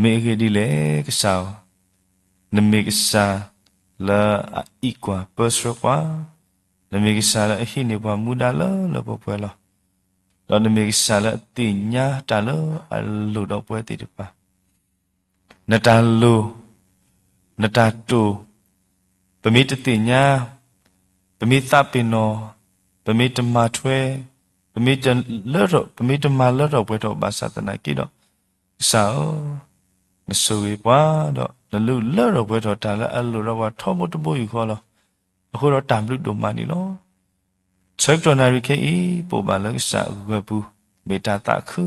မ့ၢ်အဂ့ၢ်ဒ်လဲၣ် ကစၢ်ဧၢ, နမ့ၢ်ကစၢ်လၢအအံးကွၢ်ပၢဆှၢပှၤ, နမ့ၢ်ကစၢ်လၢအဟံးန့ၢ်ပှၤမူဒါလၢလၢပှဲၤပှဲၤလီၤ. ဒီးနမ့ၢ်ကစၢ်လၢအသ့ၣ်ညါတၢ်လၢအလိၤဒီးပဝဲသ့ၣ်တဖၣ် နတၢ်လိၤ, နတၢ်တိာ်, ပမ့ၢ်တသ့ၣ်ညါ, ပမ့ၢ်သးပ့ၤနီၣ်, ပမ့ၢ်တမၤထွဲ, ပမ့ၢ်တလၢထီၣ်, ပမ့ၢ်တမၤလၢထီၣ်ပှဲၤထီၣ်ဘၣ်ဆၣ်သနာ်က့ဒီး, ကစၢ်ဧၢ, နဆိၣ်ဂ့ၤပှၤ, ဒီးနလူလၢထီၣ်ပှဲၤထီၣ်တၢ်လၢအလိၤဒီးပှၤထီဘိတဘိယူၢ်ဃီလီၤ. အဃိဒီးတၢ်ဘျုးဒိၣ်မးန့ၣ်လီၤ. ဆၢကတီၢ်နၣ်ရံၣ်ခဲအံၤ ပအိၣ်ဘၣ်လၢကစၢ်အဂၢၢ်ပူၤ, မ့ၢ်တၢ်သးခု,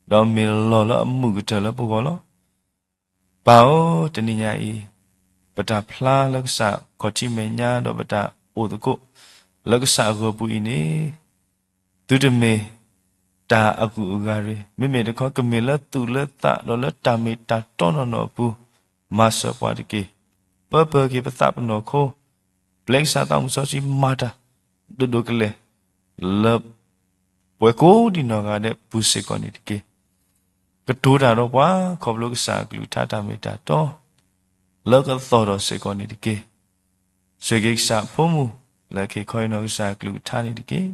ဒီးမ့ၢ်လီၢ်လၢအမုာ်ကတၢၢ်လၢပဂီၢ်လီၤ. ပၢ်ဧၢ, တနံၤညါအံၤ, ပတၢ်ဖျါလၢကစၢ်ခီၣ်ထံးမဲာ်ညါ ဒီးပတၢ်အိၣ်သကိး လၢကစၢ်အဂၢၢ်ပူၤအံၤန့ၣ်, သုတမ့ၢ်တၢ်အဂုၤအဂၤရ့ၣ်, မ့မ့ၢ်တခီ ကမ့ၢ်လၢသူၣ်လၢသးဒီးလၢတၢ်မ့ၢ်တၢ်တီနီၢ်နီၢ်အပူၤ, မၤစၢၤပှၤတက့ၢ်. ပၢပၢၤက့ၤပသးပနီၣ်ခိ, ပျဲကစၢ်သးမုၢ်စီဆှံမၤတၢ် ဒိၣ်ဒိၣ်ကလဲာ် လၢ ပှၤကိးဒံနီၢ်ဂၤဒဲးပူၤစ့ၢ်ကီးန့ၣ်တက့ၢ်. ကတိၤတၢ်ဒီးပှၤ ခီဖျိကစၢ်အကလုၢ်ကထါတၢ်မ့ၢ်တၢ်တီ လၢကသီၣ်ထီၣ်စ့ၢ်ကီးန့ၣ်တက့ၢ်. ဆိၣ်ဂ့ၤက့ၤကစၢ်အဖိမုၣ် လၢကဟ့ၣ်ခီဟ့ၣ်နီၤကစၢ်အကလုၢ်ကထါန့ၣ်တက့ၢ်.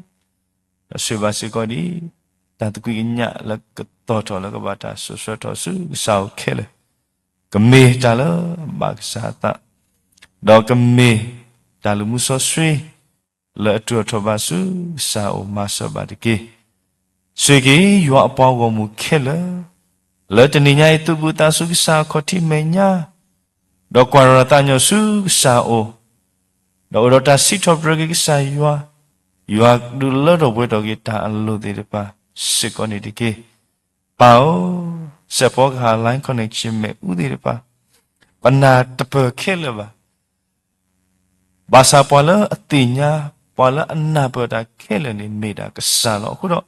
ဒီးဆိၣ်ဂ့ၤဘၣ်စ့ၢ်ကီးဒ် တၢ်သကွံာ်ကညးလၢကသီၣ်ထီၣ်လၢကဘၣ်တၢ်စိာ်ဆှၢထီၣ်ဆူကစၢ်အအိၣ်ခဲလၢာ်, ကမ့ၢ်တၢ်လၢအဘၣ်ကစၢ်အသး, ဒီးကမ့ၢ်တၢ်လုၢ်မူစီဆှံ လၢအတုၤအထီၣ်ဘၣ်ဆူကစၢ်အအိၣ်မၤစၢၤဘၣ်တက့ၢ်. ဆိၣ်ဂ့ၤက့ၤယွၤအပှၤဂီၢ်မုၢ်ခဲလၢာ် လၢတနံၤညါအံၤ သူၣ်ဘုသးဆူကစၢ်အခီၣ်ထံးမဲာ်ညါ ဒီးကွၢ်ရၤသးညီဆူကစၢ်အအိၣ်, ဒီးအိၣ်ဒီးတၢ်စံးထီၣ်ပတြၢၤက့ၤကစၢ်ယွၤ, ယွၤဒုးလၢထီၣ်ပှဲၤထီၣ်က့ၤတၢ်အလိၤသ့ၣ်တဖၣ်စ့ၢ်ကီးန့ၣ်တက့ၢ်. ပၢ်ဧၢ, စဲးဖီကဟၣ် line connection မ့ၣ်အူသ့ၣ်တဖၣ်, ပနၢ်တပၢၢ်ခဲလၢာ်ဘၣ်. ဘၣ်ဆၣ်ပှၤလၢအသ့ၣ်ညါ, ပှၤလၢအနၢ်ပၢၢ်တၢ်ခဲလၢာ်န့ၣ် မ့ၢ်ဒၣ်ကစၢ်လီၤ. အဃိဒီး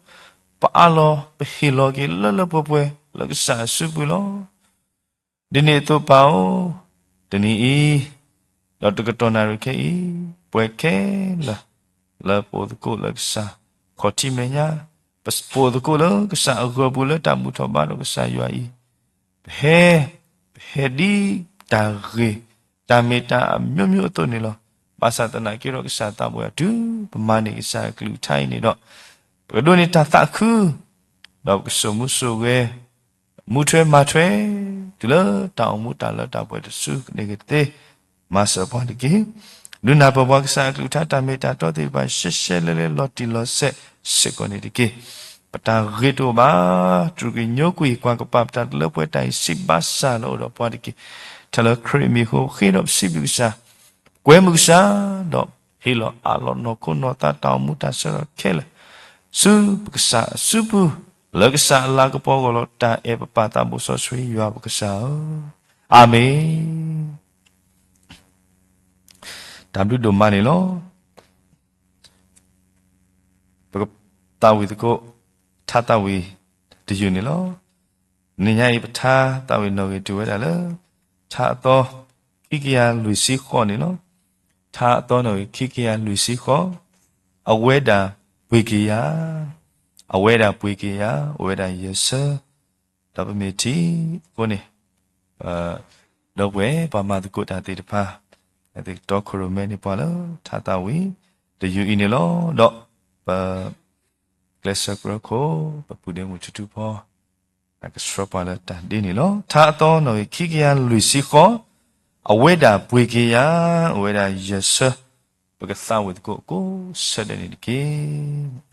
ပအးလီၤပဟ့ၣ်လီၤက့ၤလၢလၢပှဲၤပှဲၤလၢကစၢ်အစုပူၤလီၤ. ဒ်န့ၣ်အသိးပၢ်ဧၢ, တနံၤအံၤ, ဒီးတကတီၢ်နၣ်ရံၣ်ခဲအံၤ, ပဝဲခဲလၢာ် လၢပအိၣ်သကိးလၢကစၢ်ခီၣ်ထံးမဲာ်ညါ, ပအိၣ်သကိးလၢကစၢ်အဂၢၢ်ပူၤလၢတၢ်ဘူၣ်ထီၣ်ဘါထီၣ်ကစၢ်ယွၤအံၤ, ပဟဲ, ပဟဲဒ်တၢ်ဂ့ၤ, တၢ်မ့ၢ်တၢ်အမျိုးမျိုးအသိးန့ၣ်လီၤ. ဘၣ်ဆၣ်သနာ်က့ဒီးကစၢ်သးပှၢ်အံၤ တုၤပမၤန့ၢ်ကစၢ်အကလုၢ်ကထါအံၤန့ၣ်ဒီး, ပကဒိးန့ၢ်တၢ်သးခု, ဒီးပကစိာ်မူစိာ်ဂဲၤ, မူထွဲမၤထွဲ, တုၤလၢတၢ်အိၣ်မူတၢ်လၢတၢ်ပှဲၤတစုန့ၣ်ကသ့, မၤစၢၤပှၤတက့ၢ်. ဒုးနၢ်ပၢၢ်ပှၤကစၢ်အကလုၢ်ကထါတၢ်မ့ၢ်တၢ်တီသ့ၣ်တဖၣ် ရှဲရှဲလဲလဲလီၤတံၢ်လီၤဆဲးစ့ၢ်ကီးန့ၣ်တက့ၢ်. ပတၢ်ဂ့ၤတအိၣ်ဘၣ်, တြူာ်က့ၤညိကွံာ် ကွၢ်ကပၤပတၢ်တလၢပှဲၤတၢ်အံၤ စံးဘၣ်စၢ်လၢအိၣ်ဒီးပှၤတက့ၢ်. ထဲလၢခရံာ်အမံၤအဃိ ဃ့ဒီးပစံးဘျုးကစၢ်, ကွဲမုာ်ကစၢ်, ဒီးဟ့ၣ်လီၤအးလီၤနီၢ်ခိနီၢ်သးတၢ်အိၣ်မူတၢ်ဆၢကတီၢ်ခဲလၢာ်, ဆူပကစၢ်အစုပူၤ, လၢကစၢ်အလၤကပီၤအဂီၢ်လီၤ. တၢ်အဲၣ်ပပၢ်သးဘိစီဆှံယွၤပကစၢ်ဧၢ, အၤမ့ၣ်. တၢ်ဘျုးဒိၣ်မးန့ၣ်လီၤ. ပကသးဝံၣ်သကိး ထါသးဝံၣ်တယုၢ်န့ၣ်လီၤ. နံၤညါအံၤပထါသးဝံၣ်နီၣ်ဂံၢ်တုၤဝဲဒၣ်လၢ ထါအသီ ခံကယၤလွံၢ်ဆံဃိးန့ၣ်လီၤ. ထါအသီနီၣ်ဂံၢ် ခံကယၤလွံၢ်ဆံဃိး, အဝဲဒၣ်ပှ့ၤက့ၤယၤ, အဝဲဒၣ်ပှ့ၤက့ၤယၤ, အဝဲဒၣ်ယဲၢ်ဆၢ ဒီးပမ့ၢ်ထံၣ်အဃိန့ၣ်, ဒီပုၢ်ဝဲၢ်ပှၤမၤသကိးတၢ်သ့ၣ်တဖၣ်, သ့ၣ်ကတီခိၣ်ရိၣ်မဲန့ၢ်ပှၤလၢ ထါသးဝံၣ်တယုၢ်အံၤန့ၣ်လီၤ. ဒီးပကျဲးစၢးကြၢးခိၣ် ပပုၢ်ဒ့မုၣ်ထူထူဖီ ကဆှၢပှၤလၢတၢ်ဒ်န့ၣ်လီၤ. ထါအသီနီၣ်ဂံၢ် ခံကယၤလွံၢ်ဆံဃိး, အဝဲဒၣ်ပှ့ၤက့ၤယၤ, အဝဲဒၣ်ယဲၢ်ဆၢ, ပကသးဝံၣ်သကိးကိးဆၢဒဲးန့ၣ်တက့ၢ်.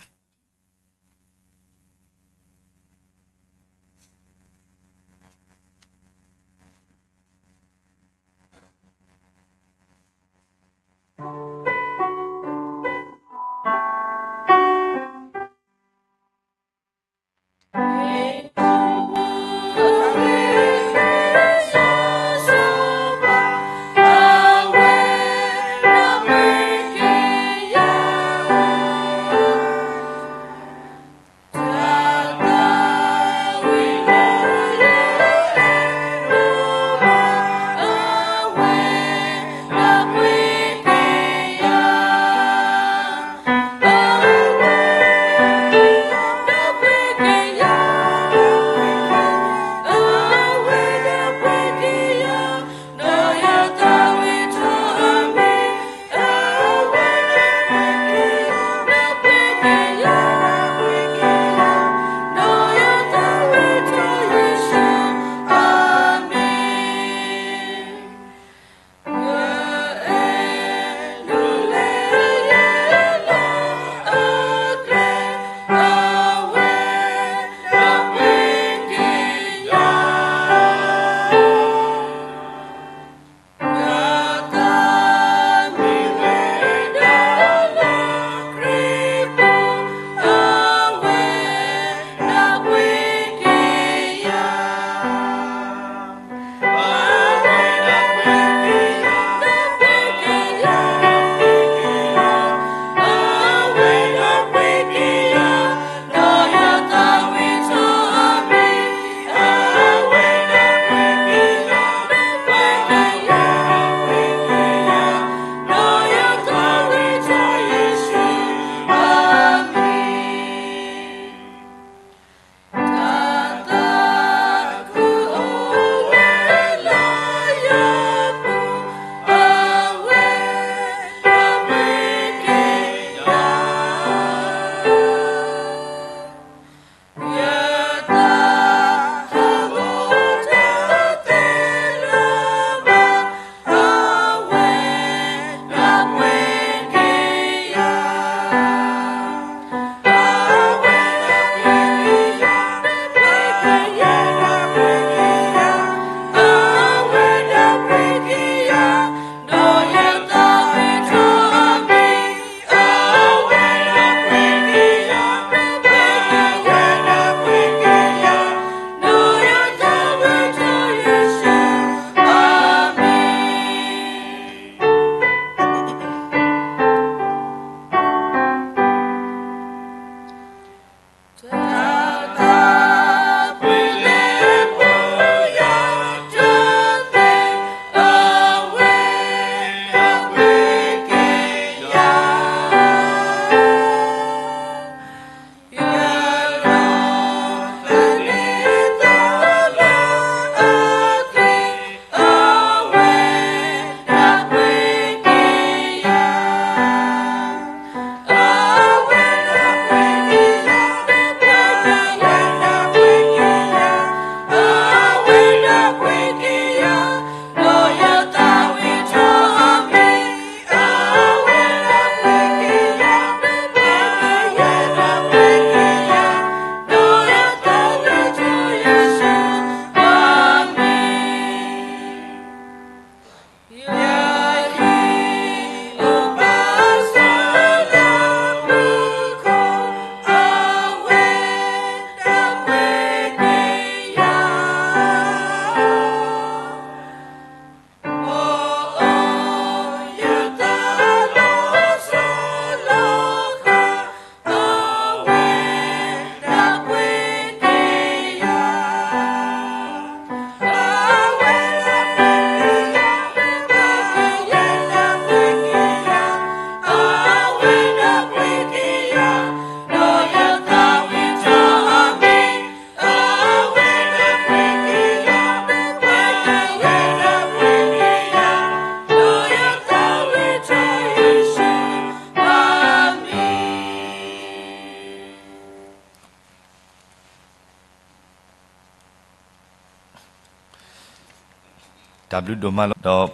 တၢ်ဘျုးဒိၣ်မးလီၤ. ဒီး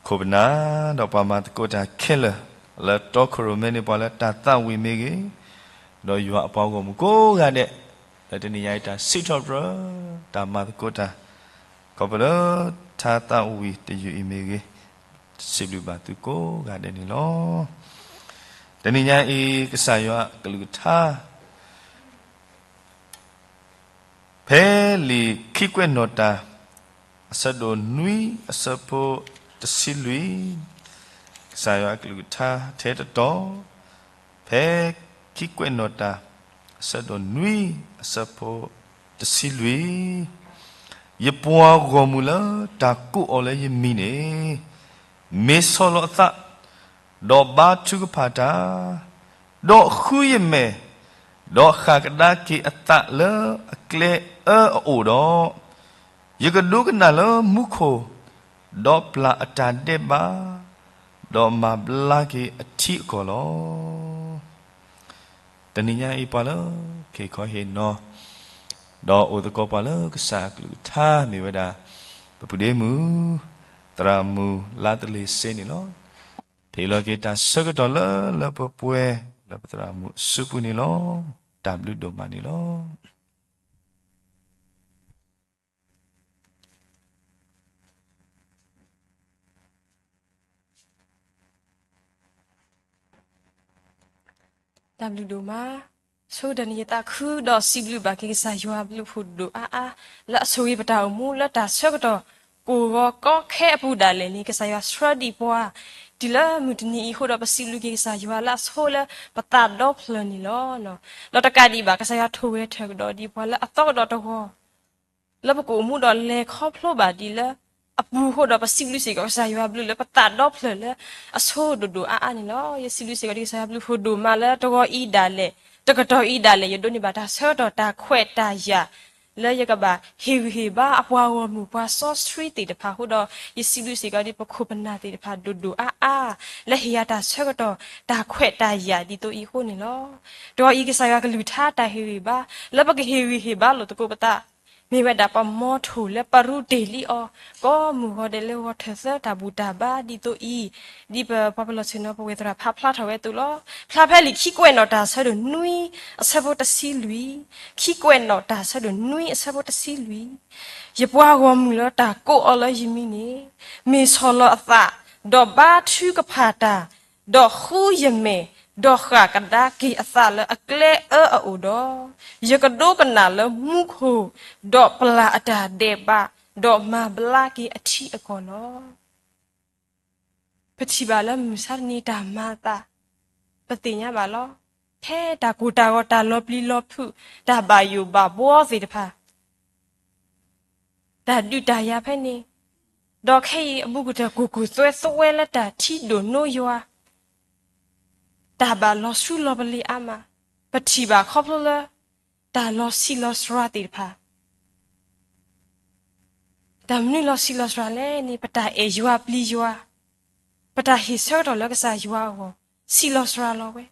ခိၣ်ပနၢ် ဒီးပှၤမၤသကိးတၢ်ခဲလၢာ် လၢတီခိၣ်ရိၣ်မဲန့ၣ် ပှၤလၢတၢ်သးဝံၣ်မ့ၢ်ဂ့ၤ, ဒီးယွၤအပှၤဂီၢ်မုၢ်ကိးဂၤဒဲး, လၢတနံၤညါအံၤ တၢ်စံးထီၣ်ပတြၢၤ တၢ်မၤသကိးတၢ် ခီဖျိလၢထါသးဝံၣ်တယုၢ်အံၤမ့ၢ်ဂ့ၤ, စံးဘျုးဘၣ်သုကိးဂၤဒဲးန့ၣ်လီၤ. တနံၤညါအံၤ ကစၢ်ယွၤအကလုၢ်ကထါ ဖဲလံာ်ခံကွဲးနီၣ်တၢ် အဆၢဒိၣ်နွံ အဆၢဖိတဆံလွံၢ်, ကစၢ်ယွၤအကလုၢ်ကထါထဲတတီၤ, ဖဲခံကွဲးနီၣ်တၢ် အဆၢဒိၣ်နွံ အဆၢဖိတဆံလွံၢ်, ယပှၤဂီၢ်မုၢ်လၢတၢ်ကိးအီၤလၢယမံၤန့ၣ် မ့ၢ်ဆီၣ်လီၤအသး, ဒီးဘါထုကဖၣ်တၢ်, ဒီးဃုယမဲာ်, ဒီးဃၣ်ကဒါက့ၤအသးလၢအကျဲအၢအအိၣ်ဒီး, ယကဒိကနၣ်လၢမူခိၣ်, ဒီးပျၢ်အတၢ်ဒဲးဘး, ဒီးမၤဘျါက့ၤအထံအကီၢ်လီၤ. တနံၤညါအံၤ ပှၤလၢက့ၤခီဟ့ၣ်နီၤ, ဒီးအိၣ်သကိးပှၤလၢကစၢ်အကလုၢ်ကထါ မ့ၢ်ဝဲဒၣ် ပပုၢ်ဒ့မုၣ် သရၣ်မုၣ်လါသလ့ၤစ့န့ၣ်လီၤ. ဟ့ၣ်လီၤက့ၤတၢ်ဆၢကတီၢ်လၢလၢပှဲၤပှဲၤ လၢပသရၣ်မုၣ်အစုပူၤန့ၣ်လီၤ. တၢ်ဘျုးဒိၣ်မးန့ၣ်လီၤ. တၢ်ဘျုးဒိၣ်မး, ဆိကတၢၢ်န့ၣ် ယသးခုဒီးစံးဘျုးဘၣ်က့ၤကစၢ်ယွၤအဘျုးဖးဒိၣ်အါအါ, လၢအဆိၣ်ဂ့ၤပတၢ်အိၣ်မူလၢတၢ်ဆၢကတီၢ် ကိၢ်ဂီၤကီခဲအပူၤဒၣ်လဲာ်န့ၣ် ကစၢ်ယွၤဆှၢဒံးပှၤ တုၤလၢမုၢ်တနံၤအံၤအဃိဒီး ပစံးဘျုးက့ၤကစၢ်ယွၤလၢအဆိလၢပသးဒီဖျၢၣ်န့ၣ်လီၤ. ဒီးတကးဒံးဘၣ် ကစၢ်ယွၤထိၣ်ဂဲၤထၢၣ်ကဒီးဒံးပှၤလၢအသီကဒီးတဂီၤ လၢပကအိၣ်မူဒီးလဲၤခီဖျိဘၣ်ဒ်လၢအပူၤအဃိဒီး ပစံးဘျုးစ့ၢ်ကီးကစၢ်ယွၤအဘျုးလၢပသးဒီဖျၢၣ်လၢအဆိဒိၣ်ဒိၣ်အါအါန့ၣ်လီၤ. ယစံးဘျုးစ့ၢ်ကီးဒ်ကစၢ်ယွၤအဘျုးဖးဒိၣ်မးလၢတဂီၤအံၤဒၣ်လဲာ်, တကတီၢ်အံၤဒၣ်လဲာ် ယဒိးန့ၢ်ဘၣ်တၢ်ဆၢကတီၢ်တၢ်ခွဲးတၢ်ယာ် လၢယကဘၣ်ဟ့ၣ်ဂံၢ်ဟ့ၣ်ဘါအပှၤဂီၢ်မုၢ်ပှၤစီဆှံသ့ၣ်တဖၣ်အဃိဒီး ယစံးဘျုးစ့ၢ်ကီးဒ်ပခိၣ်ပနၢ်သ့ၣ်တဖၣ်ဒိၣ်ဒိၣ်အါအါ လၢဟ့ၣ်ယၤတၢ်ဆၢကတီၢ်တၢ်ခွဲးတၢ်ယာ်ဒ်သိးအံၤအဃိန့ၣ်လီၤ. တဂီၤအံၤကစၢ်ယွၤကလုၢ်ကထါတၢ်ဟ့ၣ်ဂံၢ်ဟ့ၣ်ဘါ လၢပကဟ့ၣ်ဂံၢ်ဟ့ၣ်ဘါလိာ်သကိးပသး မ့ၢ်ဝဲဒၣ်ပမီထိၣ်လၢပရူးတ့ၢ်လံအီၤ ကိးမုၢ်ဂီၤဒဲးလၢဂီၤထၢၣ်သၢတၢ်ဘူၣ်တၢ်ဘါဒ်သိးအံၤ, ဒ်ပပှၤပလီၢ်ဆ့ၣ်နီၤပဝဲၢ်သရၣ်ဖးဖျါထီၣ်ဝဲအသိးလီၤ. ဖျါဖဲလံာ်ခံကွဲးနီၣ်တၢ်ဆၢဒိၣ်နွံ အဆၢဖိတဆံလွံၢ်, ခံကွဲးနီၣ်တၢ်ဆၢဒိၣ်နွံအဆၢဖိတဆံလွံၢ်, ယပှၤဂီၢ်မုၢ်လၢတၢ်ကိးအီၤလၢယမံၤန့ၣ် မ့ၢ်ဆီၣ်လီၤအသး, ဒီးဘါထုကဖၣ်တၢ်, ဒီးဃုယမဲာ်, ဒီးဃၣ်ကဒါက့ၤအသးလၢအကျဲအၢအအိၣ်ဒီး, ယကဒိကနၣ်လၢမူခိၣ်, ဒီးပျၢ်အတၢ်ဒဲးဘး, ဒီးမၤဘျါက့ၤအထံအကီၢ်လီၤ. ပထံၣ်ဘၣ်လၢမုၢ်မဆါတနံၤတၢ်မၤအသး, ပသ့ၣ်ညါဘၣ်လီၤ. ထဲတၢ်ကိၢ်တၢ်ဂီၤတၢ်လီၤပျံၤလီၤဖုး, တၢ်ဘၣ်ယိၣ်ဘၣ်ဘှီသ့ၣ်တဖၣ် တၢ်ဒုးတၢ်ယၤဖဲန့ၣ်, ဒီးခဲအံၤအဘူးကတၢၢ်ကိၢ်ကိၢ်သွဲသွဲလၢတၢ်ထံဒိၣ်နိယွၤ, တၢ်ဘၣ်လီၤဆူလီၤပလ့ၤအါမး, ပထံၣ်ဘၣ်ခီဖျိလၢ တၢ်လီၤဆံးလီၤစှၤသ့ၣ်တဖၣ်, တၢ်မနုၤလီၤဆံးလီၤစှၤလဲၣ်န့ၣ် ပတၢ်အဲၣ်ယွၤပျံၤယွၤ, ပတၢ်ဟ့ၣ်ဆၢကတီၢ်လၢကစၢ်ယွၤအဂီၢ် ဆံးလီၤစှၤလီၤဝဲ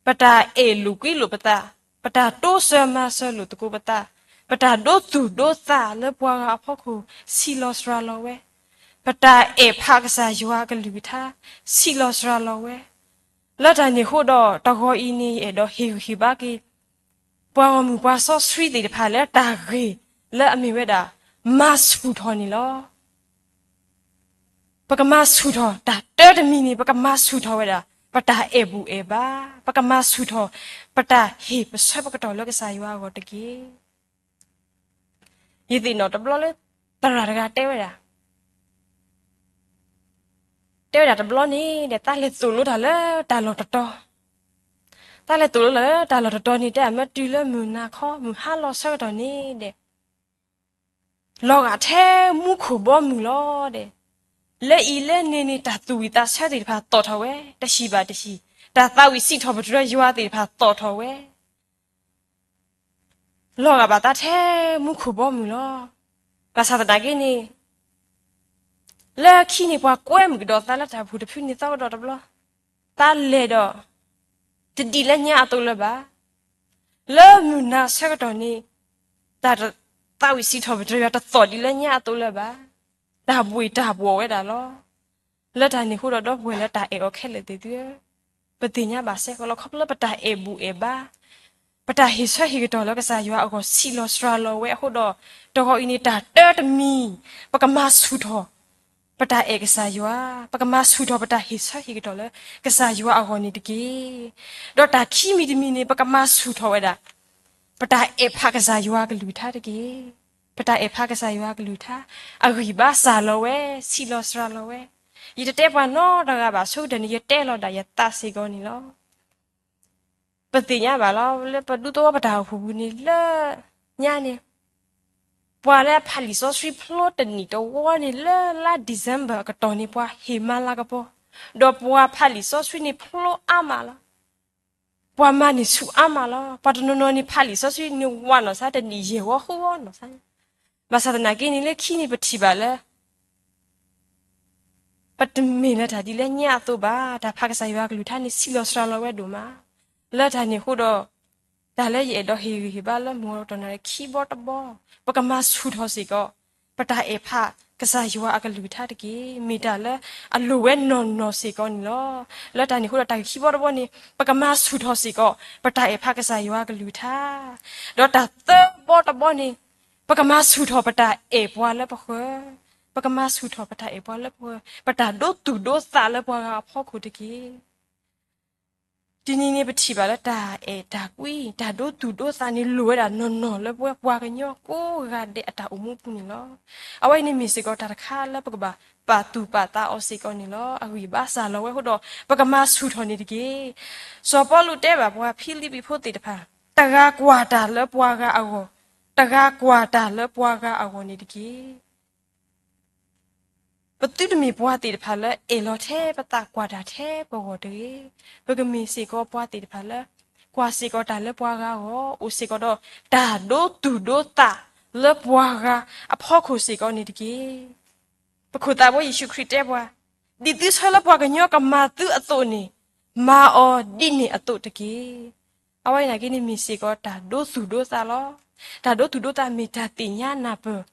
ပတၢ်အဲၣ်လိာ်ကွံလိာ်ပသး, ပတၢ်တိစၢၤမၤစၢၤလိာ်သကိးပသး, ပတၢ်ဒိသူၣ်ဒိသးလၢပှၤဂၤအဖီခိၣ် ဆံးလီၤစှၤလီၤဝဲ, ပတၢ်အဲၣ်ဖးကစၢ်ယွၤအကလုၢ်ကထါ ဆံးလီၤစှၤလီၤဝဲ, လၢတၢ်န့ၣ်အဃိဒီး တဂီၤအံၤန့ၣ် ယအဲၣ်ဒိးဟ့ၣ်ဂံၢ်ဟ့ၣ်ဘါက့ၤ ပှၤဂီၢ်မုၢ်ပှၤစီဆှံသ့ၣ်တဖၣ်လၢတၢ်ဂ့ၢ်လၢအမ့ၢ်ဝဲဒၣ် မၤဆူၣ်ထီၣ်န့ၣ်လီၤ. ပကမၤဆူၣ်ထီၣ်တၢ်တၢတမံၤန့ၣ် ပကမၤဆူၣ်ထီၣ်ဝဲဒၣ် ပတၢ်အဲၣ်ဘူၣ်အဲၣ်ဘါ, ပကမၤဆူၣ်ထီၣ်ပတၢ်ဟ့ၣ်ပဆၢပကတီၢ်လၢကစၢ်ယွၤအဂီၢ်တက့ၢ်. ယသ့ၣ်နီၣ်တဘျီလၢ သရၣ်တဂၤတဲဝဲဒၣ်, တဲဝဲဒၣ်တဘျီန့ၣ်ဒီး သးလဲၤသိၣ်လိတၢ်လၢတၢ်လီၢ်တတီၤ, သးလဲၤသိၣ်လိလၢတၢ်လီၢ်တတီၤန့ၣ် တဲအမ့ၢ်တုၤလၢမုၢ်နၤခီ မုၢ်ဟါလီၤဆၢကတီၢ်န့ၣ်ဒီး လီၤဂာ်ထဲမူခိၣ်ဘီမုၢ်လီၤဒီး လၢအံၤလၢန့ၣ်န့ၣ် တၢ်သူၣ်ဝံၣ်သးဆၢသ့ၣ်တဖၣ်သီၣ်ထီၣ်ဝဲ တဟံၣ်ဘၣ်တဟံၣ်, တၢ်သးဝံၣ်စံးထီၣ်ပတြၢၤယွၤသ့ၣ်တဖၣ်သီၣ်ထီၣ်ဝဲ လီၤဂာ်ဘၣ်သးထဲမူခိၣ်ဘီမုၢ်လီၤ. ဘၣ်ဆၣ်သနာ်က့န့ၣ် လၢခံန့ၣ် ပှၤကွဲမုာ်ကဒီးသးလၢတၢ်ဖှိၣ်တဖုန့ၣ်သီကဒီးတဘျီ, သးလဲၤဒီး တဒ်လၢညါအသိးလၢၤဘၣ်. လၢမုၢ်နၤဆၢကတီၢ်န့ၣ် တၢ်သးဝံၣ်စံးထီၣ်ပတြၢၤယွၤတသီၣ်ဒ်လၢညါအသိးလၢၤဘၣ်. တၢ်ဘှ့ၣ်တၢ်ဘှီၣ်ဝဲဒၣ်လီၤ. လၢတၢ်န့ၣ်အဃိဒီး ဒီပုၢ်ဝဲၢ်လၢတၢ်အဲၣ်အီၤခဲလၢာ်သ့ၣ်သုဧၢ, ပသ့ၣ်ညါဘၣ်စ့ၢ်ကီးလီၤ. ခီဖျိလၢပတၢ်အဲၣ်ဘူၣ်အဲၣ်ဘါ, ပတၢ်ဟ့ၣ်ဆၢဟ့ၣ်ကတီၢ်လၢကစၢ်ယွၤအဂီၢ် ဆံးလီၤစှၤလီၤဝဲအဃိဒီး, တဂီၤအံၤန့ၣ် တၢ်တၢတမံၤ, ပကမၤဆူၣ်ထီၣ် ပတၢ်အဲၣ်ကစၢ်ယွၤ, ပကမၤဆူၣ်ထီၣ်ပတၢ်ဟ့ၣ်ဆၢဟ့ၣ်ကတီၢ်လၢကစၢ်ယွၤအဂီၢ်န့ၣ်တက့ၢ်. ဒီးတၢ်ခံမံၤတမံၤန့ၣ် ပကမၤဆူၣ်ထီၣ်ဝဲဒၣ် ပတၢ်အဲၣ်ဖးကစၢ်ယွၤအကလုၢ်ကထါတက့ၢ်. ပတၢ်အဲၣ်ဖးကစၢ်ယွၤအကလုၢ်ကထါ, အဂံၢ်ဘါစှၤလီၤဝဲ, ဆံးလီၤစှၤလီၤဝဲ. ယတတဲပှၤနီတဂၤဘၣ်, ဆိကတၢၢ်န့ၣ် ယတဲလီၤဒၣ်ယသးစ့ၢ်ကီးန့ၣ်လီၤ. ပသ့ၣ်ညါဘၣ်လီၤ, လၢပဒူသဝီပတၢ်အိၣ်ဖှိၣ်ပူၤန့ၣ်လၢညါန့ၣ်, ပှၤလၢဖးလံာ်စီဆှံဖျိတနံၣ်တဝီန့ၣ် လၢလါ December အကတီၢ်န့ၣ် ပှၤဟ့ၣ်မၤလၤကပီၤ, ဒီးပှၤဖးလံာ်စီဆှံန့ၣ်ဖျိအါမးလီၤ. ပှၤမၤန့ၢ်ဆူၣ်အါမးလီၤ. ပှၤတနီၤနီၤန့ၣ် ဖးလံာ်စီဆှံန့ၣ် ဝးနီၢ်ဆါတနံၣ်ယဲၢ်ဝီဃုဝီနီၢ်ဆါ. ဘၣ်ဆၣ်သနာ်က့န့ၣ် လၢခံန့ၣ် ပထံၣ်ဘၣ်လၢ ပတမ့ၢ်လၢတၢ်ဒ်လၢညါအသိးဘၣ်. တၢ်ဖးကစၢ်ယွၤအကလုၢ်ကထါန့ၣ် ဆံးလီၤစှၤလီၤဝဲဒိၣ်မး. လၢတၢ်န့ၣ်အဃိဒီး, တၢ်လၢယအဲၣ်ဒိးဟ့ၣ်ဂံၢ်ဟ့ၣ်ဘါလၢမုၢ်ဂီၤတနၣ်ရံၣ်ခံဘီတဘီ, ပကမၤဆူၣ်ထီၣ်စ့ၢ်ကီး ပတၢ်အဲၣ်ဖးကစၢ်ယွၤအကလုၢ်ကထါတက့ၢ်. မ့ၢ်တၢ်လၢအလိၣ်ဝဲနီၢ်နီၢ်စ့ၢ်ကီးန့ၣ်လီၤ. လၢတၢ်န့ၣ်အဃိဒီး တၢ်ခံဘီတဘီန့ၣ် ပကမၤဆူၣ်ထီၣ်စ့ၢ်ကီး ပတၢ်အဲၣ်ဖးကစၢ်ယွၤအကလုၢ်ကထါ, ဒီးတၢ်သၢဘီတဘီန့ၣ် ပကမၤဆူၣ်ထီၣ်ပတၢ်အဲၣ်ပှၤလၢပဃၢၤ, ပကမၤဆူၣ်ထီၣ်ပတၢ်အဲၣ်ပှၤလၢပဃၢၤ, ပတၢ်ဒိသူၣ်ဒိသးလၢပှၤဂၤအဖီခိၣ်တက့ၢ်. တနံၤန့ၣ် ပထံၣ်ဘၣ်လၢတၢ်အဲၣ်တၢ်ကွံ, တၢ်ဒိသူၣ်ဒိသးန့ၣ် လိၣ်ဝဲဒၣ်နီၢ်နီၢ်လၢပဝဲပှၤကညီကိးဂၤဒဲးအတၢ်အိၣ်မူအပူၤန့ၣ်လီၤ. အဝဲအံၤန့ၣ်မ့ၢ်စ့ၢ်ကီးတၢ်တခါလၢပကဘၣ်ပာ်သူၣ်ပာ်သးအီၤစ့ၢ်ကီးန့ၣ်လီၤ. အဂံၢ်ဘါစှၤလီၤဝဲအဃိဒီး ပကမၤဆူၣ်ထီၣ်န့ၣ်တက့ၢ်. စီၤပီလူးတဲဘၣ်ပှၤဖံလံးပံၤဖိသ့ၣ်တဖၣ်, တဂၤကွၢ်တၢ်လၢပှၤဂၤအဂီၢ်, တဂၤကွၢ်တၢ်လၢပှၤဂၤအဂီၢ်န့ၣ်တက့ၢ်. ပသုတမ့ၢ်ပှၤသ့ၣ်တဖၣ်လၢအဲၣ်လီၤထဲပသးကွၢ်တၢ်ထဲပဂီၢ်တဂ့ၤ. ပကမ့ၢ်စ့ၢ်ကီးပှၤသ့ၣ်တဖၣ်လၢ ကွၢ်စ့ၢ်ကီးတၢ်လၢပှၤဂၤအဂီၢ်, အိၣ်စ့ၢ်ကီးဒီးတၢ်ဒိသူၣ်ဒိသးလၢပှၤဂၤအဖီခိၣ်စ့ၢ်ကီးန့ၣ်တက့ၢ်. ပခိၣ်သးဘိယ့ၣ်ၡူးခရံာ်တဲပှၤ, ဒ်သုဆၢလၢပှၤကညီကမၤသုအသိးန့ၣ်, မၤအီၤဒ်န့ၣ်အသိးတက့ၢ်. အဝဲန့ၣ်က့န့ၣ်မ့ၢ်စ့ၢ်ကီးတၢ်ဒိသူၣ်ဒိသးလီၤ. တၢ်ဒိသူၣ်ဒိသးမ့ၢ်တၢ်သ့ၣ်ညါနၢ်ပၢၢ်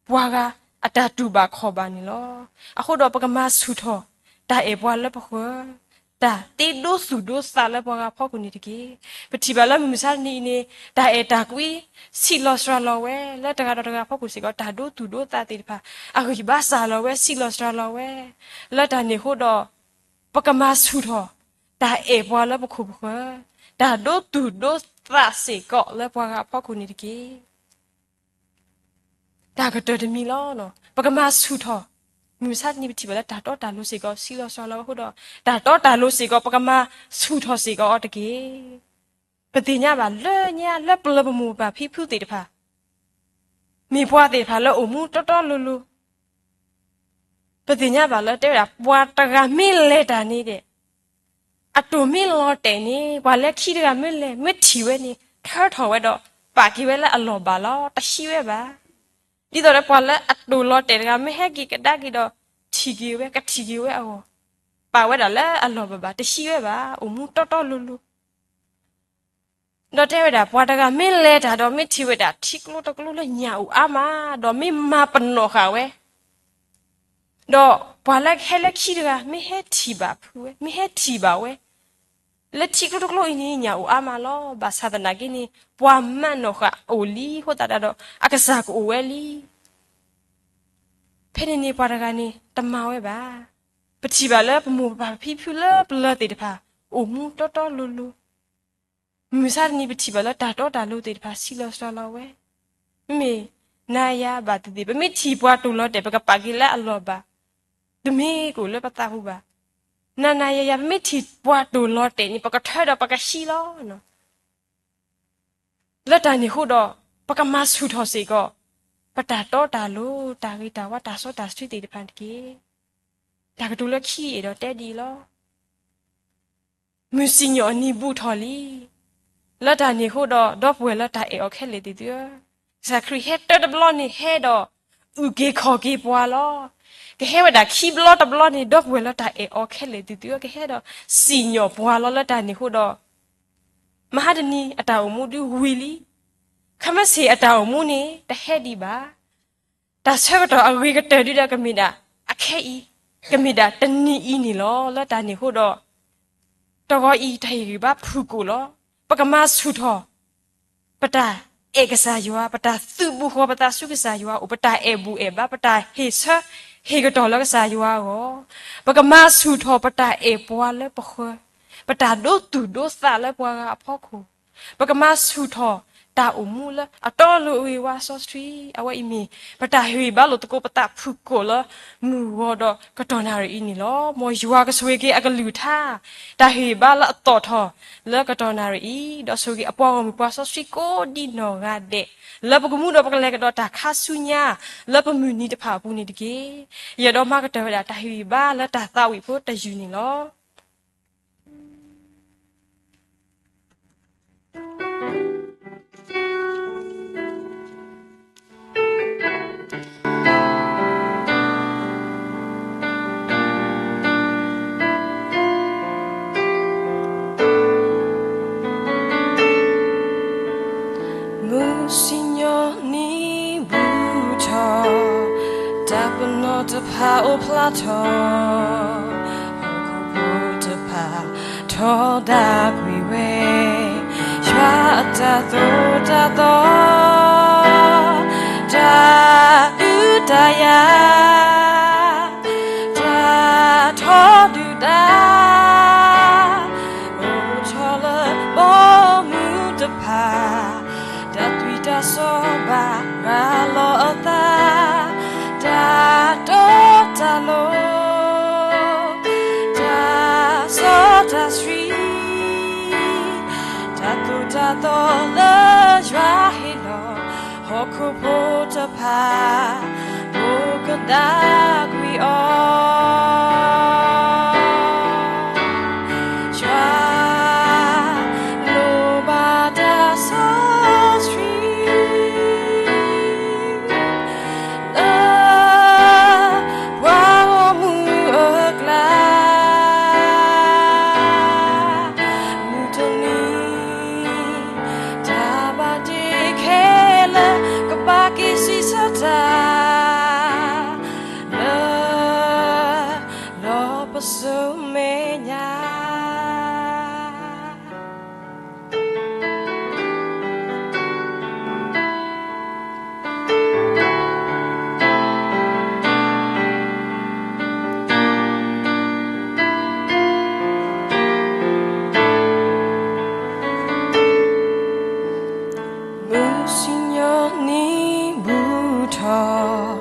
ပှၤဂၤအတၢ်တူၢ်ဘၣ်ခီၣ်ဘၣ်န့ၣ်လီၤ. အဃိဒီးပကမၤဆူၣ်ထီၣ် တၢ်အဲၣ်ပှၤလၢပဃၢၤ, တၢ်တ့ဒိသူၣ်ဒိသးလၢပှၤဂၤအဖီခိၣ်န့ၣ်တက့ၢ်. ပထံၣ်ဘၣ်လၢမုၢ်မဆါတနံၤအံၤန့ၣ် တၢ်အဲၣ်တၢ်ကွံ ဆံးလီၤစှၤလီၤဝဲ, လၢတဂၤဒီးတဂၤအဖီခိၣ်စ့ၢ်ကီး တၢ်ဒိသူၣ်ဒိသးသ့ၣ်တဖၣ် အဂံၢ်ဘါစှၤလီၤဝဲ ဆံးလီၤစှၤလီၤဝဲ. လၢတၢ်န့ၣ်အဃိဒီး ပကမၤဆူၣ်ထီၣ် တၢ်အဲၣ်ပှၤလၢပခိၣ်ပဃၢၤ, တၢ်ဒိသူၣ်ဒိသးစ့ၢ်ကီးလၢပှၤဂၤအဖီခိၣ်န့ၣ်တက့ၢ်. တၢ်ကတၢၢ်တမံၤလီၤ. ပကမၤဆူၣ်ထီၣ်, မုၢ်မဆါတနံၤပထံၣ်ဘၣ်လၢတၢ်တီတၢ်လိၤစ့ၢ်ကီး ဆံးလီၤစှၤလီၤဝဲအဃိဒီး တၢ်တီတၢ်လိၤစ့ၢ်ကီး ပကမၤဆူၣ်ထီၣ်စ့ၢ်ကီးအီၤတက့ၢ်. ပသ့ၣ်ညါဘၣ်လၢညါလၢပျၢၤပမိၢ်ပပၢ်ဖံဖုသ့ၣ်တဖၣ် မ့ၢ်ပှၤသ့ၣ်တဖၣ်လၢအိၣ်မူတီတီလိၤလိၤ, ပသ့ၣ်ညါဘၣ်လၢတဲဝဲဒၣ် ပှၤတဂၤမ့ၢ်လဲၤတၢ်န့ၣ်ဒီး အတိၢ်မ့ၢ်လီၤတဲာ်န့ၣ် ပှၤလၢခံတဂၤမ့ၢ်လဲၤ မ့ၢ်ထံၣ်ဝဲန့ၣ် ထၢထီၣ်ဝဲဒီး ပာ်က့ၤဝဲလၢအလီၢ်ဘၣ်လီၤ, တဟံးဝဲဘၣ်. ဒ်သိးဒီးပှၤလၢအတိၢ်လီၤတဲာ်တဂၤ မ့ၢ်ဟဲက့ၤကဒါက့ၤဒီး ထံၣ်က့ၤဝဲ ကထံၣ်က့ၤဝဲအဂီၢ်, ပာ်ဝဲဒၣ်လၢအလီၢ်ဘၣ်ဘၣ် တဟံးဝဲဘၣ်, အိၣ်မူတီတီလိၤလိၤ ဒီးတဲဝဲဒၣ် ပှၤတဂၤမ့ၢ်လဲၤတၢ်ဒီး မ့ၢ်ထံၣ်ဝဲဒၣ်ထံကျိတကျိလၢညၣ်အိၣ်အါမး ဒီးမ့ၢ်မၤပနီၣ်ဃာ်ဝဲ, ဒီးပှၤလၢကဟဲလၢခံတဂၤ မ့ၢ်ဟဲထံၣ်ဘၣ်ဖုးဝဲ မ့ၢ်ဟဲထံၣ်ဘၣ်ဝဲ, လၢထံကျိတကျိအံၤန့ၣ် ညၣ်အိၣ်အါမးလီၤ. ဘၣ်ဆၣ်သနာ်က့န့ၣ် ပှၤမၤနီၣ်ဃာ်အိၣ်လံ အဃိသတးဒီး အကစၢ်ကအိၣ်ဝဲလံ. ဖဲန့ၣ်န့ၣ် ပှၤတဂၤန့ၣ် တမၤဝဲဘၣ်. ပထံၣ်ဘၣ်လၢပမိၢ်ပပၢ်ဖံဖုလၢပျၢၤသ့ၣ်တဖၣ် အိၣ်မူတီတီလိၤလိၤ မုၢ်မဆါတနံၤ ပထံၣ်ဘၣ်လၢတၢ်တီတၢ်လိၤသ့ၣ်တဖၣ် ဆံးလီၤစှၤလီၤဝဲ. မ့မ့ၢ်နၤယၤဘၣ်သ့ၣ်သ့ၣ် ပမ့ၢ်ထံၣ်ပှၤတိၢ်လီၤတဲာ် ပကပာ်က့ၤလၢအလီၢ်ဘၣ်, တမ့ၢ်ကအိၣ်လၢပသးပူၤဘၣ်. နၤနၤယၤယၤ ပမ့ၢ်ထံၣ်ပှၤတိၢ်လီၤတဲာ်န့ၣ် ပကထၢဒီးပကဟံးလီၤ. လၢတၢ်န့ၣ်အဃိဒီး ပကမၤဆူၣ်ထီၣ်စ့ၢ်ကီး ပတၢ်တီတၢ်လိၤ တၢ်ဂ့ၤတၢ်ဝါ တၢ်စီတၢ်ဆှံသ့ၣ်တဖၣ်တက့ၢ်. တၢ်ကတိၤလၢခံအဲၣ်ဒိးတဲဒ်အံၤလီၤ. မုၢ်စံၣ်ညီၣ်အနံၤဘူးထီၣ်လံ. လၢတၢ်န့ၣ်အဃိဒီး ဒီပုၢ်ဝဲၢ်လၢတၢ်အဲၣ်အီၤခဲလၢာ်သ့ၣ်သုဧၢ, ကစၢ်ခရံာ်ဟဲတၢတဘျီန့ၣ် ဟဲဒီးအုၣ်က့ၤခီၣ်က့ၤပှၤလီၤ. ကဟဲဝဲဒၣ်ခံဘျီတဘျီန့ၣ် ဒီပုၢ်ဝဲၢ်လၢတၢ်အဲၣ်အီၤခဲလၢာ်သ့ၣ်သုဧၢ, ကဟဲဒီးစံၣ်ညီၣ်ပှၤလီၤ. လၢတၢ်န့ၣ်အဃိဒီး မဟါတနံၤအတၢ်အိၣ်မူဒုးဝံၤလံ. ခဲမုၢ်ဆ့ၣ်အတၢ်အိၣ်မူန့ၣ် တဟဲဒံးဘၣ်. တၢ်ဆၢကတီၢ်အဂ့ၤကတၢၢ်ဒုဒီးကမ့ၢ်ဒၣ်အခဲအံၤ, ကမ့ၢ်ဒၣ်တနံၤအံၤန့ၣ်လီၤ. လၢတၢ်န့ၣ်အဃိဒီး တဂီၤအံၤ တၢ်ဟ့ၣ်ဂံၢ်ဘါဖုၣ်ကိာ်လီၤ. ပကမၤဆူၣ်ထီၣ် ပတၢ်အဲၣ်ကစၢ်ယွၤ, ပတၢ်သုးဘူးဃီၤပသးဆူကစၢ်ယွၤအအိၣ်, ပတၢ်အဲၣ်ဘူၣ်အဲၣ်ဘါ, ပတၢ်ဟ့ၣ်ဆၢဟ့ၣ်ကတီၢ်လၢကစၢ်ယွၤအဂီၢ်, ပကမၤဆူၣ်ထီၣ်ပတၢ်အဲၣ်ပှၤလၢပဃၢၤ, ပတၢ်ဒိသူၣ်ဒိသးလၢပှၤဂၤအဖီခိၣ်, ပကမၤဆူၣ်ထီၣ်တၢ်အိၣ်မူလၢအတီအလိၤအဂ့ၤဝါစီဆှံ, အဝဲအံၤမ့ၢ် ပတၢ်ဟ့ၣ်ဂံၢ်ဘါလိာ်သကိးပသးဖုၣ်ကိာ်လၢမုၢ်ဂီၤဒီးကတီၢ်နၣ်ရံၣ်အံၤန့ၣ်လီၤ. မ်ယွၤကဆိၣ်ဂ့ၤက့ၤအကလုၢ်ကထါ, တၢ်ဟ့ၣ်ဂံၢ်ဘါလၢအသီၣ်ထီၣ်လၢကတီၢ်နၣ်ရံၣ်အံၤ, ဒီးဆိၣ်ဂ့ၤအပှၤဂီၢ်မုၢ်ပှၤစီဆှံကိးဒံနီၢ်ဂၤဒဲး, လၢပကမူဒီးပကလဲၤကဒီးတၢ်ခါဆူညါ လၢပမုၢ်နံၤတဖၣ်အပူၤန့ၣ်တက့ၢ်. ယအဲၣ်ဒိးမၤကတၢၢ်ဝဲဒၣ်တၢ်ဟ့ၣ်ဂံၢ်ဘါလၢတၢ်သးဝံၣ်ဖိတယုၢ်န့ၣ်လီၤ. မုၢ်စံၣ်ညီၣ်နံၤဘူးထီၣ်, တၢ်ပနီၣ်တဖၣ်အိၣ်ဖျါထီၣ်, ဟီၣ်ခိၣ်ဖိတဖၣ်ထီဒါကွံာ်ဝဲ, ယွၤအတၢ်သိၣ်တၢ်သီ, တၢ်ဒုးတၢ်ယၤ, တၢ်ထီဒုၣ်ဒါ, အိၣ်ထီၣ်လၢဘီမုၢ်တဖၣ်, တၢ်သွံၣ်တၢ်စီဘၣ်ရၤလီၤအသး, တၢ်တီတၢ်လိၤ, တၢ်စီတၢ်ဆှံ, တၢ်သိၣ်တၢ်သီလၢယွၤဟ့ၣ်လီၤ, ဟီၣ်ခိၣ်ဖိတဖၣ် ဘိးကဒါကွံာ်အီၤ, ယွၤလိၣ်ဘၣ်တၢ်စီဆှံ လၢပှၤဂီၢ်မုၢ်အကျါ, မုၢ်တနံၤ တၢ်ဘၣ်တ့ခဲလၢာ် ကဘၣ်က့ၤဆံးဆၢတၢ် လၢလီၢ်ပစိာ်မဲာ်ညါ. မုၢ်စံၣ်ညီၣ်နံၤဘူးထီၣ်,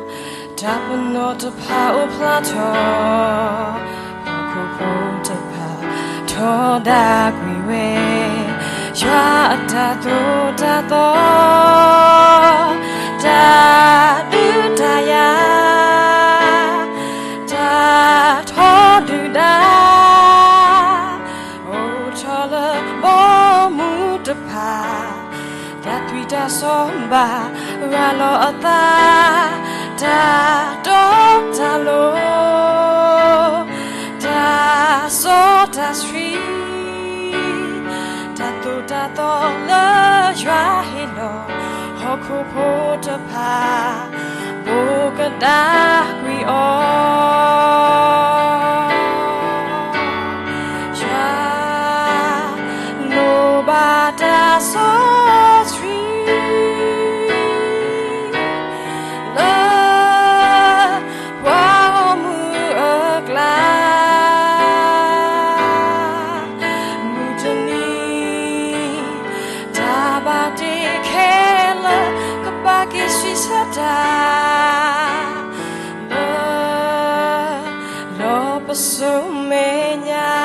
တၢ်ပနီၣ်တဖၣ်အိၣ်ဖျါထီၣ်, ဟီၣ်ခိၣ်ဖိတဖၣ်ထီဒါကွံာ်ဝဲ, ယွၤအတၢ်သိၣ်တၢ်သီ, တၢ်ဒုးတၢ်ယၤ, တၢ်ထီဒုၣ်ဒါ, အိၣ်ထီၣ်လၢဘီမုၢ်တဖၣ်, တၢ်သွံၣ်တၢ်စီဘၣ်ရၤလီၤအသး, တၢ်တီတၢ်လိၤ, တၢ်စီတၢ်ဆှံ, တၢ်သိၣ်တၢ်သီလၢယွၤဟ့ၣ်လီၤ, ဟီၣ်ခိၣ်ဖိတဖၣ် ဘိးကဒါကွံာ်အီၤ, ယွၤလိၣ်ဘၣ်တၢ်စီဆှံ လၢပှၤဂီၢ်မုၢ်အကျါ, မုၢ်တနံၤ တၢ်ဘၣ်တ့ခဲလၢာ် ကဘၣ်က့ၤဆံးဆၢတၢ် လၢလီၢ်ပစိာ်မဲာ်ညါ,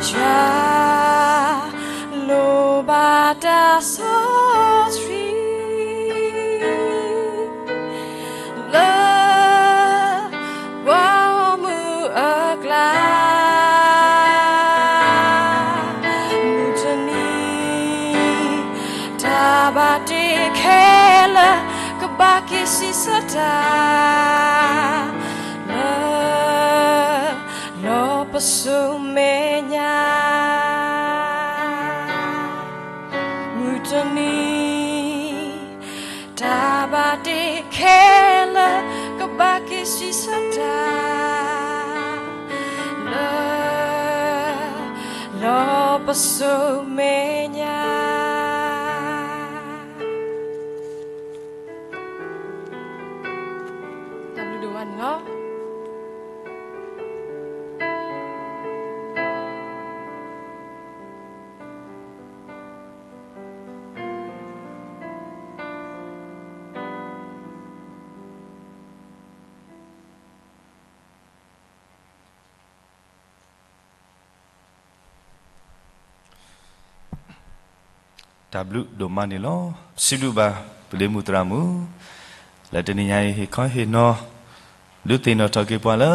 ယွၤလိၣ်ဘၣ်တၢ်စီဆှံ လၢပှၤဂီၢ်မုၢ်အကျါ, မုၢ်တနံၤ တၢ်ဘၣ်တ့ခဲလၢာ် ကဘၣ်က့ၤဆံးဆၢတၢ် လၢလီၢ်ပစိာ်မဲာ်ညါ, မုၢ်တနံၤ တၢ်ဘၣ်တ့ခဲလၢာ် ကဘၣ်က့ၤဆံးစၢ်တၢ် လၢ လီၤပစိာ်မဲာ်ညါ တၢ်ဘျုးဒိၣ်မးန့ၣ်လီၤ. တၢ်ဘျုးဒိၣ်မးန့ၣ်လီၤ. စံးဘျုးဘၣ် ပဒ့မုၣ်သရၣ်မုၣ် လၢတနံၤညါအံၤ ဟ့ၣ်ခီဟ့ၣ်နီၤ ဒုးသ့ၣ်နီၣ်ထီၣ်က့ၤပှၤလၢ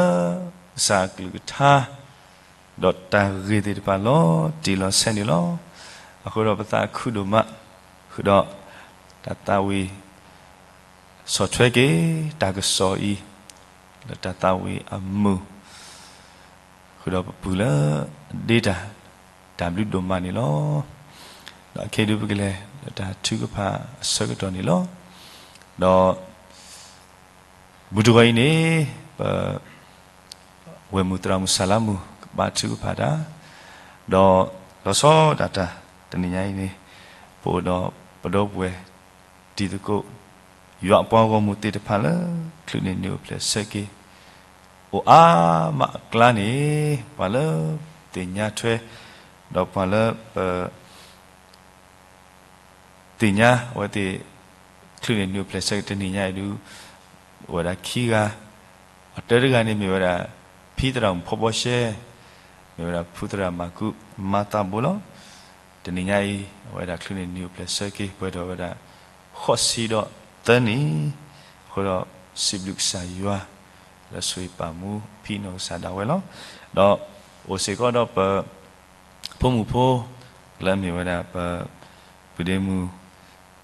ကစၢ်အကလုၢ်ကထါ ဒီးတၢ်ဂ့ၢ်သ့ၣ်တဖၣ်လီၤတံၢ်လီၤဆဲးန့ၣ်လီၤ. အဃိဒီးပသးခုဒိၣ်မး ဃုာ်ဒီး တၢ်သးဝံၣ် ဆီၣ်ထွဲက့ၤ တၢ်ကစီၣ်အံၤ လၢတၢ်သးဝံၣ်အမုာ် ဃုာ်ဒီးပပုၢ်လၢ ဒ့တၢ် တၢ်ဘျုးဒိၣ်မးန့ၣ်လီၤ. ဒီးခဲအံၤဒုးပကလဲၤလၢတၢ်ထုကဖၣ်အဆၢကတီၢ်န့ၣ်လီၤ. ဒီး မုၢ်တဂီၤအံၤန့ၣ် ပ ဝဲၢ်မုၣ်သရၣ်မုၣ်စၢ်လါမုၢ် ကဘါထုကဖၣ်တၢ်, ဒီးလီၤဆီဒၣ်တၢ် တနံၤညါအံၤန့ၣ် ပအိၣ်ဒီးပဒီပုၢ်ဝဲၢ်တံၤသကိး ယွၤအပှၤဂီၢ်မုၢ်သ့ၣ်တဖၣ်လၢ ချုးန့ၢ်နံၤအိၣ်ဖျဲၣ်ဆၢက့ၤ အိၣ်အါမးအကျါန့ၣ် ပှၤလၢသ့ၣ်ညါထွဲ ဒီးပှၤလၢပ သ့ၣ်ညါအဝဲသ့ၣ် ချုးန့ၢ်နံၤအိၣ်ဖျဲၣ်ဆၢက့ၤတနံၤညါအံၤဒုး အိၣ်ဝဲဒၣ်ခံဂၤ, အတၢတဂၤန့ၣ်မ့ၢ်ဝဲဒၣ် ဖံသရၣ်မုၣ်ဖီဘီရှဲ, မ့ၢ်ဝဲဒၣ်ဖုသရၣ်မၤကူးမၤသးဘိလီၤ. တနံၤညါအံၤ အဝဲဒၣ်ချုးန့ၢ်နံၤအိၣ်ဖျဲၣ်ဆၢက့ၤ ပှဲၤထီၣ်ဝဲဒၣ် ဃိးဆံဒီးသၢနံၣ်, အဃိဒီးစံးဘျုးကစၢ်ယွၤ လၢဆိၣ်ဂ့ၤပာ်မူဖံနီၢ်ကစၢ်ဒၣ်ဝဲလီၤ. ဒီးအိၣ်စ့ၢ်ကီးဒီးပ ဖိမုၣ်ဖိ လၢအမ့ၢ်ဝဲဒၣ်ပ ပုၢ်ဒ့မုၣ်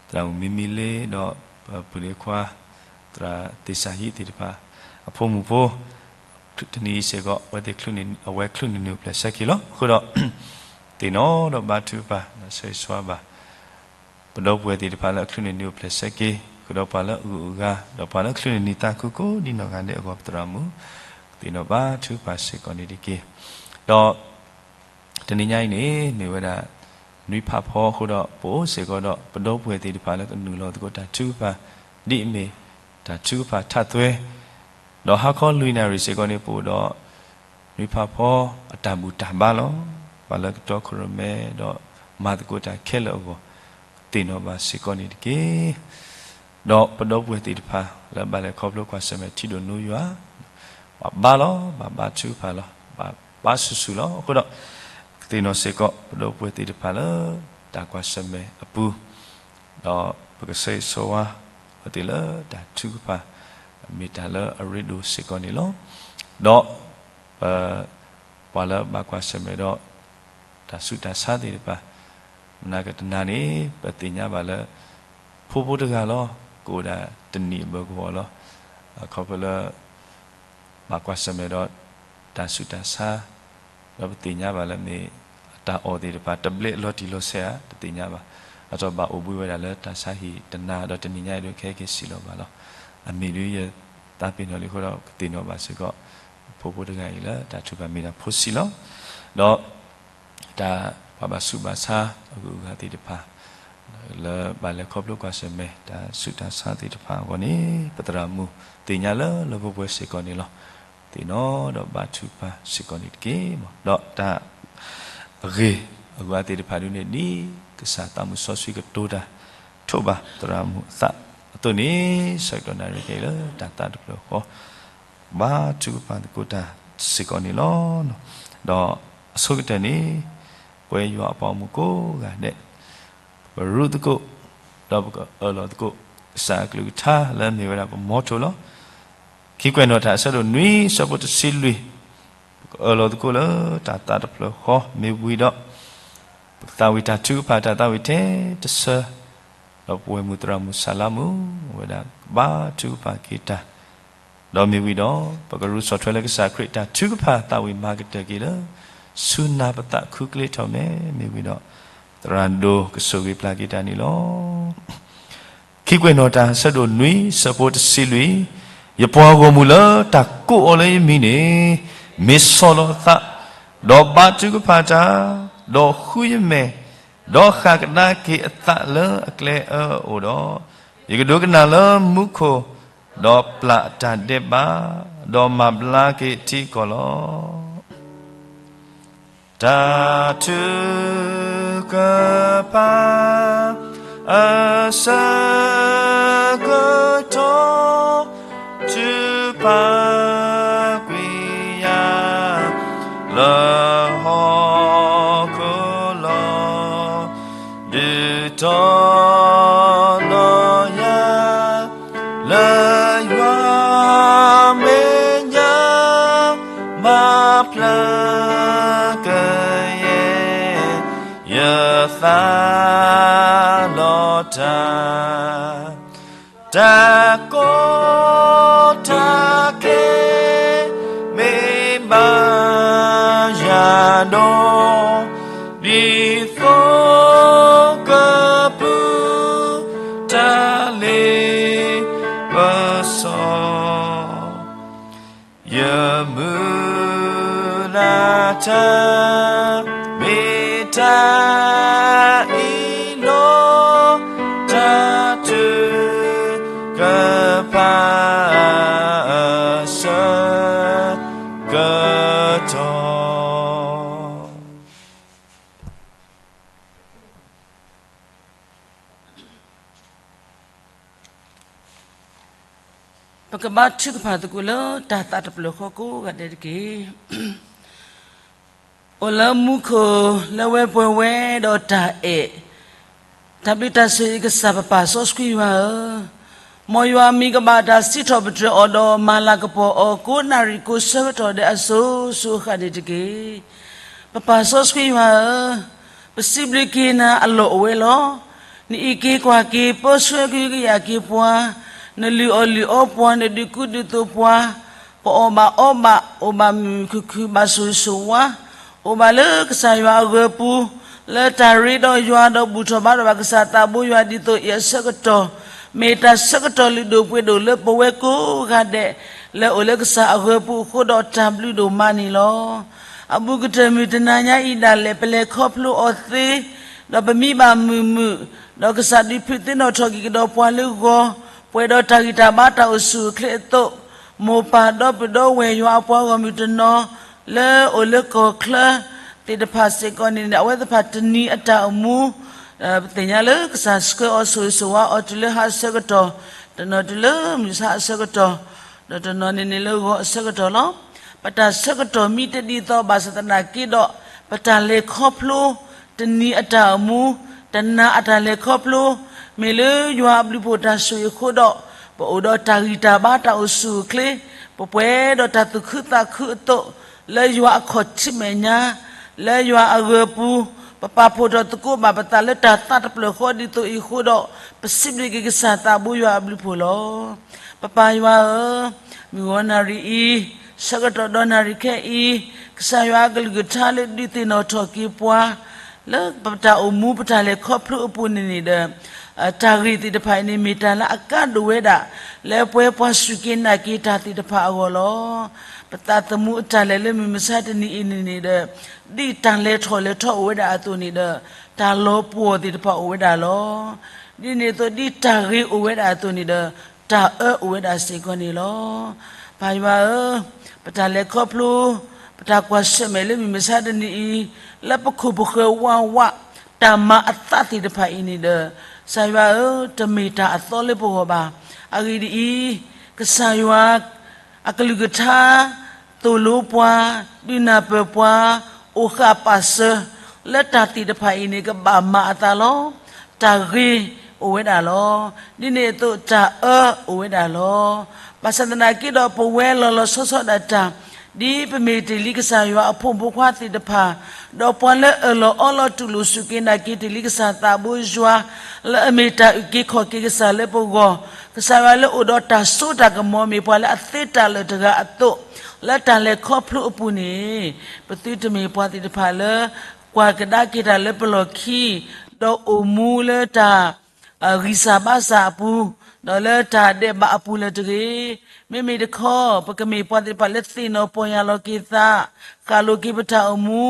သရၣ်မုၣ်မံမံလ့ ဒီးပပုၢ်ဒ့ခွါ သရၣ်သ့ၣ်စၢ်ဟံးသ့ၣ်တဖၣ် အဖိမုၣ်ဖိ တနံၤအံၤစ့ၢ်ကီး အဝဲသ့ၣ် အဝဲချုးန့ၢ်နံၤအိၣ်ဖျဲၣ်ဆၢက့ၤလီၤ. အဃိဒီး သ့ၣ်နီၣ်ဒီးဘါထုကဖၣ် ဒီးဆၢဂ့ၤဆၢဝါဘၣ် ပဒီပုၢ်ဝဲၢ်သ့ၣ်တဖၣ်လၢအချုးန့ၢ်နံၤအိၣ်ဖျဲၣ်ဆၢက့ၤ, ဃုာ်ဒီးပှၤလၢအဂုၤအဂၤ ဒီးပှၤလၢချုးန့ၢ်နံၤသးခုကိးဒံနီၢ်ဂၤဒဲးအဂီၢ် ပသရၣ်မုၣ် သ့ၣ်နီၣ်ဘါထုကဖၣ်စ့ၢ်ကီးန့ၣ်တက့ၢ်. ဒီး တနံၤညါအံၤန့ၣ် မ့ၢ်ဝဲဒၣ် နွံဖးဖီအဃိဒီး ပအိၣ်စ့ၢ်ကီးဒီး ပဒီပုၢ်ဝဲၢ်သ့ၣ်တဖၣ်လၢကနုာ်လီၤသကိးတၢ်ထုကဖၣ် ဒ်အမ့ၢ်တၢ်ထုကဖၣ်ထးသွဲ ဒီးဟါခီလွံၢ်နၣ်ရံၣ်စ့ၢ်ကီးန့ၣ် ပအိၣ်ဒီး နွံဖးဖီအတၢ်ဘူၣ်တၢ်ဘါလီၤ. ပှၤလၢကတီခိၣ်ရိၣ်မဲ ဒီးမၤသကိးတၢ်ခဲလၢာ်အဂီၢ် သ့ၣ်နီၣ်ဘၣ်စ့ၢ်ကီးန့ၣ်တက့ၢ်. ဒီးပဒီပုၢ်ဝဲၢ်သ့ၣ်တဖၣ် လၢဘၣ်လဲၤခီဖျိကွၢ်ဆၢၣ်မဲာ်ထံဒိၣ်နိယွၤ ဘၣ်ဘါလီၤ, ဘၣ်ဘါထုကဖၣ်လီၤ, ဘၣ်ဘါဆူၣ်ဆူၣ်လီၤ. အဃိဒီး ကသ့ၣ်နီၣ်စ့ၢ်ကီး ပဒီပုၢ်ဝဲၢ်သ့ၣ်တဖၣ်လၢ တၢ်ကွၢ်ဆၢၣ်မဲာ်အပူၤ ဒီးပကဆၢဂ့ၤဆၢဝါအဝဲသ့ၣ်လၢတၢ်ထုကဖၣ် မ့ၢ်တၢ်လၢအရ့ဒိၣ်စ့ၢ်ကီးန့ၣ်လီၤ. ဒီး ပ ပှၤလၢဘၣ်ကွၢ်ဆၢၣ်မဲာ်ဒီး တၢ်ဆူးတၢ်ဆါသ့ၣ်တဖၣ် မနၤကတနၤန့ၣ် ပသ့ၣ်ညါဘၣ်လၢ ဖိဖိတဂၤလီၤ, ကအိၣ်ဒၣ်တနံၣ်အဘၢၣ်ကဝီၤလီၤ. အခီဖျိလၢ ဘၣ်ကွၢ်ဆၢၣ်မဲာ်ဒီး တၢ်ဆူးတၢ်ဆါ ဒီးပသ့ၣ်ညါဘၣ်လၢမ့ၢ်အတၢ်အီၣ်သ့ၣ်တဖၣ် တဘျဲးလီၤတံၢ်လီၤဆဲးဧါ တသ့ၣ်ညါဘၣ်. အတီၢ်ဘၣ်အိၣ်ဘှံးဝဲဒၣ်လၢတၢ်ဆါဟံၣ်တနၤ ဒီးတနံၤညါအံၤဒုးခဲက့ၤစံးလီၤဘၣ်လီၤ. အမ့ၢ်ဒုးယသးပ့ၤနီၣ်လံအဃိဒီး ကသ့ၣ်နီၣ်ဘၣ်စ့ၢ်ကီး ဖိဖိတဂၤအံၤလၢတၢ်ထုကဖၣ်မ့ၢ်ဒၣ်ဖိဆံးလီၤ. ဒီး တၢ်ပှၤဘၣ်ဆူးဘၣ်ဆါအဂုၤအဂၤသ့ၣ်တဖၣ် လၢဘၣ်လဲၤခီဖျိကွၢ်ဆၢၣ်မဲာ် တၢ်ဆူးတၢ်ဆါသ့ၣ်တဖၣ်အဂီၢ်န့ၣ် ပသရၣ်မုၣ်သ့ၣ်ညါလၢလၢပှဲၤပှဲၤစ့ၢ်ကီးန့ၣ်လီၤ. သ့ၣ်နီၣ်ဒီးဘါထုကဖၣ်စ့ၢ်ကီးန့ၣ်တက့ၢ်. ဒီးတၢ်အဂ့ၤအဝဲသ့ၣ်တဖၣ်ဒုးန့ၣ် ဒ်ကစၢ်သးမုၢ်စီဆှံကတိၤတၢ် ထိးဘၣ်သရၣ်မုၣ်အသးအသိးန့ၣ် ဆၢကတီၢ်နၣ်ရံၣ်ခဲအံၤလၢတၢ်သးတဖျၢၣ်ဃီ ဘါထုကဖၣ်သကိးတၢ်စ့ၢ်ကီးန့ၣ်လီၤ. ဒီးအဆိကတၢၢ်န့ၣ် ပဝဲယွၤအပှၤဂီၢ်မုၢ်ကိးဂၤဒဲး ပကရူးသကိး ဒီးပကအၢၣ်လီၤသကိး ကစၢ်အကလုၢ်ကထါလၢအမ့ၢ်ဝဲဒၣ်ပမီထိၣ်လီၤ. ခံကွဲးနီၣ်တၢ်အဆၢဒိၣ်နွံ ဆၢဖိတဆံလွံၢ် ပကအၢၣ်လီၤသကိးလၢတၢ်သးတဖျၢၣ်ဃီမ့ၢ်ဝံၤဒီး ပကသးဝံၣ်တၢ်ထုကဖၣ်တၢ်သးဝံၣ်ထဲတဆၢ ဒီးပဝဲၢ်မုၣ်သရၣ်မုၣ်ဆၣ်လါမုၣ် အဝဲဒၣ်ကဘါထုကဖၣ်က့ၤတၢ် ဒီးမ့ၢ်ဝံၤဒီး ပကရူးဆီၣ်ထွဲလၢကစၢ်ခရံာ်တၢ်ထုကဖၣ်သးဝံၣ်မၤကတၢၢ်က့ၤလၢ ဆူနၢ်ပသးခုကလ့ထီၣ်မဲာ် မ့ၢ်ဝံၤဒီး သရၣ်ဒိၣ်ကဆိၣ်ဂ့ၤပျၢ်က့ၤတၢ်န့ၣ်လီၤ. ခံကွဲးနီၣ်တၢ် ဆၢဒိၣ်နွံ ဆၢဖိတဆံလွံၢ်, ယပှၤဂီၢ်မုၢ်လၢတၢ်ကိးအီၤလၢယမံၤန့ၣ်, မ့ၢ်ဆီၣ်လီၤအသး, ဒီးဘါထုကဖၣ်တၢ်, ဒီးဃုယမဲာ်, ဒီးဃၣ်ကဒါက့ၤအသးလၢအကျဲအၢအအိၣ်ဒီး, ယကဒိကနၣ်လၢမူခိၣ်, ဒီးပျၢ်အတၢ်ဒဲးဘး, ဒီးမၤဘျါက့ၤအထံအကီၢ်လီၤ. တၢ်ထုကဖၣ် အဆၢကတီၢ်, ထုကဖၣ်ကွံာ်ယၤ လၢဟီၣ်ခိၣ်လီၤ. ဒုးတီၢ်လီၤယၤ လၢယွၤမဲာ်ညါ, မၤဖျါကယဲၢ် ယသးလီၤတၢ်, တၢ်ကီတၢ်ခဲ မ့ၢ်ဘၣ်ယၤဒီး, ဒ်သိးကပုၢ်တၢ်လ့ပစီ ယမုၢ်လၢ်တၢ် မ့ၢ်တၢ်အံၤလီၤ. တၢ်ထုကဖၣ် အဆၢကတီၢ် ပကဘါထုကဖၣ်သကိးလၢတၢ်သးတဖျၢၣ်ဃီကိးဂၤဒဲးတက့ၢ်. အိၣ်လၢမူခိၣ်လၢဝဲပှဲၤဝဲဒီးတၢ်အဲၣ်, တၢ်ဘျုးတၢ်ဆိၣ်ဂ့ၤကစၢ် ပပၢ်စီဆှံယွၤဧၢ, မ်ယွၤအမံၤကဘၣ်တၢ်စံးထီၣ်ပတြၢၤအီၤဒီးမၤလၤကပီၤအီၤ ကိးနၣ်ရံၣ်ကိးဆၢကတီၢ်ဒဲးအစိၤစိၤအဃၣ်န့ၣ်တက့ၢ်. ပပၢ်စီဆှံယွၤဧၢ, ပစံးဘျုးက့ၤနၤအလီၢ်အိၣ်ဝဲလီၤ. နအံးက့ၤကွၢ်က့ၤ ပၢဆှၢကဟုကယာ်က့ၤပှၤ, နလုၢ်အီၣ်လုၢ်အီပှၤ, နဒုးကူဒုးသိးပှၤ, ပအီၣ်ဘၣ်အီဘၣ်, အိၣ်ဘၣ်မုာ်မုာ်ခုၣ်ခုၣ်, ဘၣ်ဆိၣ်ဂ့ၤဆိၣ်ဝါ, အိၣ်ဘၣ်လၢကစၢ်ယွၤအဂၢၤပူၤ, လၢတၢ်ရ့ဒီးယွၤဒီးဘူၣ်ထီၣ်ဘါထီၣ်ဘၣ်ကစၢ်သးဘိယွၤ ဒ်သိးအံၤအဆၢကတီၢ်, မ့ၢ်တၢ်ဆၢကတီၢ်လုၢ်ဒိၣ်ပှ့ၤဒိၣ်လၢပဝဲကိးဂၤဒဲး လၢအိၣ်လၢကစၢ်အဂၢၤပူၤအဃိဒီးတၢ်ဘျုးဒိၣ်မးန့ၣ်လီၤ. အဘူးကတၢၢ်မုၢ်တနၤညါအံၤဒၣ်လဲာ် ပလဲၤခီဖျိအီၤသ့, ဒီးပမံဘၣ်မုာ်မုာ်, ဒီးကစၢ်ဒုးဖုးသ့ၣ်နီၣ်ထီၣ်က့ၤကဒီးပှၤလၢဂီၤ, ပှဲၤဒီးတၢ်ဂံၢ်တၢ်ဘါတၢ်အိၣ်ဆူၣ်အိၣ်ချ့အသိး, မိၢ်ပၢ်ဒီပုၢ်ဒီဝဲၢ်ယွၤအပှၤဂီၢ်မုၢ်တနီၤ လၢအိၣ်လၢကီၢ်ချၢသ့ၣ်တဖၣ်စ့ၢ်ကီးန့ၣ် အဝဲသ့ၣ်တဖၣ်တနံၤအတၢ်အိၣ်မူ ပသ့ၣ်ညါလၢကစၢ်ဆှၢအီၤဆိၣ်ဂ့ၤဆိၣ်ဝါအီၤတုၤလၢဟါအဆၢကတီၢ်, တနီၤတုၤလၢမုၢ်ဆါအဆၢကတီၢ်, ဒီးတနီၤန့ၣ်န့ၣ်လၢဂီၤအဆၢကတီၢ်လီၤ. ပတၢ်ဆၢကတီၢ်မံတဒ်သိးဘၣ်ဆၣ်သနာ်က့ဒီး, ပတၢ်လဲၤခီဖျိတနံၤအတၢ်အိၣ်မူ, တနၤအတၢ်လဲၤခီဖျိ, မ့ၢ်လၢယွၤအဘျုးဖှိၣ်တၢ်ဆိၣ်ဂ့ၤအဃိဒီး, ပအိၣ်ဒီးတၢ်ဂံၢ်တၢ်ဘါတၢ်အိၣ်ဆူၣ်အိၣ်ချ့, ပပှဲၤဒီးတၢ်သူၣ်ခုသးခုအသိး, လၢယွၤအခီၣ်ထံးမဲာ်ညါ, လၢယွၤအဂၢၤပူၤ, ပပာ်ဖှိၣ်ထီၣ်သကိးဘၣ်ပသးလၢတၢ်သးတဖျၢၣ်ဃီဒ်သိးအံၤအဃိဒီး, ပစံးဘျုးက့ၤကစၢ်သးဘိယွၤအဘျုးဖှိၣ်လီၤ. ပပၢ်ယွၤဧၢ, မုၢ်ဂီၤနၣ်ရံၣ်အံၤ, ဆၢကတီၢ်ဒီးနၣ်ရံၣ်ခဲအံၤ, ကစၢ်ယွၤအကလုၢ်ကထါလၢဒုးသ့ၣ်နီၣ်ထီၣ်က့ၤပှၤ လၢပတၢ်အိၣ်မူပတၢ်လဲၤခီဖျိအပူၤန့ၣ်န့ၣ်ဒီး, တၢ်ဂ့ၢ်သ့ၣ်တဖၣ်အံၤန့ၣ် မ့ၢ်တၢ်လၢအကါဒိၣ်ဝဲဒၣ် လၢပဝဲပှၤစူၢ်က့ၤနာ်က့ၤတၢ်သ့ၣ်တဖၣ်အဂီၢ်လီၤ. ပသးသမူအတၢ်လဲၤလၢမုၢ်မဆါတနံၤအံၤန့ၣ်န့ၣ်ဒီး, ဒ်တၢ်လဲၤထီၣ်လဲၤထီအိၣ်ဝဲဒၣ်အသိးန့ၣ်ဒီး, တၢ်လီၤပှီၢ်သ့ၣ်တဖၣ်အိၣ်ဝဲဒၣ်လီၤ. ဒ်န့ၣ်အသိး ဒ်တၢ်ဂ့ၤအိၣ်ဝဲဒၣ်အသိးန့ၣ်ဒီး, တၢ်အၢအိၣ်ဝဲဒၣ်စ့ၢ်ကီးန့ၣ်လီၤ. ပၢ်ယွၤဧၢ, ပတၢ်လဲၤခီဖျိ, ပတၢ်ကွၢ်ဆၢၣ်မဲာ်လၢမုၢ်မဆါတနံၤအံၤ, လၢပခိၣ်ပဃၢၤဝးဝး, တၢ်မၤအသးသ့ၣ်တဖၣ်အံၤန့ၣ်ဒီး, ကစၢ်ယွၤဧၢ, တမ့ၢ်တၢ်အသီလၢပဂီၢ်ဘၣ်. အဂ့ၢ်ဒ်အံၤ, ကစၢ်ယွၤ အကလုၢ်ကထါ သိၣ်လိပှၤ, ဒုးနၢ်ပၢၢ်ပှၤ, အိၣ်ဃာ်ပာ်စၢၤ လၢတၢ်သ့ၣ်တဖၣ်အံၤန့ၣ် ကဘၣ်မၤအသးလီၤ. တၢ်ဂ့ၤအိၣ်ဝဲဒၣ်လီၤ. ဒ်န့ၣ်အသိးတၢ်အၢအိၣ်ဝဲဒၣ်လီၤ. ဘၣ်ဆၣ်သနာ်က့ဒီး ပဝဲလီၤလီၤဆီဆီဒၣ်တၢ်, ဒ်ပမ့ၢ်တ့ၢ်လံကစၢ်ယွၤအဖိမုၣ်ဖိခွါသ့ၣ်တဖၣ်, ဒီးပှၤလၢအၢၣ်လီၤအီလီၤတူၢ်လိာ်စူၢ်က့ၤနာ်က့ၤတ့ၢ်လံကစၢ်သးဘိယွၤ, လၢအမ့ၢ်တၢ်အုၣ်က့ၤခီၣ်က့ၤကစၢ်လၢပဂီၢ်, ကစၢ်ယွၤလၢအိၣ်ဒီးတၢ်စိတၢ်ကမီၤမ့ၢ်ပှၤလၢအသ့တၢ်လၢာ်တဂၤအသိး, လၢတၢ်လဲၤခီဖျိအပူၤန့ၣ်, ပသုတမ့ၢ်ပှၤသ့ၣ်တဖၣ်လၢ ကွၢ်ကဒါက့ၤတၢ်လၢပလီၢ်ခံ, ဒီးအိၣ်မူလၢတၢ် ဂံၢ်စၢ်ဘါစၢ်အပူၤ, ဒီးလၢတၢ်ဒဲးဘးအပူၤလၢၤတဂ့ၤ. မ့မ့ၢ်တခီ ပကမ့ၢ်ပှၤသ့ၣ်တဖၣ်လၢသ့ၣ်နီၣ်ပီၢ်ယၢ်လီၤက့ၤသး, ဃၣ်လိၤက့ၤပတၢ်အိၣ်မူ,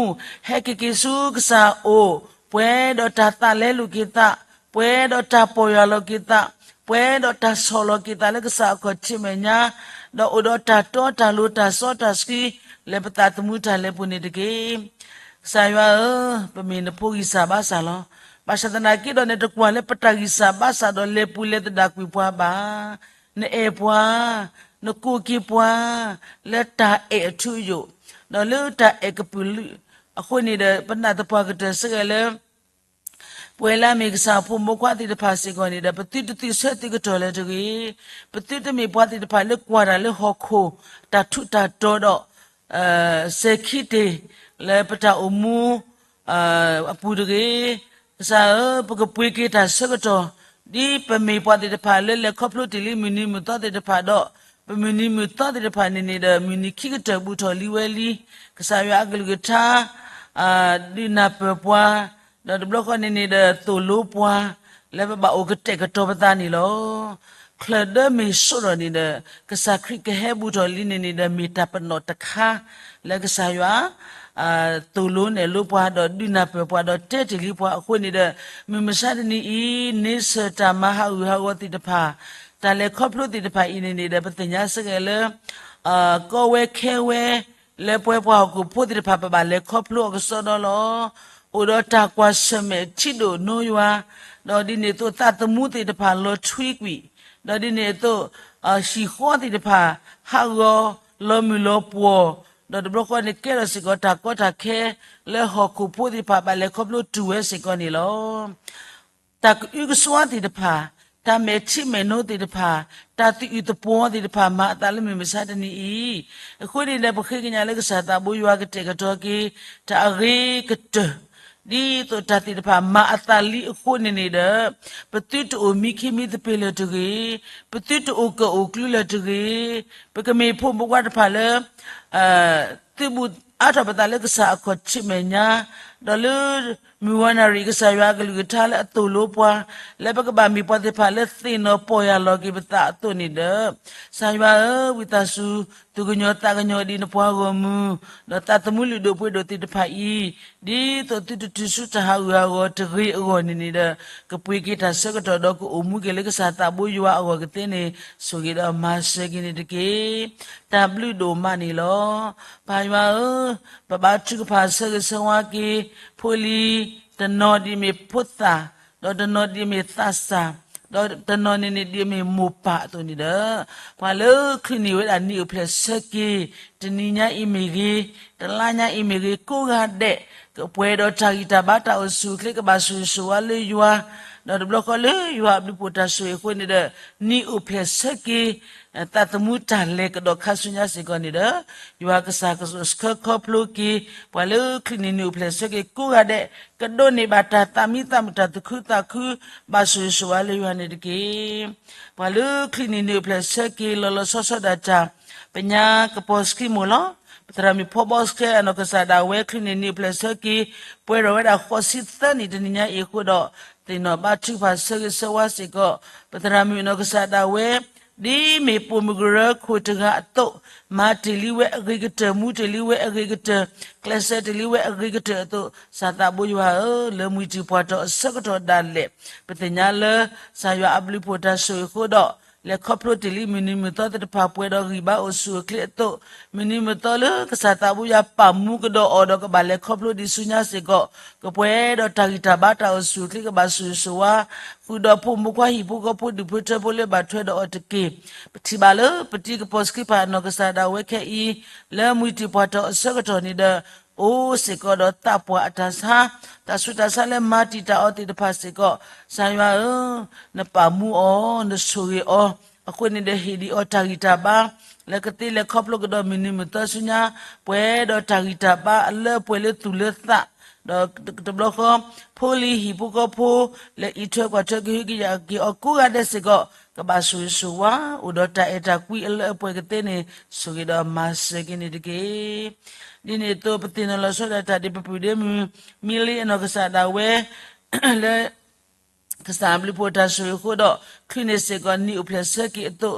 ဟဲက့ၤက့ၤဆူကစၢ်အအိၣ်, ပှဲၤဒီးတၢ်သးလဲလိာ်က့ၤသး, ပှဲၤဒီးတၢ်ပီၢ်ယၢ်လီၤက့ၤသး, ပှဲၤဒီးတၢ်ဆီၣ်လီၤက့ၤသးလၢကစၢ်အခီၣ်ထံးမဲာ်ညါ, ဒီးအိၣ်ဒီးတၢ်တီတၢ်လိၤတၢ်စီတၢ်ဆှံ လၢပသးသမူတၢ်လဲၤပူၤန့ၣ်တက့ၢ်. ကစၢ်ယွၤဧၢ, ပမ့ၢ်နဖိဂံၢ်စၢ်ဘါစၢ်လီၤ. ဘၣ်ဆၣ်သနာ်က့ဒီး နတကွၢ်လၢပတၢ်ဂံၢ်စၢ်ဘါစၢ်ဒီးလဲၤပူၤလဲၤသဒၣ်ကွံာ်ပှၤဘၣ်. နအဲၣ်ပှၤ, နကိးက့ၤပှၤ လၢတၢ်အဲၣ်အထူအယိာ်, ဒီးလၢတၢ်အဲၣ်ကပုာ်လုး, အဃိန့ၣ်ဒီး ပနာ်သပှၢ်ကတၢၢ်စ့ၢ်ကီးလၢ ပဝဲလၢအမ့ၢ်ကစၢ်ဖိမုၣ်ဖိခွါသ့ၣ်တဖၣ်စ့ၢ်ကီးန့ၣ်ဒီး ပသုတသုဆၢသုကတီၢ်လၢၤတဂ့ၤ. ပသုတမ့ၢ်ပှၤသ့ၣ်တဖၣ်လၢကွၢ်တၢ်လၢဟီၣ်ခိၣ်တၢ်ထူးတၢ်တီၤဒီး စဲၤခံတ့ၢ်လၢပတၢ်အိၣ်မူ အပူၤတဂ့ၤ. ကစၢ်ဧၢ, ပကပှ့ၤက့ၤတၢ်ဆၢကတီၢ် ဒ်ပမ့ၢ်ပှၤသ့ၣ်တဖၣ်လၢလဲၤခီဖျိတ့ၢ်လံမုၢ်နံၤမုၢ်သီသ့ၣ်တဖၣ်ဒီး ပမုၢ်နံၤမုၢ်သီသ့ၣ်တဖၣ်န့ၣ်န့ၣ်ဒီး မုၢ်နံၤခံကတၢၢ်ဘူးထီၣ်လံဝဲလံ. ကစၢ်ယွၤအကလုၢ်ကထါ ဒုးနၢ်ပၢၢ်ပှၤ, ဒီးတဘျီဃီန့ၣ်န့ၣ်ဒီးသိၣ်လိပှၤ လၢပဘၣ်အိၣ်ကတဲာ်ကတီၤပသးန့ၣ်လီၤ. ချၢၣ်ဒၢမ့ၢ်စိဒီးန့ၣ်ဒီး ကစၢ်ခရံာ်ကဟဲဘူးထီၣ်လံန့ၣ်န့ၣ်ဒီး မ့ၢ်တၢ်ပနီၣ်တခါ လၢကစၢ်ယွၤ သိၣ်လိနဲၣ်လိပှၤ ဒီးဒုးနၢ်ပၢၢ်ပှၤ ဒီးတဲတ့ၢ်လံပှၤအဃိန့ၣ်ဒီး မုၢ်မဆါတနံၤအံၤ န့ဆၢၣ်တၢ်မၤဟးဂူာ်ဟးဂီၤသ့ၣ်တဖၣ် တၢ်လဲၤခီဖျိသ့ၣ်တဖၣ်အံၤန့ၣ်န့ၣ်ဒီး ပသ့ၣ်ညါစ့ၢ်ကီးလၢ ကီဝဲခဲဝဲ လၢပှၤဟီၣ်ခိၣ်ဖိသ့ၣ်တဖၣ် ပဘၣ်လဲၤခီဖျိအီၤကစီဒီလီၤ. အိၣ်ဒီးတၢ်ကွၢ်ဆၢၣ်မဲာ်ထံဒိၣ်နိယွၤ, ဒီးဒ်န့ၣ်အသိးသးသမူသ့ၣ်တဖၣ်လီၤထွံကွံာ်, ဒီးဒ်န့ၣ်အသိး ဟံၣ်ဃီသ့ၣ်တဖၣ် ဟးဂီၤလီၤမုၢ်လီၤပှီၢ်, ဒီးတဘျီဃီန့ၣ်ကဲထီၣ်စ့ၢ်ကီးတၢ်ကီတၢ်ခဲ လၢဟီၣ်ခိၣ်ဖိသ့ၣ်တဖၣ်ဘၣ်လဲၤခီဖျိတုၤဝဲစ့ၢ်ကီးန့ၣ်လီၤ. တၢ်ကအုကစွါသ့ၣ်တဖၣ်, တၢ်မဲာ်ထံမဲာ်နိသ့ၣ်တဖၣ်, တၢ်သယုၢ်သပှီၤသ့ၣ်တဖၣ် မၤအသးလၢမုၢ်မဆါတနံၤအံၤ, အဃိန့ၣ်ဒီး ပဃ့ကညးလၢကစၢ်သးဘိယွၤကတဲာ်ကတီၤက့ၤ တၢ်အဂ့ၤကတၢၢ် ဒ်သိးတၢ်သ့ၣ်တဖၣ်မၤအသးလံအဃိန့ၣ်န့ၣ်ဒီး ပသုတအိၣ်မံခ့မံသပ့ၤလၢၤတဂ့ၤ, ပသုတအိၣ်ကၢၣ်အိၣ်ကျူလၢၤတဂ့ၤ, ပကမ့ၢ်ဖိမုၣ်ဖိခွါတဖၣ်လၢ သုးဘူးအါထီၣ်ပသးလၢကစၢ်အခီၣ်ထံးမဲာ်ညါ, ဒီးလၢမုၢ်ဝါနၣ်ရံၣ် ကစၢ်ယွၤအကလုၢ်ကထါလၢအသိၣ်လိပှၤ, လၢပကဘၣ်မ့ၢ်ပှၤသ့ၣ်တဖၣ်လၢသ့ၣ်နီၣ်ပီၢ်ယၢ်လီၤက့ၤပသးအသိးန့ၣ်ဒီး, ကစၢ်ယွၤဧၢ, ဝံသးစူၤ သူၣ်ကညီၤသးကညီၤဒံးနပှၤဂီၢ်မုၢ်, ဒီးသးသမူလုၢ်ဒိၣ်ပှ့ၤဒိၣ်သ့ၣ်တဖၣ်အံၤ, ဒ်သိးသုတတုၤဆူတၢ်ဟးဂူာ်ဟးဂီၤတဂ့ၤအဂီၢ်န့ၣ်န့ၣ်ဒီး, ကပှ့ၤက့ၤတၢ်ဆၢကတီၢ်ဒီးကအိၣ်မူက့ၤလၢကစၢ်သးဘိယွၤအဂီၢ်ကသ့န့ၣ်, ဆိၣ်ဂ့ၤဒီးမၤစၢၤက့ၤန့ၣ်တက့ၢ်. တၢ်ဘျုးဒိၣ်မးန့ၣ်လီၤ. ပၢ်ယွၤဧၢ, ပဘါထုကဖၣ်ဆၢဂ့ၤဆၢဝါက့ၤ ဖိလံၤတနီၤဒ်အမ့ၢ်ဖိသၣ်, ဒီးတနီၤဒ်အမ့ၢ်သးစၢ်, ဒီးတနီၤန့ၣ်န့ၣ်ဒ်အမ့ၢ်မိၢ်ပၢ်အသိးန့ၣ်ဒီး, ပှၤလၢချုးန့ၢ်ဝဲဒၣ်နံၣ်အိၣ်ဖျဲၣ်ဆၢက့ၤ, တနံၤညါအံၤမ့ၢ်ဂ့ၤ, တလါညါအံၤမ့ၢ်ဂ့ၤ, ကိးဂၤဒဲး ကပှဲၤဒီးတၢ်ဂံၢ်တၢ်ဘါတၢ်အိၣ်ဆူၣ်အိၣ်ချ့ ကဘၣ်ဆိၣ်ဂ့ၤဆိၣ်ဝါလၢယွၤ, ဒီးတဘျီဃီလၢယွၤအဘျုးဖှိၣ်တၢ်ဆိၣ်ဂ့ၤအဃိန့ၣ်ဒီး, နံၣ်အိၣ်ဖျဲၣ်ဆၢက့ၤ သးသမူတၢ်လဲၤကဒီးခါဆူညါစ့ၢ်ကီးန့ၣ်ဒီး, ယွၤကစၢ်ကဆှၢခီဖျိက့ၤ ပှၤလၢချုးန့ၢ်နံၣ်အိၣ်ဖျဲၣ်ဆၢက့ၤကိးဂၤဒဲး, ကဒိးန့ၢ်ဘၣ်တၢ်သးမံသးမုာ်တၢ်သူၣ်ခုသးခု, ဘၣ်ဆိၣ်ဂ့ၤဆိၣ်ဝါလၢယွၤန့ၣ်တက့ၢ်. ပှၤလၢချုးန့ၢ်နံၣ်အိၣ်ဖျဲၣ်ဆၢက့ၤလီၤလီၤဆီဆီဒၣ်တၢ်, ပညါကပီၤစခံမိၢ်လီၤ. ပသရၣ်မုၣ်ဖီဘီစခဲအနီၢ်ကစၢ်ဒၣ်ဝဲ ချုးန့ၢ်နံၣ်အိၣ်ဖျဲၣ်ဆၢက့ၤ ပှဲၤထီၣ်ဝဲဒၣ်ဃိးဆံသၢနံၣ်တနံၤညါအံၤအဃိဒီး, သ့ၣ်နီၣ်ဘါထုကဖၣ်ဆၢဂ့ၤဆၢဝါစ့ၢ်ကီး, ပသရၣ်မုၣ်အနီၢ်ကစၢ်ဒၣ်ဝဲ ဒ်မ့ၢ်ပိာ်မုၣ်ကရၢခိၣ်တဂၤအသိး, မၤတ့ၢ်လံဝဲအဂ့ၤကတၢၢ်, မူတ့ၢ်လံဝဲအဂ့ၤကတၢၢ်, ကျဲးစၢးတ့ၢ်လံဝဲအဂ့ၤကတၢၢ်အသိး, ကစၢ်သးဘိယွၤဧၢ, လၢမှံၤတံၢ်ပှၢ်ထီၣ်အဆၢကတီၢ်ဒၣ်လဲာ်, ပသ့ၣ်ညါလၢကစၢ်ယွၤအဘျုးဖှိၣ်တၢ်ဆိၣ်ဂ့ၤအဃိဒီး, လဲၤခီဖျိတ့ၢ်လံမုၢ်နံၤမုၢ်သီသ့ၣ်တဖၣ် ပှဲၤဒီးဂံၢ်ဘါအိၣ်ဆူၣ်အိၣ်ချ့အသိး, မုၢ်နံၤမုၢ်သီလၢကစၢ်သးဘိယွၤပာ်မူကဒီးအီၤဒီးကဘၣ်လဲၤခီဖျိဒံးဆူညါစ့ၢ်ကီး, ကပှဲၤဒီးတၢ်ဂံၢ်တၢ်ဘါတၢ်အိၣ်ဆူၣ်အိၣ်ချ့ ကဘၣ်ဆိၣ်ဂ့ၤဆိၣ်ဝါ ဃုာ်ဒီးဖိမုၣ်ဖိခွါဟံၣ်ဖိဃီဖိဒူၣ်ဖိထၢဖိလၢဘၣ်ထွဲဒီးအီၤတက့ၢ်. ပထံၣ်ဘၣ်လၢပတံၤကပီၤစခံဖၣ်အနီၢ်ကစၢ်ဒၣ်ဝဲခဲအံၤ, လၢမှံၤတံၢ်ပှၢ်ထီၣ်အဆၢကတီၢ်န့ၣ်ဒီး, အိၣ်စ့ၢ်ကီးဒီးသးပှၢ်အတၢ်ဆါ, တၢ်ဆူးတၢ်ဆါလၢမၤတံာ်တာ်အီၤသ့ၣ်တဖၣ်စ့ၢ်ကီး, ကစၢ်ယွၤဧၢ, နပာ်မူအီၤ, နဆိၣ်ဂ့ၤအီၤ, အဃိန့ၣ်ဒီးဟ့ၣ်ဒံးအီၤတၢ်ဂံၢ်တၢ်ဘါ, လၢကသ့လဲၤခီဖျိကဒီးမုၢ်နံၤမုၢ်သီဆူညါ, ပှဲၤဒီးတၢ်ဂံၢ်တၢ်ဘါအလၢအပှဲၤလၢသူၣ်လၢသး, ဒီးတဘျီဃီ, ဖိလံၤဟံၣ်ဖိဃီဖိ, လၢအံးထွဲကွၢ်ထွဲကဟုကယာ်က့ၤအီၤကိးဂၤဒဲးစ့ၢ်ကီး, ကဘၣ်ဆိၣ်ဂ့ၤဆိၣ်ဝါ, အိၣ်ဒီးတၢ်အဲၣ်တၢ်ကွံအလၢအပှဲၤကသ့န့ၣ်, ဆိၣ်ဂ့ၤဒီးမၤစၢၤက့ၤန့ၣ်တက့ၢ်. ဒ်န့ၣ်အသိးပသ့ၣ်နီၣ်လီၤဆီဒၣ်တၢ်ဒ်ပပုၢ်ဒ့မုၣ်, မံလ့အနီၢ်ကစၢ်ဒၣ်ဝဲ, လၢ ကစၢ်အဘျုးဖှိၣ်တၢ်ဆိၣ်ဂ့ၤအဃိဒီး ချုးန့ၣ်စ့ၢ်ကီးနံၣ်အိၣ်ဖျဲၣ်ဆၢက့ၤအသိး,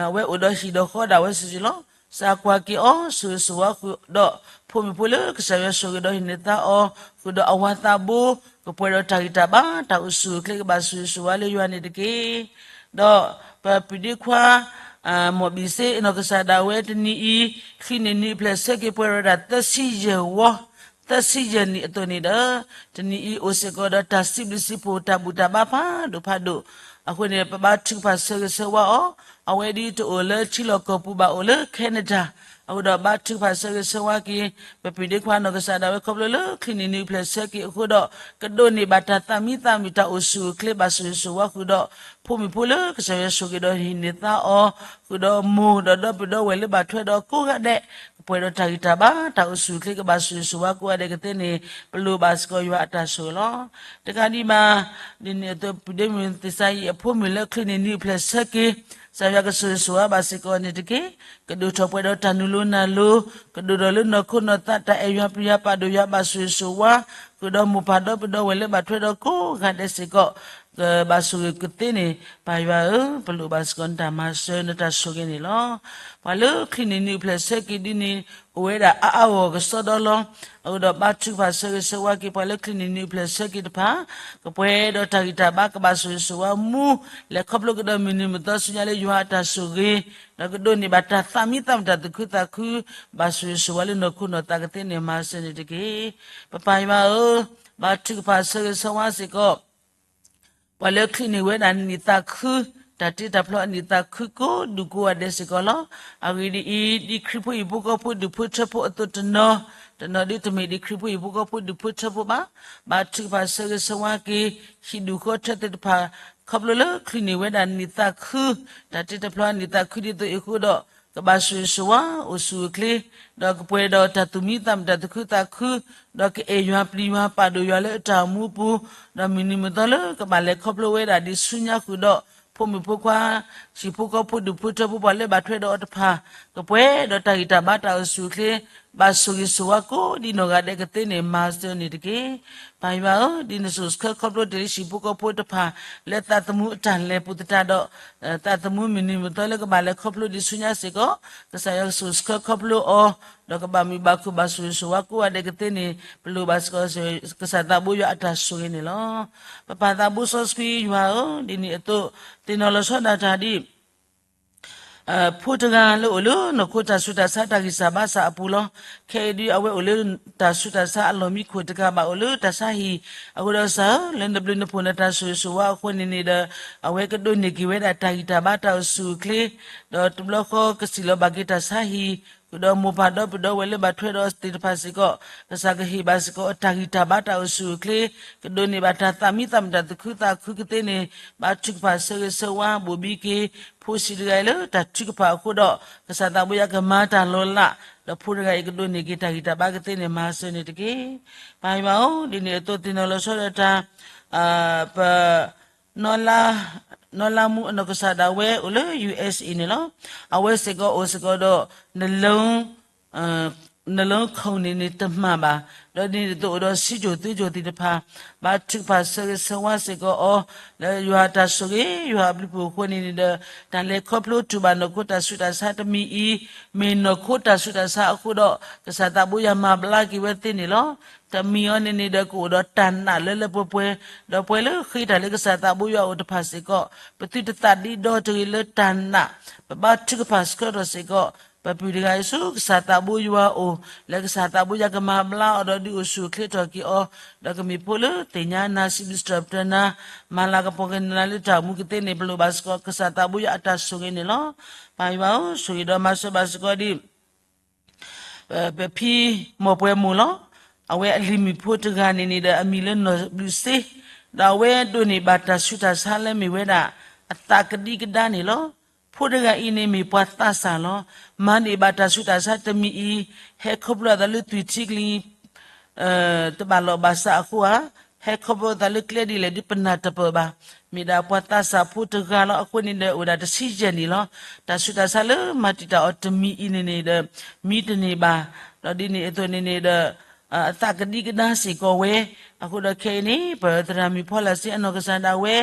အဝဲအိၣ်ဒီးဟံၣ်ဒီးဃီဒၣ်ဝဲစုာ်စုာ်လီၤ. စးကွၢ်က့ၤအီၤ ဆိၣ်ဂ့ၤဆိၣ်ဝါဃုာ်ဒီး ဖိမုၣ်ဖိလၢကစၢ်ယွၤဆိၣ်ဂ့ၤဒီးဟံးန့ၢ်သါအီၤ, ဃုာ်ဒီးအဝၤသးဘိ, ကပှဲၤဒီးတၢ်ဂံၢ်တၢ်ဘါ တၢ်အိၣ်ဆူၣ်အိၣ်ချ့ကဘၣ်ဆိၣ်ဂ့ၤဆိၣ်ဝါလၢယွၤန့ၣ်တက့ၢ်. ဒီးပပုၢ်ဒ့ခွါ မီၣ်ဘံၣ်စ့ နီၢ်ကစၢ်ဒၣ်ဝဲတနံၤအံၤ ချုးန့ၣ်နံၣ်အိၣ်ဖျဲၣ်ဆၢက့ၤပှဲၤဒီးဒၣ်သၢဆံယဲၢ်ဝီ, သၢဆံယဲၢ်နံၣ်အသိးန့ၣ်ဒီး တနံၤအံၤအိၣ်စ့ၢ်ကီးဒီးတၢ်စံးဘျုးစံးဖှိၣ် တၢ်ဘူၣ်တၢ်ဘါဖးဒိၣ်ဖးဒိၣ်, အဃိန့ၣ် ပဘါထုကဖၣ်ဆၢဂ့ၤဆၢဝါအီၤ, အဝဲဒ်တအိၣ်လၢထံလီၢ်ကီၢ်ပူၤဘၣ် အိၣ်လၢ Canada, အဃိဒီးဘါထုကဖၣ်ဆၢဂ့ၤဆၢဝါက့ၤ ပပုၢ်ဒ့ခွါနီၢ်ကစၢ်ဒၣ်ဝဲခီဖျိလၢ ချုးန့ၣ်နံၣ်အိၣ်ဖျဲၣ်ဆၢက့ၤအဃိဒီး ကဒိးန့ၢ်ဘၣ်တၢ်သးမံသးမုာ် တၢ်အိၣ်ဆူၣ်အိၣ်ချ့ ဘၣ်ဆိၣ်ဂ့ၤဆိၣ်ဝါဃုာ်ဒီး ဖိမုၣ်ဖိလၢကစၢ်ယွၤဆိၣ်ဂ့ၤဒီးဟံးန့ၢ်သါအီၤ, ဃုာ်ဒီးမိၢ်ဒီးဒီပုၢ်ဒီဝဲၢ်လၢဘၣ်ထွဲဒီးကိးဂၤဒဲး, ကပှဲၤဒီးတၢ်ဂံၢ်တၢ်ဘါ တၢ်အိၣ်ဆူၣ်အိၣ်ချ့ကဘၣ်ဆိၣ်ဂ့ၤဆိၣ်ဝါကိးဂၤဒဲးကသ့န့ၣ် ပလိၣ်ဘၣ်စ့ၢ်ကီးယွၤအတၢ်ဆိၣ်ဂ့ၤလီၤ. တကးဒံးဘၣ် ဒ်န့ၣ်အသိး ပုၢ်ဒ့မုၣ်သ့ၣ်စါယံၤအဖိမုၣ်လၢ ချုးန့ၣ်နံၣ်အိၣ်ဖျဲၣ်ဆၢက့ၤ ကစၢ်ယွၤကဆိၣ်ဂ့ၤဆိၣ်ဝါဘၣ်စ့ၢ်ကီးန့ၣ်တက့ၢ်. ကဒိၣ်ထီၣ်ပှဲၤဒီးတၢ်နုာ်လိၤနၢ်လိၤ, ကဒိၣ်ထီၣ်လၢနီၢ်ခိနီၢ်သး တၢ်အဲၣ်ယွၤပျံၤယွၤပာ်ဒိၣ်ယွၤ ဘၣ်ဆိၣ်ဂ့ၤဆိၣ်ဝါ, ဃုာ်ဒီးမိၢ်ပၢ်ဒီပုၢ်ဒီဝဲၢ်လၢဘၣ်ထွဲဒီးကိးဂၤဒဲးစ့ၢ်ကီး ကဘၣ်ဆိၣ်ဂ့ၤကသ့န့ၣ် ပၢ်ယွၤဧၢ, ပလိၣ်ဘၣ်စ့ၢ်ကီးနတၢ်မၤစၢၤ နတၢ်ဆိၣ်ဂ့ၤန့ၣ်လီၤ. ပှၤလၢ ချုးန့ၣ်နံၣ်အိၣ်ဖျဲၣ်ဆၢက့ၤဒ်န့ၣ် အိၣ်ဝဲဒၣ်အါအါဂီၢ်ဂီၢ်ကစီဒီလီၤ. အဃိဒီးဘါထုကဖၣ်ဆၢဂ့ၤဆၢဝါက့ၤ ပှၤလၢ ချုးန့ၣ်နံၣ်အိၣ်ဖျဲၣ်ဆၢက့ၤတဖၣ် ကပှဲၤဒီးတၢ်ဂံၢ်တၢ်ဘါ ကဘၣ်ဆိၣ်ဂ့ၤဆိၣ်ဝါမူ, လဲၤခီဖျိကဒီးမုၢ်နံၤမုၢ်သီဆူညါလၢယွၤအတၢ်ဆိၣ်ဂ့ၤ, ဒီးကဒိးန့ၢ်ဘၣ်တၢ်သးမံသးမုာ် တၢ်သူၣ်ခုသးခု, ဘၣ်ဆိၣ်ဂ့ၤဆိၣ်ဝါလၢနီၢ်ခိနီၢ်သးကသ့န့ၣ် မၤစၢၤန့ၣ်တက့ၢ်. ပပၢ်ယွၤဧၢ, ဘါထုကဖၣ်ဆၢဂ့ၤဆၢဝါစ့ၢ်ကီး ပှၤလၢ ချုးန့ၣ်ဝဲဒၣ်နံၣ်သးခု, တၢ်တ့တၢ်ဖျီအနံၣ်သးခုကိးဒူၣ်ကိးဂၤဒဲးစ့ၢ်ကီးလီၤ. အဂ့ၢ်ဒ်အံၤ, ဒ်ခရံာ်ဖိဟံၣ်ဖိဃီဖိဒူၣ်ဖိထၢဖိအသိးတနီၤ, တနီၤဒုးတမ့ၢ်ဒ်ခရံာ်ဖိဟံၣ်ဖိဃီဖိဒူၣ်ဖိထၢဖိဘၣ်. ဘါထုကဖၣ်ဆၢဂ့ၤဆၢဝါက့ၤ ဟံၣ်ဒူၣ်ဃီထၢသ့ၣ်တဖၣ် ခီဖျိလၢ ချုးန့ၣ်ဝဲဒၣ်နံၣ်သးခု, တၢ်တ့တၢ်ဖျီအနံၣ်သးခုဒ်သိးအံၤအဃိဒီး ကဘၣ်ဆိၣ်ဂ့ၤဆိၣ်ဝါ အိၣ်ဆူၣ်အိၣ်ချ့, ဒီးကပှဲၤဒီးတၢ်သူၣ်မံသးမုာ် တၢ်သူၣ်ခုသးခု, ဒီးကအဲၣ်ယွၤပျံၤယွၤပာ်ဒိၣ်ယွၤလၢအတၢ်အိၣ်မူအပူၤ, ဒီးမုၢ်နံၤမုၢ်သီလၢကဘၣ်လဲၤခီဖျိဝဲဒၣ်ဒ်ဆူညါဃုာ်ဒီး ဖိမုၣ်ဖိခွါ ဟံၣ်ဖိဃီဖိဒူၣ်ဖိထၢဖိပှၤလၢဘၣ်ထွဲဒီးအီၤတဖၣ်, ကပှဲၤဒီးတၢ်ဂံၢ်တၢ်ဘါတၢ်အိၣ်ဆူၣ်အိၣ်ချ့, ဘၣ်ဆိၣ်ဂ့ၤဆိၣ်ဝါကိးဒ်နီၢ်ဂၤဒဲးကသ့န့ၣ် မၤစၢၤန့ၣ်တက့ၢ်. ပၢ်ယွၤဧၢ, ဒ်နဆိၣ်ဆှၢခီဖျိတ့ၢ်လံဟံၣ်ဖိဃီဖိတဖၣ် လၢသးသမူအတၢ်လဲၤပူၤသတးဒီး သးသမူမုၢ်နံၤမုၢ်သီလၢကဘၣ်လဲၤခီဖျိဒ်ဆူညါစ့ၢ်ကီး, ကစၢ်ယွၤကဆိၣ်ဆှၢခီဖျိအီၤ, ဒီးကဘၣ်မုာ်ဘၣ်ခုၣ်ဘၣ်ဆိၣ်ဂ့ၤဆိၣ်ဝါကိးဂၤဒဲးကသ့န့ၣ် ပလိၣ်ဘၣ်စ့ၢ်ကီး ကစၢ်သးဘိယွၤအတၢ်ဆိၣ်ဂ့ၤန့ၣ်လီၤ. ပပၢ်သးဘိစီဆှံယွၤဧၢ, ဒ်န့ၣ်အသိး သ့ၣ်နီၣ်လီၤဆီဒၣ်တၢ်ဒ် ဖိတဂၤလၢအိၣ်လၢနီၢ်ခိတၢ်ဆူးတၢ်ဆါတၢ်ဂံၢ်စၢ်ဘါစၢ်အပူၤလီၤ. ခဲအံၤဒ်အဝဲအိၣ်လၢတၢ်ဆူးတၢ်ဆါအလီၢ်မံခိၣ်တကးဘၣ် အိၣ်လၢတၢ်ဆါဟံၣ်, အဃိဒီးကစၢ်ဧၢ, လၢနဘျုးနဖှိၣ်နတၢ်ဆိၣ်ဂ့ၤဆိၣ်ဝါအဃိန့ၣ်န့ၣ်ဒီး အဝဲကဒိးန့ၢ်က့ၤဝဲဒၣ်တၢ်ဂံၢ်တၢ်ဘါတၢ်အိၣ်ဆူၣ်အိၣ်ချ့, ဒီးတဘျီဃီကစံၣ်လီၤဘၣ်က့ၤတၢ်ဆါဟံၣ်, ဃုာ်ဒီးမိၢ်ပၢ်ဒီပုၢ်ဒီဝဲၢ်လၢဘၣ်ထွဲဒီးသ့ၣ်တဖၣ်စ့ၢ်ကီး, ကစၢ်ကဟ့ၣ်ဘၣ်စ့ၢ်ကီးအတၢ်ဂံၢ်တၢ်ဘါတၢ်အိၣ်ဆူၣ်အိၣ်ချ့, ကဒိးန့ၢ်ဘၣ်တၢ်သးမံသးမုာ် တၢ်သူၣ်ခုသးခုကသ့န့ၣ်, ဘါထုကဖၣ်ဆၢဂ့ၤဆၢဝါဘိၣ်ဘံက့ၤ ဖိဆံးတဂၤအံၤလၢတၢ်ထုကဖၣ်အဃိဒီး ကစၢ်သးဘိယွၤကမၤတၢ်လီၤလး, ဒီးဖိတဂၤအံၤကဒိးန့ၢ်က့ၤတၢ်ဂံၢ်တၢ်ဘါကသ့န့ၣ် မၤစၢၤန့ၣ်တက့ၢ်. ပၢ်ယွၤဧၢ, ဒ်န့ၣ်အသိးသ့ၣ်နီၣ်လီၤဆီဒီးတၢ် ပ နီၢ်လါမူအနီၢ်ကစၢ်ဒၣ်ဝဲအိၣ်လၢ ယူႇအၢၣ်စ်အ့ၣ်န့ၣ်လီၤ. အဝဲစ့ၢ်ကီးအိၣ်စ့ၢ်ကီးဒီး နလၢ နလၢခိၣ်န့ၣ်န့ၣ်တမၤဘၣ်, ဒီးဒ်န့ၣ်အသိးအိၣ်ဒီးစံးကိၣ်သုကိၣ်သ့ၣ်တဖၣ်, ဘါထုကဖၣ်ဆၢဂ့ၤဆၢဝါစ့ၢ်ကီးအီၤ, လၢယွၤတၢ်ဆိၣ်ဂ့ၤ ယွၤအဘျုးဖှိၣ်အဃိန့ၣ်န့ၣ်ဒီး တၢ်လဲၤခီဖျိတူၢ်ဘၣ်နီၢ်ခိတၢ်ဆူးတၢ်ဆါတမံၤအံၤ, မ့ၢ်နီၢ်ခိတၢ်ဆူးတၢ်ဆါအဃိဒီး ကစၢ်သးဘိယွၤမၤဘျါက့ၤဝဲသ့န့ၣ်လီၤ. တမံၤအံၤန့ၣ်န့ၣ်ဒီးကအိၣ်ဒီးတၢ်နာ်လၢလၢပှဲၤပှဲၤ, ဒီးပှၤလၢဃ့တၢ်လၢကစၢ်သးဘိယွၤအအိၣ်တဖၣ်စ့ၢ်ကီး, ပသုတသးဒ့ဒီတဂ့ၤလၢတၢ်နာ်, ပဘါထုကဖၣ်ဆှၢထီၣ်စ့ၢ်ကီး ပပုၢ်တဂၤအံၤဆူကစၢ်သးဘိယွၤအအိၣ်, လၢကစၢ်သးဘိယွၤကမၤဘျါအီၤဒီးဒုးအိၣ်ဆူၣ်အိၣ်ချ့ထီၣ်က့ၤအီၤ, ဒီးကမ့ၢ်ဖိလၢသ့ၣ်ညါနၤ စံးဘျုးစံးထီၣ်ပတြၢၤနၤ, မၤလၤကပီၤက့ၤနၤလၢတၢ်အိၣ်မူကသ့န့ၣ် ပလိၣ်ဘၣ်စ့ၢ်ကီး ကစၢ်သးဘိယွၤအတၢ်ဆိၣ်ဂ့ၤန့ၣ်လီၤ. ပၢ်ယွၤဧၢ, ဆိၣ်ဂ့ၤဒီးမၤစၢၤဘၣ်စ့ၢ်ကီးဒ် ပဖံမီၢ်ပှဲၤမိၢ်လီၤ. အဝဲအလံၤမုၣ်ဖိတဂၤန့ၣ်န့ၣ်ဒီး အမံၤလၢနီၢ်ဘျုးစ့, ဒီးအဝဲဒိးန့ၢ်ဘၣ်တၢ်ဆူးတၢ်ဆါလၢမ့ၢ်ဝဲဒၣ် အသးကဒံကဒါန့ၣ်လီၤ. ဖိတဂၤအံၤန့ၣ်မ့ၢ်ပှၤသးစၢ်လီၤ. မၤန့ၢ်ဘၣ်တၢ်ဆူးတၢ်ဆါတမံၤအံၤ, ဟဲခီဖျိအသးလၢသွံၣ်ထံကလံၤ တဘၣ်လီၢ်ဘၣ်စးအဃိဧါ, ဟဲခီဖျိအသးလၢကျဲဒ်လဲၣ်ဒ်ပနၢ်တပၢၢ်ဘၣ်. မ့ၢ်ဒၣ်ပှၤသးစၢ်ဖိတဂၤလီၤ. အဃိန့ၣ်ဒီးအိၣ်ဒၣ်တဆံယဲၢ်နံၣ်လီၤ. တၢ်ဆူးတၢ်ဆါလၢမၤတံာ်တာ်အီၤတမံၤအံၤန့ၣ်န့ၣ်ဒီး မံတန့ၢ်ဘၣ်. ဒီးဒ်န့ၣ်အသိးန့ၣ်န့ၣ်ဒီး အသးကဒံကဒါစ့ၢ်ကီးဝဲ, အဃိဒီးခဲအံၤန့ၣ် ပသရၣ်မုၣ်ဖီလာ်စ့အနီၢ်ကစၢ်ဒၣ်ဝဲ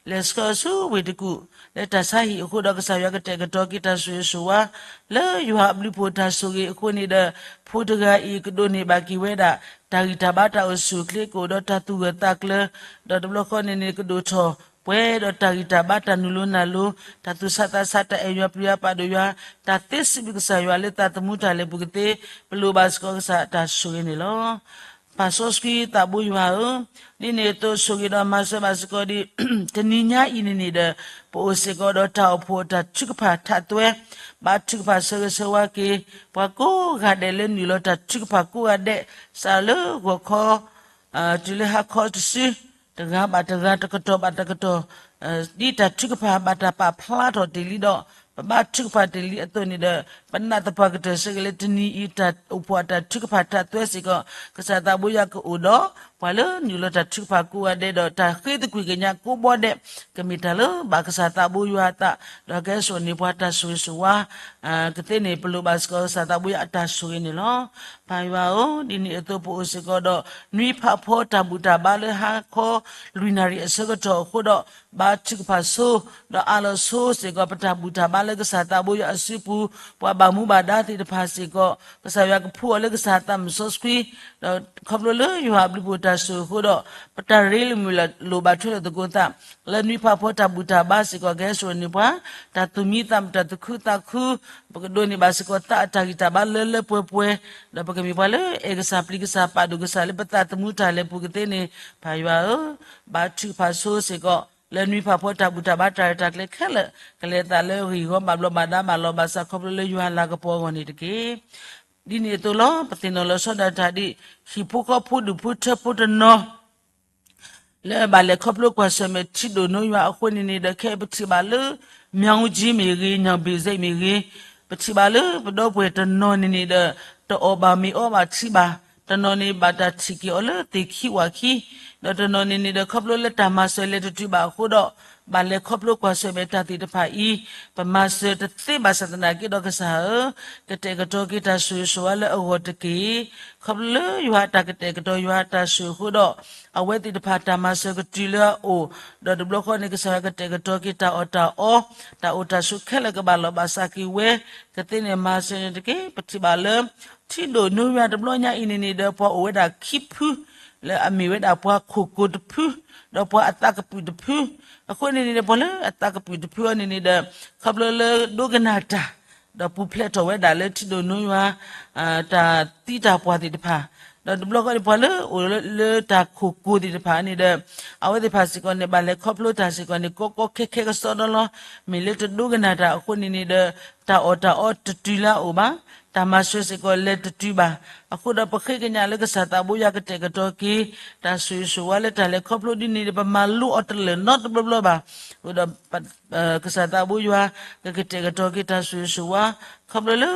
လဲၤဆှၢဆူဝ့ၢ်တကူၣ် လၢတၢ်ဆါဟံၣ်အဃိဒီး ကစၢ်ယွၤကတဲာ်ကတီၤက့ၤတၢ်ဆိၣ်ဂ့ၤဆိၣ်ဝါ လၢယွၤအဘျုးဖှိၣ်တၢ်ဆိၣ်ဂ့ၤအဃိန့ၣ်ဒီး ဖိတဂၤအံၤကဒိးန့ၢ်ဘၣ်က့ၤဝဲဒၣ် တၢ်ဂံၢ်တၢ်ဘါတၢ်အိၣ်ဆူၣ်အိၣ်ချ့ ကအိၣ်ဒီးတၢ်သူၣ်ဂၢၢ်သးကျၢၤ, ဒီးတဘျီဃီန့ၣ်န့ၣ် ကဒိၣ်ထီၣ်ပှဲၤဒီးတၢ်ဂံၢ်တၢ်ဘါ တၢ်နုာ်လီၤနၢ်လီၤ တၢ်သူၣ်ဆးသးဆး တၢ်အဲၣ်ယွၤပျံၤယွၤပာ်ဒိၣ်ယွၤ တၢ်သ့စံးဘျုးကစၢ်ယွၤလၢသးသမူတၢ်လဲၤပူၤကသ့, ပလိၣ်ဘၣ်စ့ၢ်ကီးကစၢ်တၢ်ဆိၣ်ဂ့ၤန့ၣ်လီၤ. ပၢ်စီဆှံသးဘိယွၤဧၢ, ဒ်န့ၣ်အသိးဆိၣ်ဂ့ၤဒီးမၤစၢၤဘၣ်စ့ၢ်ကီးဒ် တနံၤညါအံၤန့ၣ်န့ၣ်ဒီး ပအိၣ်စ့ၢ်ကီးဒီးတၢ်အိၣ်ဖှိၣ်တၢ်ထုကဖၣ်ထးသွဲ, ဘါထုကဖၣ်ဆၢဂ့ၤဆၢဝါက့ၤ ပှၤကိးဂၤဒဲးလၢနုာ်လီၤတၢ်ထုကဖၣ်ကိးဂၤဒဲး စးလၢဂီၤခီ တုၤလၢဟါခီတစု တဂၤဘၣ်တဂၤ တကတီၢ်ဘၣ်တကတီၢ် ဒ်တၢ်ထုကဖၣ်ဘၣ်တၢ်ပာ်ဖျါထီၣ်တ့ၢ်လံဒီး ပဘါထုကဖၣ်တ့ၢ်လံအသိးန့ၣ်ဒီး ပနာ်သပှၢ်ကတၢၢ်ဆၢက့ၤလၢတနံၤအံၤ တၢ်အိၣ်ဖှိၣ်အတၢ်ထုကဖၣ်ထးသွဲစ့ၢ်ကီး ကစၢ်သးဘိယွၤကအိၣ်ဒီး ပှၤလၢနုာ်လီၤတၢ်ထုကဖၣ်ကိးဂၤဒဲးဒီး တၢ်ဃ့သကွံၢ်ကညးကိးဘီဒဲး ကမ့ၢ်တၢ်လၢဘၣ်ကစၢ်သးဘိယွၤအသး ဒီးကဟဲစိာ်န့ၢ်ပှၤတၢ်ဆိၣ်ဂ့ၤဆိၣ်ဝါ ကသ့န့ၢ်ပလိၣ်ဘၣ်စ့ၢ်ကီးကစၢ်သးဘိယွၤအတၢ်ဆိၣ်ဂ့ၤန့ၣ်လီၤ. ပၢ်ယွၤဧၢ, ဒ်န့ၣ်အသိးပအိၣ်စ့ၢ်ကီးဒီး နွံဖးဖီတၢ်ဘူၣ်တၢ်ဘါလၢဟါခီလွံၢ်နၣ်ရံၣ်အဆၢကတီၢ်အဃိဒီး ဘါထုကဖၣ်ဆိ ဒီးအးလီၤဆိစ့ၢ်ကီး ပတၢ်ဘူၣ်တၢ်ဘါလၢကစၢ်သးဘိယွၤအစုပူၤ ပှၤဘၣ်မူဘၣ်ဒါသ့ၣ်တဖၣ်စ့ၢ်ကီး ကစၢ်ယွၤကဖှူအီၤလၢကစၢ်သးမုၣ်စီဆှံ ဒီးခီဖျိလၢယွၤအဘျုးဖှိၣ်တၢ်ဆိၣ်ဂ့ၤအဃိဒီး ပတၢ်ရ့လိာ်မုာ်လိာ်ဘၣ်ထွဲလိာ်သကိးသး လၢနွံဖးဖီတၢ်ဘူၣ်တၢ်ဘါစ့ၢ်ကီး ကဟဲစိာ်န့ၢ်ပှၤ တၢ်သူၣ်မံသးမုာ်တၢ်သူၣ်ခုသးခု ပကဒိးန့ၢ်ဘၣ်စ့ၢ်ကီးသးအတၢ်ဂံၢ်တၢ်ဘါလၢလၢပှဲၤပှဲၤ ဒီးပကမ့ၢ်ပှၤလၢအဲၣ်ကစၢ်ပျံၤကစၢ်ပာ်ဒိၣ်ကစၢ်လၢပသးသမူတၢ်လဲၤပူၤကသ့န့ၣ် ပၢ်ယွၤဧၢ, ဘါထုကဖၣ်ဆိစ့ၢ်ကီး လၢနွံဖးဖီတၢ်ဘူၣ်တၢ်ဘါတၢ်ရဲၣ်တၢ်ကျဲၤခဲလၢာ် ကလဲၤသးလၢဂ့ၢ်ဂီၢ်ဘၣ်ဘျီးဘၣ်ဒါဘၣ်လီၤဘၣ်စးခီဖျိလၢယွၤလၤကပီၤအဂီၢ်န့ၣ်တက့ၢ်. ဒ်န့ၣ်အသိးလီၤ ပသ့ၣ်နီၣ်လီၤဆီဒၣ်တၢ်ဒ် ဟံၣ်ဖိဃီဖိဒူၣ်ဖိထၢဖိတနီၤ လၢဘၣ်လဲၤခီဖျိကွၢ်ဆၢၣ်မဲာ်ထံဒိၣ်နိယွၤအဃိန့ၣ်န့ၣ်ဒီး ခဲအံၤပထံၣ်ဘၣ်လၢ မၠီကၠံမ့ၢ်ဂ့ၤ ညၣ်ဘ့ၣ်စဲးမ့ၢ်ဂ့ၤ, ပထံၣ်ဘၣ်လၢပဒီပုၢ်ဝဲၢ်တနီၤန့ၣ်န့ၣ်ဒီး တအီၣ်ဘၣ်မ့ၤအီဘၣ်ထံဘၣ်, တနီၤန့ၣ်ဘၣ်တၢ်ထံၣ်က့ၤအီၤလၢသ့ၣ်ခံဝၣ်ခံ, ဒီးတနီၤန့ၣ်န့ၣ်ဒီး ခီဖျိလၢတၢ်မၤစၢၤလဲၤတတုၤဘၣ်အဃိဒီး ဘၣ်လဲၤခီဖျိကွၢ်ဆၢၣ်မဲာ်တၢ်သ့ၣ်တဖၣ်အံၤ ပမၤစၢၤတသ့ဘၣ်ဆၣ်သနာ်က့ဒီးကစၢ်ဧၢ, ကတဲာ်ကတီၤက့ၤတၢ်ဆိၣ်ဂ့ၤဆိၣ်ဝါလၢအဂီၢ်တက့ၢ်. ခီဖျိလၢယွၤအတၢ်ကတဲာ်ကတီၤယွၤအတၢ်ဆိၣ်ဂ့ၤအဃိဒီး အဝဲသ့ၣ်တဖၣ်တၢ်မၤစၢၤကတုၤလၢအအိၣ်, ဒီးတဘျီဃီန့ၣ် ကစၢ်ယွၤကတဲာ်ကတီၤက့ၤတၢ်အီၣ်တၢ်အီ, တၢ်အိၣ်တၢ်ဆိးခဲလၢာ်ကဘၣ်လီၤဘၣ်စးက့ၤဝဲ, ကသ့န့ၣ်မၤစၢၤန့ၣ်တက့ၢ်. ပထံၣ်ဘၣ်လၢ ထံဒိၣ်နိယွၤတဘျီညါအံၤန့ၣ်န့ၣ်ဒီး ပှၤအိၣ်ဝဲဒၣ်ခံဖု လၢအမ့ၢ်ဝဲဒၣ်ပှၤခိၣ်ကိၤတဖု, ဒီးပှၤအသးကပုာ်တဖု, အဃိန့ၣ်န့ၣ်ဒီး ပှၤလၢအသးကပုာ်တဖုအံၤန့ၣ်န့ၣ်ဒီး ခီဖျိလၢဒိကနၣ်တၢ် ဒီးပူၤဖျဲးထီၣ်ဝဲဒၣ်လၢထံဒိၣ်နိယွၤ တၢ်သံတၢ်ပှၢ်သ့ၣ်တဖၣ်, ဒီးတဘျီဃီန့ၣ် ပှၤလၢအိၣ်လၢတၢ်ခိၣ်ကိၤသ့ၣ်တဖၣ်န့ၣ်ဒီး အဝဲသ့ၣ်တဖၣ်စ့ၢ်ကီးန့ၣ် ဘၣ်လဲၤခီဖျိတၢ်စ့ၢ်ကီးန့ၣ် ကီကီခဲခဲကစီဒီလီၤ. မ့ၢ်လၢတဒိကနၣ်တၢ်အဃိန့ၣ်န့ၣ်ဒီး တၢ်အီၣ်တၢ်အီတတုၤလၢအအိၣ်ဘၣ်, တၢ်မၤစၢၤစ့ၢ်ကီးလဲၤတတုၤဘၣ်. အဃိဒီးပဃ့ကညးလၢကစၢ်သးဘိယွၤကတဲာ်ကတီၤက့ၤ တၢ်ဆိၣ်ဂ့ၤဆိၣ်ဝါလၢတၢ်လဲၤခီဖျိဒ်န့ၣ်ဒီး ပမၤလိအီၤတလၢာ်နီတဘျီဘျီဘၣ်. အဃိဒီး ကစၢ်သးဘိယွၤ ကကတဲာ်ကတီၤက့ၤတၢ်ဆိၣ်ဂ့ၤဆိၣ်ဝါ ခီဖျိလၢ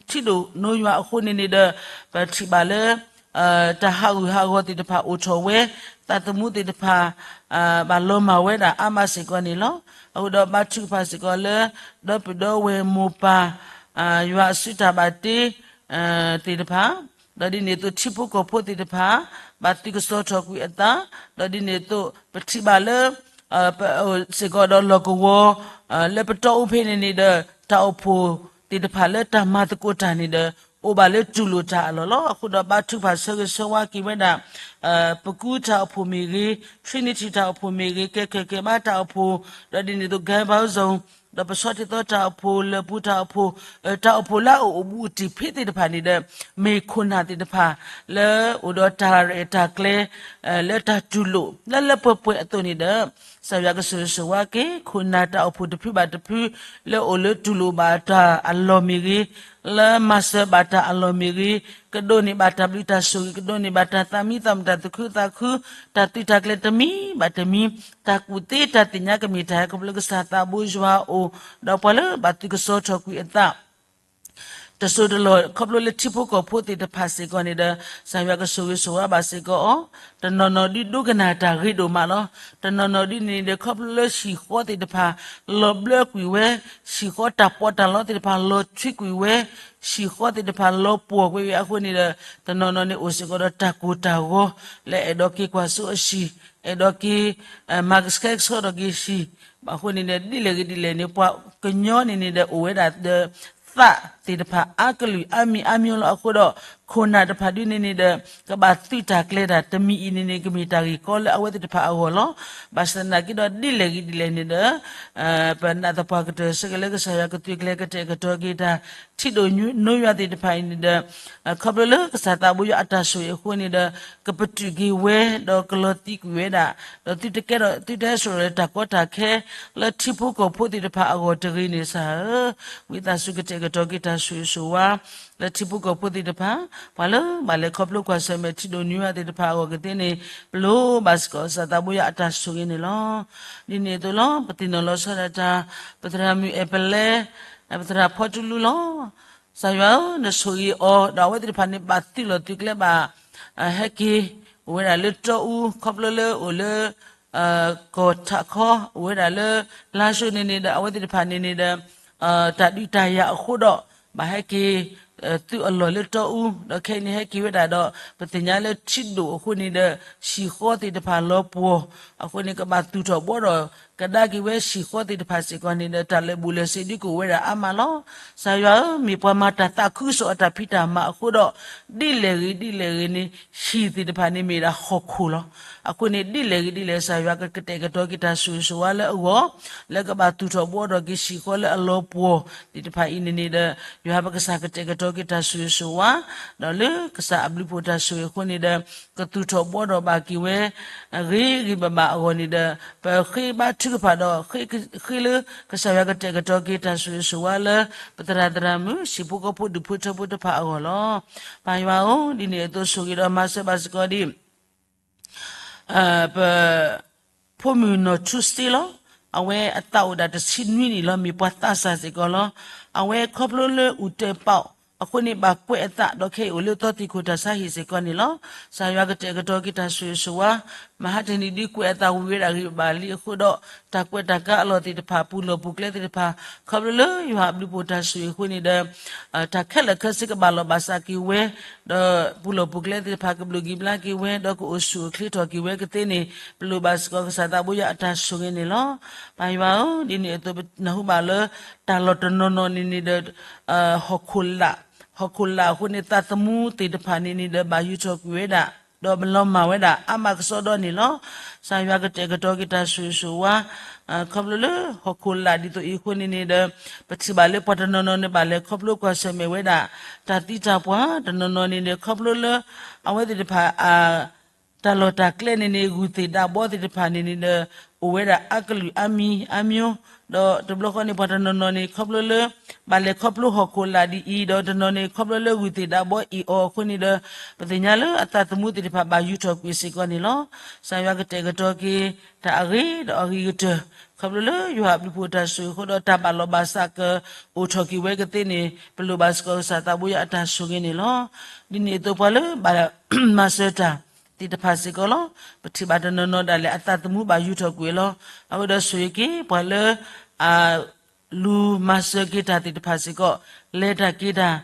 ထံဒိၣ်နိယွၤအဃိန့ၣ်န့ၣ်ဒီး ပထံၣ်ဘၣ်လၢ တၢ်ဟးဂူာ်ဟးဂီၤသ့ၣ်တဖၣ်အိၣ်ထီၣ်ဝဲ, သးသမူသ့ၣ်တဖၣ် ဘၣ်လီၤမၢ်ဝဲဒၣ်အါမးစ့ၢ်ကီးန့ၣ်လီၤ. အဃိဒီးဘါထုကဖၣ်စ့ၢ်ကီးလၢ ဒီပုၢ်ဒီဝဲၢ်မိၢ်ပၢ် ယွၤအစုတၢ်ဘၣ်တ့ သ့ၣ်တဖၣ်, ဒီးဒ်န့ၣ်အသိးထံဖိကီၢ်ဖိသ့ၣ်တဖၣ် ဘၣ်သုးကစီၤထီၣ်ကွံာ်အသး, ဒီးဒ်န့ၣ်အသိး ပထံၣ်ဘၣ်လၢ ပစ့ၢ်ကီးဒီးလီၢ်ကဝီၤ လၢပတီၢ်အိၣ်ဖဲန့ၣ်န့ၣ်ဒီး တၢ်အိၣ်ဖှိၣ်သ့ၣ်တဖၣ်လၢတၢ်မၤသကိးတၢ်န့ၣ်ဒီး အိၣ်ဘၣ်လၢတူၢ်လိာ်တၢ်အလီၢ်လီၤ. အဃိဒီးဘါထုကဖၣ်ဆၢဂ့ၤဆၢဝါက့ၤဝဲဒၣ် ပကူတၢ်အိၣ်ဖှိၣ်မ့ၢ်ဂ့ၤ, Trinity တၢ်အိၣ်ဖှိၣ်မ့ၢ်ဂ့ၤ, ကဲကဲကဲဘါတၢ်အိၣ်ဖှိၣ်, ဒီးဒ်န့ၣ်အသိး ကဲဘါဇုန် ဒီးပဆီထံသီတၢ်အိၣ်ဖှိၣ် လၢၢ်ပူၤတၢ်အိၣ်ဖှိၣ်, တၢ်အိၣ်ဖှိၣ်လၢအအိၣ်ဘူးအတံၢ်ဖ့သ့ၣ်တဖၣ်န့ၣ်ဒီး မ့ၢ်ခိၣ်နၢ်သ့ၣ်တဖၣ် လၢအိၣ်ဒီးတၢ်ရဲၣ်တၢ်ကျဲၤ လၢတၢ်တူၢ်လိာ် လၢလၢပှဲၤပှဲၤအသိးန့ၣ်ဒီး ကစၢ်ယွၤကဆိၣ်ဂ့ၤဆိၣ်ဝါက့ၤ ခိၣ်နၢ်တၢ်အိၣ်ဖှိၣ်တဖုဘၣ်တဖု လၢအိၣ်လၢတူၢ်လိာ်ဘၣ်တၢ်အလီၢ်မ့ၢ်ဂ့ၤ, လၢမၤစၢၤဘၣ်တၢ်အလီၢ်မ့ၢ်ဂ့ၤ, ကဒိးန့ၢ်ဘၣ်တၢ်ဘျုးတၢ်ဆိၣ်ဂ့ၤ, ကဒိးန့ၢ်ဘၣ်တၢ်သးမံသးမုာ်တၢ်သူၣ်ခုသးခု, တၢ်သုးတၢ်ကျဲၤတမံၤဘၣ်တမံၤ, တၢ်ကူၣ်သ့တၢ်သ့ၣ်ညါကမ့ၢ်တၢ်ဟဲခီဖျိကစၢ်သးဘိယွၤအအိၣ်, ဒီးပှၤလၢဘၣ်သုးကစီၤထီၣ်ကွံာ်အသး တစိၢ်တလီၢ် ခီဖျိလၢထံဖိကီၢ်ဖိသ့ၣ်တဖၣ်စ့ၢ်ကီးန့ၣ်ဒီး ကစၢ်ယွၤကဆိၣ်ဂ့ၤဆိၣ်ဝါဘၣ်စ့ၢ်ကီးအီၤ, တနီၤနီၤဒုးဒိကနၣ်တၢ်ဂ့ၤဒိၣ်မးလီၤ. တနီၤနီၤဒုးန့ၣ်ဒီး ခီဖျိလၢဟံၣ်ဃီသ့ၣ်တဖၣ် လီၤဘျၢကွံာ်ဝဲ, ဟံၣ်ဃီတၢ်ပီးတၢ်လီသ့ၣ်တဖၣ် လီၤထွံကွံာ်ဝဲ, ဟံၣ်ဃီသ့ၣ်တဖၣ် လီၤပှီၢ်ကွံာ်ဝဲအဃိန့ၣ်ဒီး တနီၤနီၤန့ၣ်အိၣ်စ့ၢ်ကီးဒီးတၢ်ကိၢ်တၢ်ဂီၤ လၢအဲၣ်ဒိးက့ၤကွၢ်စိအဟံၣ်, အဲၣ်ဒိးက့ၤ မၤကဆှဲကဆှီထီၣ်က့ၤဟံၣ်, အဃိန့ၣ်ဒီး ဒ်လဲၣ်ဂ့ၤဒ်လဲၣ်န့ၣ် ပှၤကညီန့ၣ်န့ၣ်ဒီး အိၣ်ဝဲဒၣ်ဒီး သးသ့ၣ်တဖၣ် အါကလုာ်အါမံၤအါမျိၤလီၤ. အဃိဒီး ခိၣ်နၢ်တဖၣ်ဒုးန့ၣ်န့ၣ်ဒီး ကဘၣ်သုးတၢ်ကျဲၤတၢ်တမံၤအံၤန့ၣ်န့ၣ် ကမ့ၢ်တၢ်ဂ့ၢ်ကီလၢအဝဲသ့ၣ်တဖၣ်အဂီၢ်လီၤ. ဘၣ်ဆၣ်သနာ်က့ဒီး ဒ်လဲၣ်ဂ့ၤဒ်လဲၣ်န့ၣ်ဒီး ပနာ်သပှၢ်ကတၢၢ်ဆၢက့ၤလၢကစၢ်ယွၤကသုးကျဲၤကတဲာ်ကတီၤက့ၤတၢ် ထံဒိၣ်နိယွၤသ့ၣ်တဖၣ်အံၤန့ၣ်ဒီး ခီဖျိလၢကစၢ်သးဘိယွၤအတၢ်ဆိၣ်ဂ့ၤအဃိန့ၣ်ဒီး ကပတုာ်က့ၤဝဲ ဒီးကလီၤသံကွံာ်ဝဲဒၣ်, ဒီးသုတကဲထီၣ် သုတဟဲစိာ်လၢတၢ်ကီတၢ်ခဲ လၢထံဖိကီၢ်ဖိသ့ၣ်တဖၣ်အဂီၢ်တဂ့ၤန့ၣ် ကစၢ်ဧၢ, ဝံသးစူၤကတဲာ်ကတီၤက့ၤတၢ်ဆိၣ်ဂ့ၤဆိၣ်ဝါ လၢထံဖိကီၢ်ဖိသ့ၣ်တဖၣ်, ပှၤလၢဘၣ်လဲၤခီဖျိကွၢ်ဆၢၣ်မဲာ်ထံဒိၣ်နိယွၤသ့ၣ်တဖၣ်အဂီၢ်ကသ့န့ၣ် ပလိၣ်ဘၣ်စ့ၢ်ကီးကစၢ်သးဘိယွၤအတၢ်ဆိၣ်ဂ့ၤန့ၣ်လီၤ. ဒ်န့ၣ်အသိးလီၤ ပသ့ၣ်နီၣ်လီၤဆီဒၣ်တၢ် ပသရၣ်မုၣ်အဲၣ်ပလဲ, ပသရၣ်ဖီတူလူလီၤ. ကစၢ်ယွၤဧၢ, နဆိၣ်ဂ့ၤအီၤ ဒီးအဝဲသ့ၣ်တဖၣ်န့ၣ် ဘၣ်သုးလီၢ်သုးကျဲဘၣ် ဟဲက့ၤ အိၣ်ဝဲဒၣ်လၢတီအူ ခီဖျိလၢအိၣ်လၢ ကီၢ်ထးခီ အိၣ်ဝဲဒၣ်လၢ လါၡိန့ၣ်န့ၣ်ဒီး အဝဲသ့ၣ်တဖၣ်န့ၣ်န့ၣ်ဒီး တၢ်ဒုးတၢ်ယၤအဃိဒီး ဘၣ်ဟဲက့ၤ သုးအလီၢ်လၢတီအူ ဒီးခဲအံၤန့ၣ်ဟဲက့ၤဝဲဒၣ်ဒီး ပသ့ၣ်ညါလၢထံဒိၣ်အဃိန့ၣ်ဒီး ဟံၣ်ဃီသ့ၣ်တဖၣ်လီၤပှီၢ် အဃိန့ၣ် ကဘၣ်သူၣ်ထီၣ်ဘှီထီၣ် ကဒါက့ၤဝဲဟံၣ်ဃီသ့ၣ်တဖၣ်စ့ၢ်ကီးန့ၣ်ဒီး တၢ်လၢာ်ဘူၣ်လၢာ်စ့ဒုးကအိၣ်ဝဲဒၣ်အါမးလီၤ. ကစၢ်ယွၤဧၢ, မ့ၢ်ပှၤမၤတၢ်သးခုကစီၣ်အတၢ်ဖံးတၢ်မၤအဃိဒီး ဒ်လဲၣ်ဂ့ၤဒ်လဲၣ်ဂ့ၤန့ၣ် ဟံၣ်သ့ၣ်တဖၣ်န့ၣ်မ့ၢ်ဒၣ်ဟီၣ်ခိၣ်လီၤ. အဃိန့ၣ် ဒ်လဲၣ်ဂ့ၤဒ်လဲၣ် ကစၢ်ယွၤကကတဲာ်ကတီၤက့ၤတၢ်ဆိၣ်ဂ့ၤဆိၣ်ဝါလၢအဂီၢ် လၢကဘၣ်သူၣ်ထီၣ်ဘှီထီၣ်က့ၤဟံၣ်ဃီလၢအလီၤပှီၢ်သ့ၣ်တဖၣ်အံၤန့ၣ်န့ၣ်ဒီး ယွၤပကစၢ်ကတဲာ်ကတီၤက့ၤတၢ်ဆိၣ်ဂ့ၤဆိၣ်ဝါ ဒီးလၢကစၢ်အဘျုးဖှိၣ်တၢ်ဆိၣ်ဂ့ၤအဃိန့ၣ်ဒီး ကသူၣ်ထီၣ်ဘှီထီၣ်ဘၣ်က့ၤဝဲ ဂ့ၤဂ့ၤဘၣ်ဘၣ်အဂီၢ်န့ၣ်ဒီး ပဃ့ဘါထုကဖၣ်ဒီး ဃ့လၢကစၢ်ယွၤကတဲာ်ကတီၤက့ၤတၢ်ဆိၣ်ဂ့ၤဆိၣ်ဝါလၢ ပသရၣ်သရၣ်မုၣ် ဟံၣ်ဖိဃီဖိဒူၣ်ဖိထၢဖိတဖၣ်အဂီၢ်လီၤ. ပၢ်ယွၤဧၢ, ဒ်န့ၣ်အသိးဆိၣ်ဂ့ၤဒီးမၤစၢၤဘၣ်စ့ၢ်ကီးဒံး ပ ဖိမုၣ်နီၢ်ထူစ့လီၤ. အဝဲအသးအိၣ်ဒၣ်တဆံနွံနံၣ်လီၤ, မ့ၢ်ပှၤသးစၢ်စ့ၢ်ကီးလီၤ. အဝဲခီဖျိလၢအူၣ်တဲာ်ပာ်အီၤအဃိန့ၣ် ဘၣ်ကွဲးအသးဒီးခဲအံၤအိၣ်လၢသီသံၣ်ခိၣ်တၢ်ဆါဟံၣ်စ့ၢ်ကီးန့ၣ်လီၤ. ကစၢ်ယွၤကတဲာ်ကတီၤက့ၤတၢ်ဆိၣ်ဂ့ၤဆိၣ်ဝါ, မဟါတနံၤဒုးကွဲးအသးဝံၤဝဲဒၣ်ဂံၢ်ဘါလံအဃိဒီး တၢ်ကွဲးတၢ်ကါအလီၢ်သ့ၣ်တဖၣ် ပူၤလီၢ်ပူၤကျဲသ့ၣ်တဖၣ် ခီဖျိလၢယွၤအဘျုးဖှိၣ်တၢ်ဆိၣ်ဂ့ၤအဃိန့ၣ်ဒီး တၢ်ခဲလၢာ်ခဲဆ့ကဘၣ်လီၤဘၣ်စးက့ၤဝဲ, ဒီးပူၤလီၢ်ပူၤကျဲသ့ၣ်တဖၣ်ကဘျုးကံဘျါက့ၤဝဲ, ဒီးကအိၣ်ဆူၣ်အိၣ်ချ့ထီၣ်က့ၤဝဲကသ့န့ၣ် ပလိၣ်ဘၣ်စ့ၢ်ကီးကစၢ်သးဘိယွၤအတၢ်ဆိၣ်ဂ့ၤန့ၣ်လီၤ. ပၢ်ယွၤဧၢ, ဒ်န့ၣ်အသိးပနၢ်ဟူဘၣ်လၢ တၢ်လီၢ်တနီၤနီၤန့ၣ်န့ၣ်ဒီး ဟီၣ်ခိၣ်လာ်, ဟီၣ်ခိၣ်လာ်အဃိန့ၣ် သးသမူသ့ၣ်တဖၣ်န့ၣ်န့ၣ်ဒီး ဘၣ်ယူၤထီၣ်ကွံာ်ဝဲဒၣ်, ဒီးလီၤမၢ်ဝဲဒၣ် အါမးကစီဒီန့ၣ်လီၤ. ကစၢ်ယွၤကတဲာ်ကတီၤက့ၤတၢ်ဆိၣ်ဂ့ၤဆိၣ်ဝါ ခီဖျိလၢဟီၣ်ခိၣ်လာ်ဒ်သိးအံၤအဃိန့ၣ်န့ၣ်ဒီး ပထံၣ်ဘၣ်လၢပှၤတနီၤနီၤန့ၣ် ဘၣ်လဲၤခီဖျိကွၢ်ဆၢၣ်မဲာ်ဝဲဒၣ် တၢ်သံတၢ်ပှၢ်, တနီၤနီၤန့ၣ်ဒီး ခီဖျိလၢ အဝဲသ့ၣ်တဖၣ် တၢ်လီၢ်တၢ်ကျဲန့ၣ်န့ၣ် ဂုၢ်သ့ၣ်ဒးဘီသ့ၣ်တဖၣ်န့ၣ်န့ၣ်ဒီး အိၣ်ဝဲဒၣ်အါကလုာ်အါမံၤအါမျိၤ, ဒီးတဘျီဃီန့ၣ် ပှၤတနီၤနီၤန့ၣ် ခီဖျိလၢ ဘၣ်လဲၤခီဖျိဟီၣ်ခိၣ်လာ်ဒ်အံၤ, ဒီးတနီၤန့ၣ် ခီဖျိလၢဂုၢ်သ့ၣ်ဒးဘီအံၤအီၤအဃိန့ၣ်ဒီး ပသ့ၣ်ညါလၢအသးသမူသ့ၣ်တဖၣ်ဘၣ်ယူၤထီၣ်ကွံာ်စ့ၢ်ကီးန့ၣ်လီၤ. ကစၢ်ယွၤကတဲာ်ကတီၤက့ၤ တၢ်အဂ့ၤဒီးအဂ့ၤကတၢၢ် ခီဖျိလၢယွၤအဘျုးဖှိၣ်တၢ်ဆိၣ်ဂ့ၤအဃိဒီး တၢ်ဘၣ်လီၤဘၣ်စးကအိၣ်ထီၣ်က့ၤဝဲကသ့န့ၣ် ပလိၣ်ဘၣ်စ့ၢ်ကီးကစၢ်သးဘိယွၤအတၢ်ဆိၣ်ဂ့ၤန့ၣ်လီၤ. ဒ်န့ၣ်အသိးပှၤလၢဘၣ် မၤစၢၤတၢ်သ့ၣ်တဖၣ်စ့ၢ်ကီးလီၤ. ပထံၣ်ဘၣ်တနီၤနီၤဒၣ်လဲာ် အသးသမူဘၣ်ယူၤထီၣ်ကွံာ်လီၤ. အဝဲဒီးဆိၣ်ဂ့ၤက့ၤ ပှၤလၢ အ လူၤမၤစၢၤက့ၤတၢ်သ့ၣ်တဖၣ်စ့ၢ်ကီး, လဲၤတၢ်က့ၤတၢ်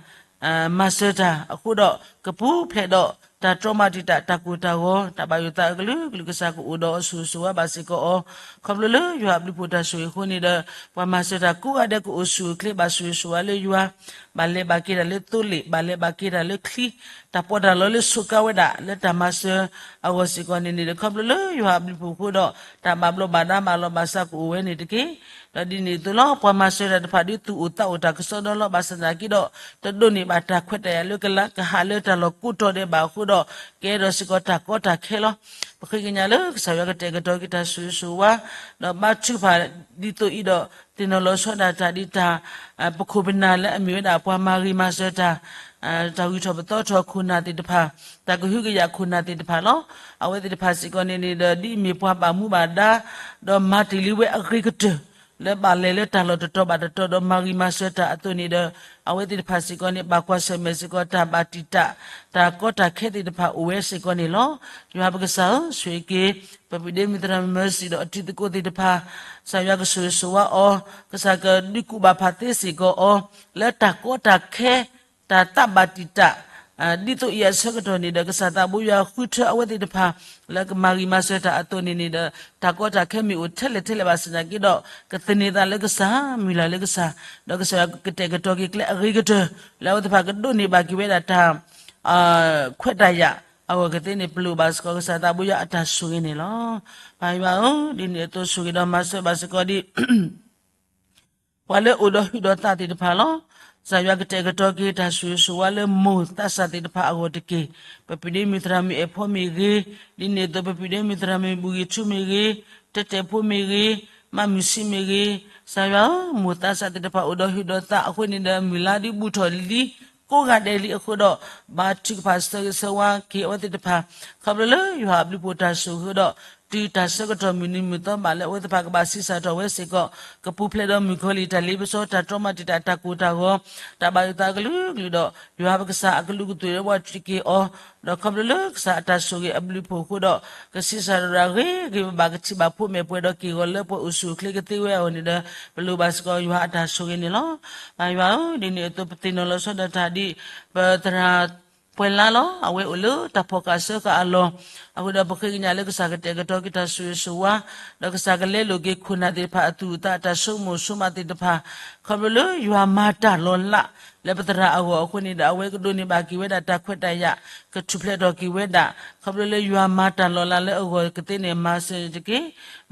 မၤစၢၤတၢ်အဃိဒီး ကပူၤဖျဲးဒီးတၢ်တြီမၤတံာ်တာ် တၢ်ကိၢ်တၢ်ဂီၤ တၢ်ဘၣ်ယိၣ်သးအကလုာ်ကလုာ် ကစၢ်ကအိၣ်ဒီးအီၤဆိၣ်ဂ့ၤဆိၣ်ဝါဘၣ်စ့ၢ်ကီးအီၤ, ခီဖျိလၢယွၤအဘျုးဖှိၣ်တၢ်ဆိၣ်ဂ့ၤအဃိန့ၣ်ဒီး ပှၤမၤစၢၤတၢ်ကိးဂၤဒဲးကအိၣ်ဆူၣ်အိၣ်ချ့ဘၣ်ဆိၣ်ဂ့ၤဆိၣ်ဝါလၢယွၤ, ဘၣ်လဲၤဘၣ်က့ၤတၢ်လၢသိလ့ၣ် ဘၣ်လဲၤဘၣ်က့ၤတၢ်လၢချံ, တၢ်ပီးတၢ်လီလၢဆိးကါဝဲဒၣ် လၢတၢ်မၤစၢၤအဂီၢ်စ့ၢ်ကီးန့ၣ်န့ၣ်ဒီး ခီဖျိလၢယွၤအဘျုးဖှိၣ်အဃိဒီး တၢ်ဘၣ်ဘျီးဘၣ်ဒါဘၣ်လီၤဘၣ်စးကအိၣ်ဝဲန့ၣ်တက့ၢ်. ဒီးဒ်န့ၣ်အသိးလီၤ ပှၤမၤစၢၤတၢ်တဖၣ်ဒုးသူၣ်အိၣ်သးအိၣ်တၢ်ကစီဒီလီၤ. ဘၣ်ဆၣ်သနာ်က့ဒီး တဒိးန့ၢ်ဘၣ်တၢ်ခွဲးတၢ်ယာ်လၢကလၢကဟးလၢတၢ်လီၢ်ကိးတီၤဒဲးဘၣ်အဃိဒီး ကဲဒီးစ့ၢ်ကီးတၢ်ကီတၢ်ခဲလီၤ. ပဃ့ကညးလၢကစၢ်ယွၤကတဲာ်ကတီၤက့ၤတၢ်ဆိၣ်ဂ့ၤဆိၣ်ဝါ ဒီးဘါထုကဖၣ်ဒ်သိးအံၤဒီး သ့ၣ်နီၣ်လီၤဆီဒၣ်တၢ်ဒ်တၢ် ပခိၣ်ပနၢ်လၢအမ့ၢ်ဝဲဒၣ်ပှၤမၤဂ့ၤမၤစၢၤတၢ် တၢ်ဂုၤထီၣ်ပသီထီၣ်ခိၣ်နၢ်သ့ၣ်တဖၣ်, တၢ်ကဟုကယာ်ခိၣ်နၢ်သ့ၣ်တဖၣ်လီၤ. အဝဲသ့ၣ်တဖၣ်စ့ၢ်ကီးန့ၣ်န့ၣ်ဒီး ဒ်အမ့ၢ်ပှၤဘၣ်မူဘၣ်ဒါ ဒီးမၤတ့ၢ်လံဝဲအဂ့ၤကတၢၢ် လၢဘၣ်လဲၤလၢတၢ်လီၢ်တတီၤဘၣ်တတီၤဒီးမၤဂံၢ်မၤစၢၤတၢ်အသိးန့ၣ်ဒီး အဝဲသ့ၣ်တဖၣ်စ့ၢ်ကီးန့ၣ် ဘၣ်ကွၢ်ဆၢၣ်မဲာ်စ့ၢ်ကီးတၢ်ဘၣ်တံာ်တာ် တၢ်ကီတၢ်ခဲသ့ၣ်တဖၣ်အိၣ်ဝဲစ့ၢ်ကီးန့ၣ်လီၤ. ယွၤပကစၢ်ဧၢ, ဆိၣ်ဂ့ၤက့ၤ ပပုၢ်ဒ့မုၣ်သရၣ်မုၣ် Mercy ဒီးအတံၤသကိးသ့ၣ်တဖၣ်, ကစၢ်ယွၤကဆိၣ်ဂ့ၤဆိၣ်ဝါအီၤ, ကစၢ်ကဒုးကူၣ်ဘၣ်ဖးသ့စ့ၢ်ကီးအီၤ လၢတၢ်ကီတၢ်ခဲ တၢ်သးဘၣ်တံာ်တာ် ဒ်သိးအံၤအဆၢကတီၢ်န့ၣ်ဒီး ကစၢ်သးဘိယွၤဃုထၢအဝဲသ့ၣ်တဖၣ် လၢကမၤဂံၢ်မၤစၢၤတၢ်အသိးန့ၣ်န့ၣ်ဒီး တၢ်ကီတၢ်ခဲမ့ၢ်အိၣ်ထဲလဲၣ်ထဲလဲၣ်ဘၣ်ဆၣ်သနာ်က့ဒီး ကသန့ၤသးလၢကစၢ်, မုၢ်လၢ်လၢကစၢ်, ဒီးကစၢ်ယွၤကတဲာ်ကတီၤက့ၤကျဲအဂ့ၤကတၢၢ် လၢအဝဲသ့ၣ်တဖၣ်ကဒိးန့ၢ်ဘၣ်က့ၤဝဲဒၣ်တၢ် ခွဲးတၢ်ယာ်အဂီၢ်ကသ့န့ၣ် ပလိၣ်ဘၣ်စ့ၢ်ကီး ကစၢ်သးဘိယွၤအတၢ်ဆိၣ်ဂ့ၤန့ၣ်လီၤ. ပၢ်ယွၤဧၢ, ဒ်န့ၣ်အသိးဆိၣ်ဂ့ၤဒီးမၤစၢၤဘၣ်စ့ၢ်ကီးဒ် ပှၤလၢအိၣ်ဒီးဟုးဒီးသးသ့ၣ်တဖၣ်လီၤ. ကစၢ်ယွၤကတဲာ်ကတီၤက့ၤတၢ်ဆိၣ်ဂ့ၤဆိၣ်ဝါလၢမိၢ်သးစၢ်သ့ၣ်တဖၣ်အဂီၢ်တက့ၢ်. ပပုၢ်ဒ့မုၣ်သရၣ်မုၣ်အဲၣ်ဖီမ့ၢ်ဂ့ၤ, ဒ်န့ၣ်အသိးပပုၢ်ဒ့မုၣ်သရၣ်မုၣ်ဘူၣ်ဂ့ၤထူမ့ၢ်ဂ့ၤ, တဲတဲာ်ဖိမ့ၢ်ဂ့ၤ, မၤမုၢ်ဆံးမ့ၢ်ဂ့ၤ, ကစၢ်ယွၤဧၢ, မိၢ်သးစၢ်သ့ၣ်တဖၣ်အိၣ်ဒီးဟုးဒီးသးအဃိန့ၣ်ဒီး မုၢ်လါဒုးဘူးထီၣ်လံ ကိးဂၤဒဲးလံအဃိဒီး ဘါထုကဖၣ်ဆၢဂ့ၤဆၢဝါက့ၤအဝဲသ့ၣ်တဖၣ် ခီဖျိလၢယွၤအဘျုးအဖှိၣ်တၢ်ဆိၣ်ဂ့ၤဒီး တုၤတၢ်ဆၢကတီၢ်မုၢ်နံၤမုၢ်သီဘၣ်လၢအဝဲသ့ၣ်တဖၣ်ကဘၣ်ဆံးစၢ်ထီၣ်ဝဲစ့ၢ်ကီး ကပူၤဖျဲးဒီးမုၣ်ကီၤလံၢ်တၢ်လ့ပစီ တၢ်တြီမၤတံာ်တာ် တၢ်ကိၢ်တၢ်ဂီၤ တၢ်ဘၣ်ယိၣ်သးကလုာ်ကလုာ်ဒီး ယွၤပကစၢ်အကလုာ်ကသုးလၢပှၤစူၢ်က့ၤအီၤ ဒီးခီဖျိလၢကစၢ်အတၢ်ဆိၣ်ဂ့ၤအဘျုးအဖှိၣ်အဃိဒီး ကဆံးစၢ်တရၣ်ဂ့ၤဂ့ၤဘၣ်ဘၣ် ကထံၣ်ဘၣ်ဖိမ့ၢ်ပှဲၤဒီးက့ၢ်ဂီၤလၢပှၤအိၣ်ဆူၣ်အိၣ်ချ့ကသ့ဝဲအဂီၢ်န့ၣ်ဒီး ပလိၣ်ဘၣ်စ့ၢ်ကီးယွၤအတၢ်ဆိၣ်ဂ့ၤန့ၣ်လီၤ. ပၢ်ယွၤဧၢ, ဒ်န့ၣ်အသိးပသ့ၣ်နီၣ်လီၤဆီဒၣ်တၢ်ဒ် ပသရၣ် ပှဲၤလါလီၤ. အဝဲအိၣ်လၢတၢ်ဖီၣ်ဃာ်စၢဃာ်အလီၢ် အဃိဒီးပဃ့ကညးလၢကစၢ်ကတဲာ်ကတီၤက့ၤတၢ်ဆိၣ်ဂ့ၤဆိၣ်ဝါ ဒီးကစၢ်ကလဲလိာ်က့ၤခိၣ်နၢ်သ့ၣ်တဖၣ်အသူၣ်အသး အတၢ်ဆိကမိၣ်ဆိကမးသ့ၣ်တဖၣ် ခီဖျိလၢယွၤမၤတၢ်လီၤလးလၢပသရၣ်အဂီၢ်အဃိန့ၣ်ဒီး အဝဲကဒိးန့ၢ်ဘၣ်က့ၤဝဲဒၣ်တၢ်ခွဲးတၢ်ယာ် ကထူၣ်ဖျဲးထီၣ်က့ၤဝဲဒၣ် ခီဖျိလၢယွၤမၤတၢ်လီၤလးလၢအဂီၢ်ကသ့န့ၣ် မၤစၢၤတက့ၢ်.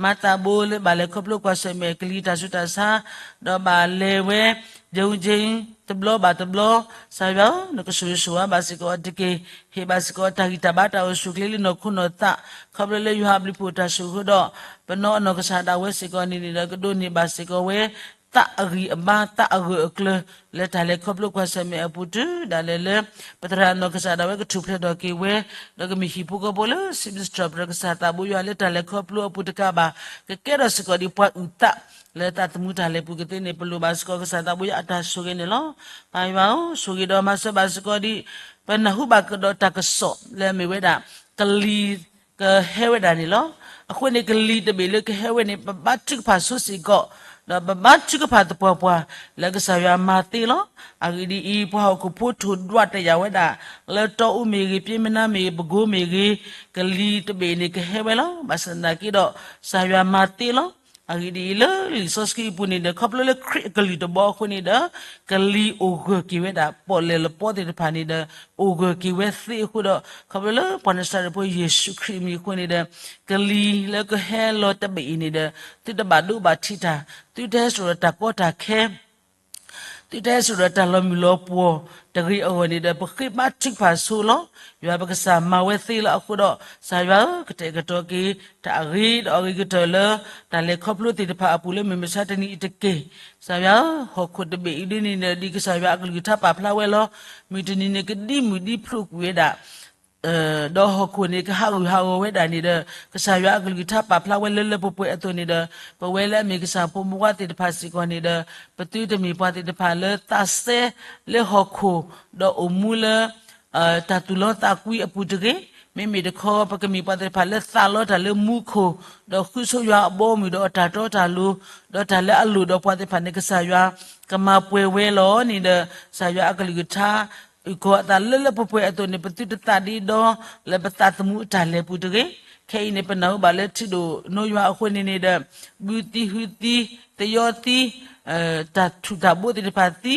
မၤသးဘိလၢဘၣ်လဲၤခီဖျိကွၢ်ဆၢၣ်မဲာ်ကလံၤတၢ်ဆူးတၢ်ဆါ ဒီးဘၣ်လဲၤဝဲ ယိၤက့ တဘျီဘၣ်တဘျီ, ကစၢ်ယွၤဧၢ, နကဆိၣ်ဂ့ၤဆိၣ်ဝါဘၣ်စ့ၢ်ကီးအီၤတက့ၢ်. ဟ့ၣ်ဘၣ်စ့ၢ်ကီးတၢ်ဂံၢ်တၢ်ဘါတၢ်အိၣ်ဆူၣ်အိၣ်ချ့လၢနီၢ်ခိနီၢ်သး ခီဖျိလၢယွၤအဘျုးအဖှိၣ်တၢ်ဆိၣ်ဂ့ၤဒီး ပနီၢ်အနီၢ်ကစၢ်ဒၣ်ဝဲစ့ၢ်ကီးန့ၣ်န့ၣ်ဒီး ကဒိးန့ၢ်ဘၣ်စ့ၢ်ကီးဝဲ သးအဂံၢ်အဘါ သးအဂၢၢ်အကျၢၤ လၢတၢ်လဲၤခီဖျိကွၢ်ဆၢၣ်မဲာ်အပူၤတုၤဒၣ်လဲာ်လၢ ပသရၣ်နီၢ်ကစၢ်ဒၣ်ဝဲကထူၣ်ဖျဲးထီၣ်က့ၤဝဲ, ဒီးကမ့ၢ်ဟံၣ်ဖိဃီဖိလၢ စံးဘျုးစံးထီၣ်ပတြၢၤကစၢ်သးဘိယွၤလၢတၢ်လဲၤခီဖျိအပူၤတကးဘၣ်, ကကဲထီၣ်စ့ၢ်ကီးဒ်ပှၤအုၣ်သး လၢသးသမူတၢ်လဲၤပူၤကသ့န့ၣ် ပလိၣ်ဘၣ်စ့ၢ်ကီးကစၢ်သးဘိယွၤအတၢ်ဆိၣ်ဂ့ၤန့ၣ်လီၤ. ပၢ်ယွၤဧၢ, ဆိၣ်ဂ့ၤဒီးမၤစၢၤဘၣ်စ့ၢ်ကီးဒ် ပနၢ်ဟူဘၣ်ကဒီးတၢ်ကစီၣ်လၢအမ့ၢ်ဝဲဒၣ် ကလံၤ ကဟဲဝဲဒၣ်န့ၣ်လီၤ. အဃိန့ၣ် ကလံၤတဘ့ၣ်လၢကဟဲဝဲန့ၣ် ပဘါထုကဖၣ်ဆိစ့ၢ်ကီး, ဒီးပဘါထုကဖၣ်သပှၢ်ပှၢ် လၢကစၢ်ယွၤမၤသ့လီၤ. အဂ့ၢ်ဒ်အံၤ, ပှၤဟီၣ်ခိၣ်ဖိထိၣ်ဒွးတယာ်ဝဲဒၣ် လၢတီအူမ့ၢ်ဂ့ၤ, ပျ့မနါမ့ၢ်ဂ့ၤ, ပကိမ့ၢ်ဂ့ၤ, ကလံၤတဘ့ၣ်န့ၣ်ကဟဲဝဲလီၤ. ဘၣ်ဆၣ်သနာ်က့ဒီး ကစၢ်ယွၤမၤသ့လီၤ. အဂ့ၢ်ဒ်အံၤ, လၢလံာ်စီဆှံအပူၤန့ၣ်ဒီး ခီဖျိလၢခရံာ်အကလုၢ်တဘီအဃိန့ၣ်ဒီး ကလံၤအိၣ်ဂၢၢ်က့ၤဝဲဒၣ် ပီၣ်လဲၣ်လပီသ့ၣ်တဖၣ်န့ၣ်ဒီး အိၣ်ဂၢၢ်က့ၤဝဲသ့အဃိဒီး ခီဖျိလၢပှၤနစၤရ့းဖိယ့ၣ်ၡူးခရံာ်အမံၤအဃိန့ၣ်ဒီး ကလံၤလၢကဟဲလီၤတဘ့ၣ်အံၤန့ၣ်ဒီး သုတဘၣ်ဒိဘၣ်ထံးတၢ်, သုတဟဲစိာ်ဒီးတၢ်ကီတၢ်ခဲ သုတဟဲစိာ်ဒီးတၢ်လီၤမုၢ်လီၤပှီၢ်တဂ့ၤအဂီၢ်န့ၣ်ဒီး ပဃ့ဘါထုကဖၣ်ဆိလီၤ. ယွၤပကစၢ်မၤဝဲသ့လီၤအဃိဒီး ကစၢ်ယွၤဧၢ, ကတဲာ်ကတီၤက့ၤ တၢ်အဂ့ၤဒီးအဂ့ၤကတၢၢ်လၢ တၢ်လဲၤခီဖျိသ့ၣ်တဖၣ်အပူၤလၢမုၢ်မဆါတနံၤအံၤတက့ၢ်. ကစၢ်ယွၤဧၢ, ဟီၣ်ခိၣ်တဘ့ၣ်အံၤဒ်န့ၣ်ဒီး ဒ်ကစၢ်ယွၤအကလုၢ်ကထါပာ်ဖျါဝဲလီၤ. မုၢ်တနံၤန့ၣ်ကဒံမုၢ်ဒံဖျိးကွံာ်ဝဲဒၣ် ဒီးဟီၣ်ခိၣ်န့ၣ် ကဟးဂူာ်ဟးဂီၤဝဲဒၣ်န့ၣ်ဒီး ကစၢ်ယွၤအကလုၢ်ကထါပာ်ဖျါဝဲလၢလၢပှဲၤပှဲၤအသိးန့ၣ်ဒီး ပဝဲလၢအမ့ၢ်ကစၢ်ဖိမုၢ်ဝါသ့ၣ်တဖၣ်စ့ၢ်ကီးန့ၣ်ဒီး ပသုတမ့ၢ်ပှၤသ့ၣ်တဖၣ်လၢသးစဲလၢဟီၣ်ခိၣ် ဒီးအိၣ်မူလၢ တၢ်သူၣ်လီသးကွံအပူၤတဂ့ၤ, မ့မ့ၢ်တခီ ပကမ့ၢ်ပှၤသ့ၣ်တဖၣ်လၢသးလီတၢ်လၢမူခိၣ်, ဒီးဃုဆိယွၤအဘီအမုၢ်ဒီးအတၢ်တီတၢ်လိၤ, ဒီးတၢ်လၢအလိၣ်ဒီးပှၤသ့ၣ်တဖၣ်န့ၣ် ကစၢ်ယွၤကမၤပှဲၤဝဲလီၤန့ၣ်ဒီး ကစၢ်ယွၤအကလုၢ်ကထါ အုၣ်ကီၤအသးလၢလၢပှဲၤပှဲၤအသိးန့ၣ် ပသုတသးဒ့ဒီ လၢပသးသမူအတၢ်လဲၤပူၤတဂ့ၤ. ခဲအံၤန့ၣ် ပနၢ်ဟူဘၣ်လၢထံဒိၣ်နိယွၤအဃိန့ၣ်န့ၣ်ဒီး ဘုသံဟုသံ, သယီသံ, တၢ်ထူၣ်တၢ်ဘိသ့ၣ်တဖၣ်သံ,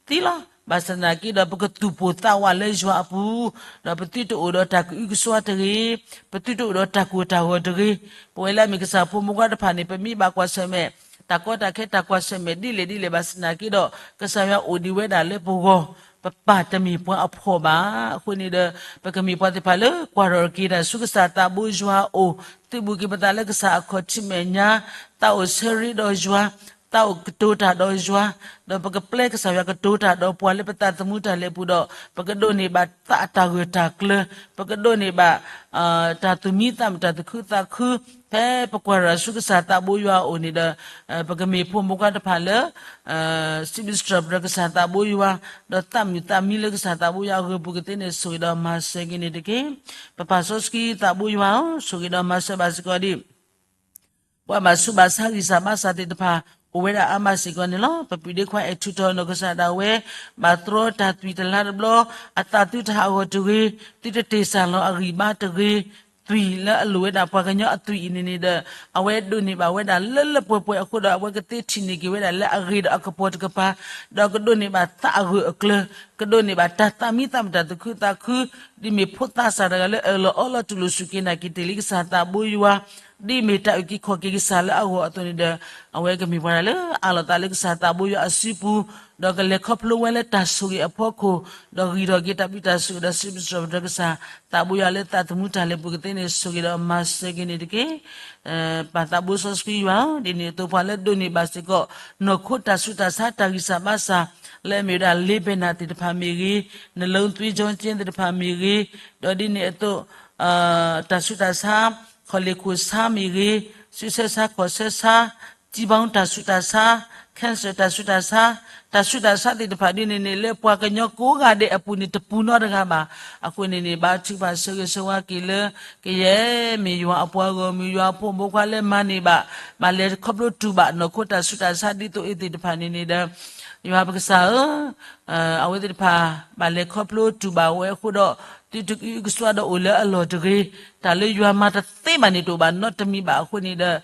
သံလီၤ. ဘၣ်ဆၣ်သနာ်က့ဒီး ပကသူၣ်ပိၢ်သးဝးလၢယွၤအပူၤ, ဒီးပသုတအိၣ်ဒီးတၢ်ကအုကစွါတဂ့ၤ, ပသုတအိၣ်ဒီးတၢ်ကိၢ်တၢ်ဂီၤတဂ့ၤ. ပဝဲလၢအမ့ၢ်ကစၢ်ဖိမုၢ်ဝါတဖၣ်န့ၣ် ပမ့ၢ်ဘၣ်ကွၢ်ဆၢၣ်မဲာ် တၢ်ကီတၢ်ခဲတၢ်ကွၢ်ဆၢၣ်မဲာ်ဒ်လဲၣ်ဒ်လဲၣ်ဘၣ်ဆၣ်သနာ်က့ဒီး ကစၢ်ယွၤအိၣ်ဒံးဝဲဒၣ်လၢပဂီၢ်, ပပၢ်တမ့ၢ်ပှၤအဖှီၣ်ဘၣ်. အဃိန့ၣ်ဒီး ပကမ့ၢ်ပှၤသ့ၣ်တဖၣ်လၢကွၢ်ထီၣ်က့ၤတၢ်ဆူကစၢ်သးဘိယွၤအအိၣ်, သုးဘူးက့ၤပသးလၢကစၢ်အခီၣ်ထံးမဲာ်ညါ, သးအိၣ်ဆၢရ့ဒီးယွၤ, သးအိၣ်ကတိၤတၢ်ဒီးယွၤ, ဒီးပကပျဲကစၢ်ယွၤကတိၤတၢ်ဒီးပှၤလၢပသးသမူတၢ်လဲၤပူၤဒီး ပကဒိးန့ၢ်ဘၣ်သးအတၢ်ဂၢၢ်တၢ်ကျၢၤ, ပကဒိးန့ၢ်ဘၣ် တၢ်သူၣ်မံသးမုာ်တၢ်သူၣ်ခုသးခု, ဖဲပကွၢ်ရၤဆူကစၢ်သးဘိယွၤအအိၣ်န့ၣ်ဒီး ပကမ့ၢ်ဖိမုၣ်ဖိခွါတဖၣ်လၢ စံးဘျုးစံးထီၣ်ပတြၢၤကစၢ်သးဘိယွၤ, ဒီးသးမုာ်သးမံလၢကစၢ်သးဘိယွၤအဂၢၢ်ပူၤကသ့န့ၣ် ဆိၣ်ဂ့ၤဒီးမၤစၢၤက့ၤန့ၣ်တက့ၢ်. ပပၢ်စီဆှံသးဘိယွၤဧၢ, ဆိၣ်ဂ့ၤဒီးမၤစၢၤဘၣ်စ့ၢ်ကီးဒ် ပှၤဘၣ်ဆူးဘၣ်ဆါဂံၢ်စၢ်ဘါစၢ်သ့ၣ်တဖၣ် အိၣ်ဝဲဒၣ်အါမးစ့ၢ်ကီးန့ၣ်လီၤ. ပပုၢ်ဒ့ခွါအဲၣ်ထူးထီၣ်နီၢ်ကစၢ်ဒၣ်ဝဲ ဘၣ်တြီတၢ်သွံၣ်တလါတဘျီ, အသးသုတဟးဂီၤတဂ့ၤ, သုတတ့ၢ်စၢ်လီၤအဂံၢ်ဘါတဂ့ၤ, သွံၣ်လၢအလိၣ်ဝဲဒၣ်ပှၤကညီအသွံၣ်အံၤန့ၣ်န့ၣ်ဒီး အဝဲဒိးန့ၢ်ဘၣ်ဝဲဒၣ်လၢလၢပှဲၤပှဲၤအဃိဒီး အဝဲကသ့ထံၣ်န့ၢ်က့ၤဝဲဒၣ်လၢအဂ့ၤဒီးအကပီၤတကပၤ, ဒီးကဒိးန့ၢ်ဘၣ်သးအဂၢၢ်အကျၢၤ, ကဒိးန့ၢ်ဘၣ်တၢ်သးမံသးမုာ်တၢ်သူၣ်ခုသးခု, ဒ်မ့ၢ်ဖိသးစၢ်တဂၤလၢအၢၣ်လီၤအီလီၤတူၢ်လိာ်စူၢ်က့ၤနာ်က့ၤတ့ၢ်လံကစၢ်သးဘိယွၤ, ဒ်မ့ၢ်တၢ်အုၣ်က့ၤခီၣ်က့ၤကစၢ်လၢအဂီၢ်အသိးန့ၣ်ဒီး အဝဲကမ့ၢ်ပှၤတဂၤလၢအးလီၤသးလၢကစၢ်သးဘိယွၤအစုပူၤ, ဒီးကလဲၤခီဖျိဝဲလၢတၢ်ဆိၣ်ဂ့ၤအဖီခိၣ်, ဒီးဂံၢ်ထီၣ်က့ၤတၢ်ဘျုးတၢ်ဆိၣ်ဂ့ၤဒီးစံးဘျုးစံးထီၣ်ပတြၢၤကစၢ်သးဘိယွၤလၢသးသမူတၢ်လဲၤပူၤကသ့န့ၣ် ဆိၣ်ဂ့ၤဒီးမၤစၢၤက့ၤန့ၣ်တက့ၢ်. ပၢ်သးဘိစီဆှံယွၤဧၢ, ဒ်န့ၣ်အသိးပှၤလၢဒိးန့ၢ်ဘၣ်စ့ၢ်ကီး နီၢ်ခိတၢ်ဆူးတၢ်ဆါတၢ်ဂံၢ်စၢ်ဘါစၢ် လၢအမ့ၢ်ဝဲဒၣ် လ့ဘဲနၤသ့ၣ်တဖၣ်မ့ၢ်ဂ့ၤ, နလိသ့ကၠီကၠ့သ့ၣ်တဖၣ်မ့ၢ်ဂ့ၤ, ဒီးဒ်န့ၣ်အသိး တၢ်ဆူးတၢ်ဆါ ခီၣ်လ့ၣ်ခိၣ်ဆါမ့ၢ်ဂ့ၤ, ဆူးဆဲဆါခီၣ်ဆဲဆါ, ကံဘီတၢ်ဆူးတၢ်ဆါ, cancer တၢ်ဆူးတၢ်ဆါ, တၢ်ဆူးတၢ်ဆါသ့ၣ်တဖၣ်ဒ်န့ၣ်န့ၣ် လၢပှၤကညီကိးဂၤဒဲးအပူၤန့ၣ် တပူၤနီတဂၤဘၣ်. အဃိန့ၣ်န့ၣ် ဘါထုကဖၣ်ဆၢဂ့ၤဆၢဝါက့ၤလၢ ကယဲၢ်မ့ၢ်ယွၤအပှၤဂီၢ်မုၢ် ယွၤအဖိမုၣ်ဖိခွါလၢမၤန့ၢ်ဘၣ် ဘၣ်လဲၤခီဖျိတူၢ်ဘၣ် နီၢ်ခိတၢ်ဆူးတၢ်ဆါဒ်သိးအံၤသ့ၣ်တဖၣ်န့ၣ်န့ၣ်ဒီး ယွၤပကစၢ်ဧၢ, အဝဲသ့ၣ်တဖၣ် ဘၣ်လဲၤခီဖျိတူၢ်ဘၣ်ဝဲအဃိဒီး သုတကအုကစွါဒီးအိၣ်လၢအလီၢ်တဂ့ၤ, တၢ်လၢယွၤမၤတသ့ဘၣ်န့ၣ်တအိၣ်ဘၣ်နီတမံၤဘၣ်အဃိန့ၣ်ဒီး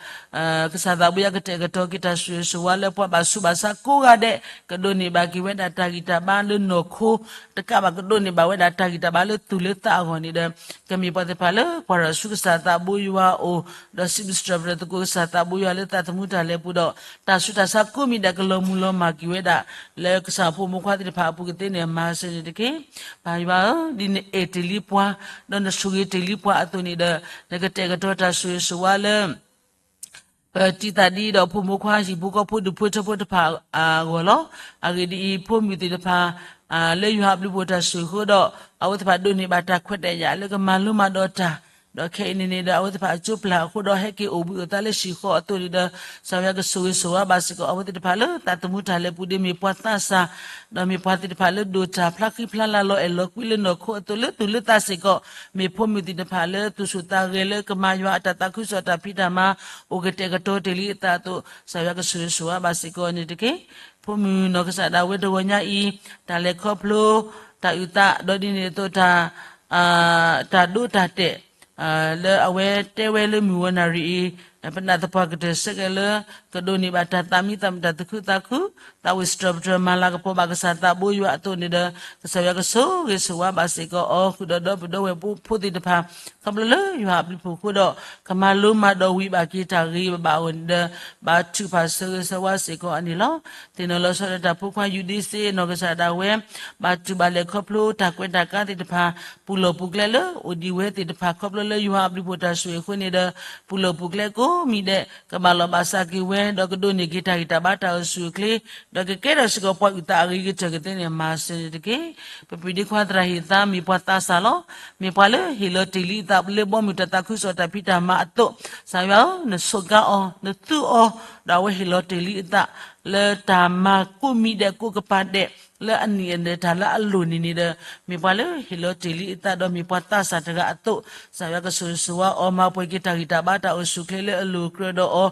ကစၢ်သးဘိယွၤကတဲာ်ကတီၤက့ၤတၢ်ဆိၣ်ဂ့ၤဆိၣ်ဝါလၢပှၤဘၣ်ဆူးဘၣ်ဆါကိးဂၤဒဲး ကဒိးန့ၢ်ဘၣ်က့ၤဝဲဒၣ်တၢ်ဂံၢ်တၢ်ဘါလၢနီၢ်ခိ တကးဘၣ်ကဒိးန့ၢ်ဘၣ်ဝဲဒၣ်တၢ်ဂံၢ်တၢ်ဘါလၢသူၣ်လၢသးအဂီၢ်န့ၣ်ဒီး ကမ့ၢ်ပှၤသ့ၣ်တဖၣ်လၢကွၢ်ထီၣ်ဆူကစၢ်သးဘိယွၤအအိၣ် ဒီးစံးဘျုးစံးထီၣ်ပတြၢၤသကိးကစၢ်သးဘိယွၤလၢသးသမူတၢ်လဲၤပူၤဒီး တၢ်ဆူးတၢ်ဆါကိးမံၤဒဲးကလီၤမုၢ်လီၤမၢ်က့ၤဝဲဒၣ် လၢကစၢ်ဖိမုၣ်ဖိခွါသ့ၣ်တဖၣ်အပူၤကသ့န့ၣ် မၤစၢၤန့ၣ်တက့ၢ်. ပၢ်ယွၤဧၢ, ဒ်နအဲၣ်တ့ၢ်လံပှၤ ဒီးနဆိၣ်ဂ့ၤတ့ၢ်လံပှၤအသိးန့ၣ်ဒီး နကတဲာ်ကတီၤတၢ်ဆိၣ်ဂ့ၤဆိၣ်ဝါလၢ ပတံၤသးဒ်ဒီးဖိမုၣ်ဖိခွါဟံၣ်ဖိဃီဖိဒူၣ်ဖိထၢဖိတဖၣ်အဂီၢ်လီၤ. အဂ့ၢ်ဒ်အံၤ, ဖိမုၣ်သ့ၣ်တဖၣ် လၢယွၤအဘျုးဖှိၣ်တၢ်ဆိၣ်ဂ့ၤအဃိဒီး အဝဲသ့ၣ်တဖၣ်ဒိးန့ၢ်ဘၣ်တၢ်ခွဲးတၢ်ယာ်လၢကမၤလိမၤဒိးတၢ်, ဒီးခဲအံၤန့ၣ်န့ၣ်ဒီး အဝဲသ့ၣ်တဖၣ်အကၠိပျၢ်အဃိဒီး ဟဲက့ၤအိၣ်ဘှံးအိၣ်သါလၢဟံၣ်ဃီအသိးန့ၣ်ဒီး ကစၢ်ယွၤကဆိၣ်ဂ့ၤဆိၣ်ဝါဘၣ်စ့ၢ်ကီး အဝဲသ့ၣ်တဖၣ်လၢသးသမူတၢ်လဲၤပူၤဒ်မ့ၢ်ပှၤသးစၢ်, ဒီးမ့ၢ်ပှၤသ့ၣ်တဖၣ်လၢဒိၣ်တၢ်ဖျါဃံဖျါလၤလီၤအဲၣ်လီၤကွံလၢနီၢ်ခိအသိးလၢသူၣ်လၢသးစ့ၢ်ကီး, မ့ၢ်ဖိမုၣ်သ့ၣ်တဖၣ်လၢသူၣ်ဆူၣ်သးဂဲၤလၢကမၤယွၤအတၢ်သးခုကစီၣ်တၢ်ဖံးတၢ်မၤ အိၣ်ကတဲာ်ကတီၤတ့ၢ်လံအသးအသိး ကစၢ်ယွၤကဆိၣ်ဂ့ၤဆိၣ်ဝါဘၣ်စ့ၢ်ကီးန့ၣ်တက့ၢ်. ဖိမုၣ်နီၢ်ကစၢ်ဒၣ်ဝဲတဂီၤညါအံၤ တၢ်လဲၤခီဖျိ တၢ်အုၣ်သး ဒီးဒ်န့ၣ်အသိးတၢ် တၢ်ဒိတၢ်တဲာ် လၢအဝဲတဲဝဲလၢမုၢ်ဝီနၣ်ရံၣ်အံၤ ပနာ်သပှၢ်ကတၢၢ်ဆၢကဲၤလၢ ကဒိးန့ၢ်ဘၣ်တၢ်သးမံသးမုာ်တၢ်သူၣ်ခုသးခု, သးဝံၣ်စံးထီၣ်ပတြၢၤမၤလၤကပီၤဘၣ်ကစၢ်သးဘိယွၤအသိးန့ၣ်ဒီး ကစၢ်ယွၤကဆိၣ်ဂ့ၤဆိၣ်ဝါဘၣ်စ့ၢ်ကီးအီၤ ဃုာ်ဒီးဒီပုၢ်ဒီဝဲၢ်ဖိသ့ၣ်တဖၣ် ခီဖျိလၢယွၤအဘျုးဖှိၣ်အဃိဒီး ကမၤလိမၤဒိးဝံၤဘၣ်က့ၤတၢ်ဂ့ၤဘၣ်ဘၣ်အဂီၢ်န့ၣ်ဒီး ဘါထုကဖၣ်ဆၢဂ့ၤဆၢဝါစ့ၢ်ကီးအန့ၣ်လီၤ. သ့ၣ်နီၣ်လီၤဆီဒီးတၢ်ဖိခွါယူဒ့စ့နီၢ်ကစၢ်ဒၣ်ဝဲ ဘၣ်တူၢ်ဘၣ်လဲၤခီဖျိတၢ်ကွဲးတၢ်ကါသ့ၣ်တဖၣ် ပူၤလီၢ်ပူၤကျဲလၢအိၣ်ဒံးဝဲသ့ၣ်တဖၣ် ခီဖျိလၢယွၤအဘျုးဖှိၣ်တၢ်ဆိၣ်ဂ့ၤအဃိန့ၣ်ဒီး ပူၤလီၢ်ပူၤကျဲကိးမံၤဒဲး ကဘၣ်လီၤဘၣ်စးက့ၤဝဲ ဒီးကဒိးန့ၢ်က့ၤတၢ်ဂံၢ်တၢ်ဘါတၢ်အိၣ်ဆူၣ်အိၣ်ချ့ ဒီးကကဲထီၣ်စ့ၢ်ကီးပှၤအုၣ်သးအဂ့ၤကတၢၢ်ကသ့န့ၣ် မၤစၢၤန့ၣ်တက့ၢ်. ပပုၢ်ဒ့ခွါသရၣ်ဟ့ၣ်သါ မ့ၢ်ပှၤသးစၢ်လီၤ. မ့ၢ်ပှၤလၢဟ့ၣ်လီၤတ့ၢ်လံအသးလၢဘီမုၢ်တၢ်သးခုကစီၣ်တၢ်ဖံးတၢ်မၤအသိး, ကစၢ်ယွၤဧၢ, နဆိးကါအီၤ, နသူအီၤ, ဒီးအဝဲဟ့ၣ်လီၤတ့ၢ်လံအသး လၢတၢ်မၤကိးမံၤဒဲးကိးကပၤဒဲး လၢအနံၣ်အဒဲးတၢ်လၢအလိၣ်န့ၣ်န့ၣ်ဒီး မ့ၢ်ပှၤလၢဟ့ၣ်လီၤတ့ၢ်လံအသးဒီးမ့ၢ်ပှၤသးစၢ်တဂၤအသိး, ကစၢ်ယွၤကဆိၣ်ဂ့ၤဆိၣ်ဝါအီၤ မၤပှဲၤက့ၤတၢ်ဂံၢ်တၢ်ဘါတၢ်အိၣ်ဆူၣ်အိၣ်ချ့လၢအလိၤကြၢးဒီးအီၤ,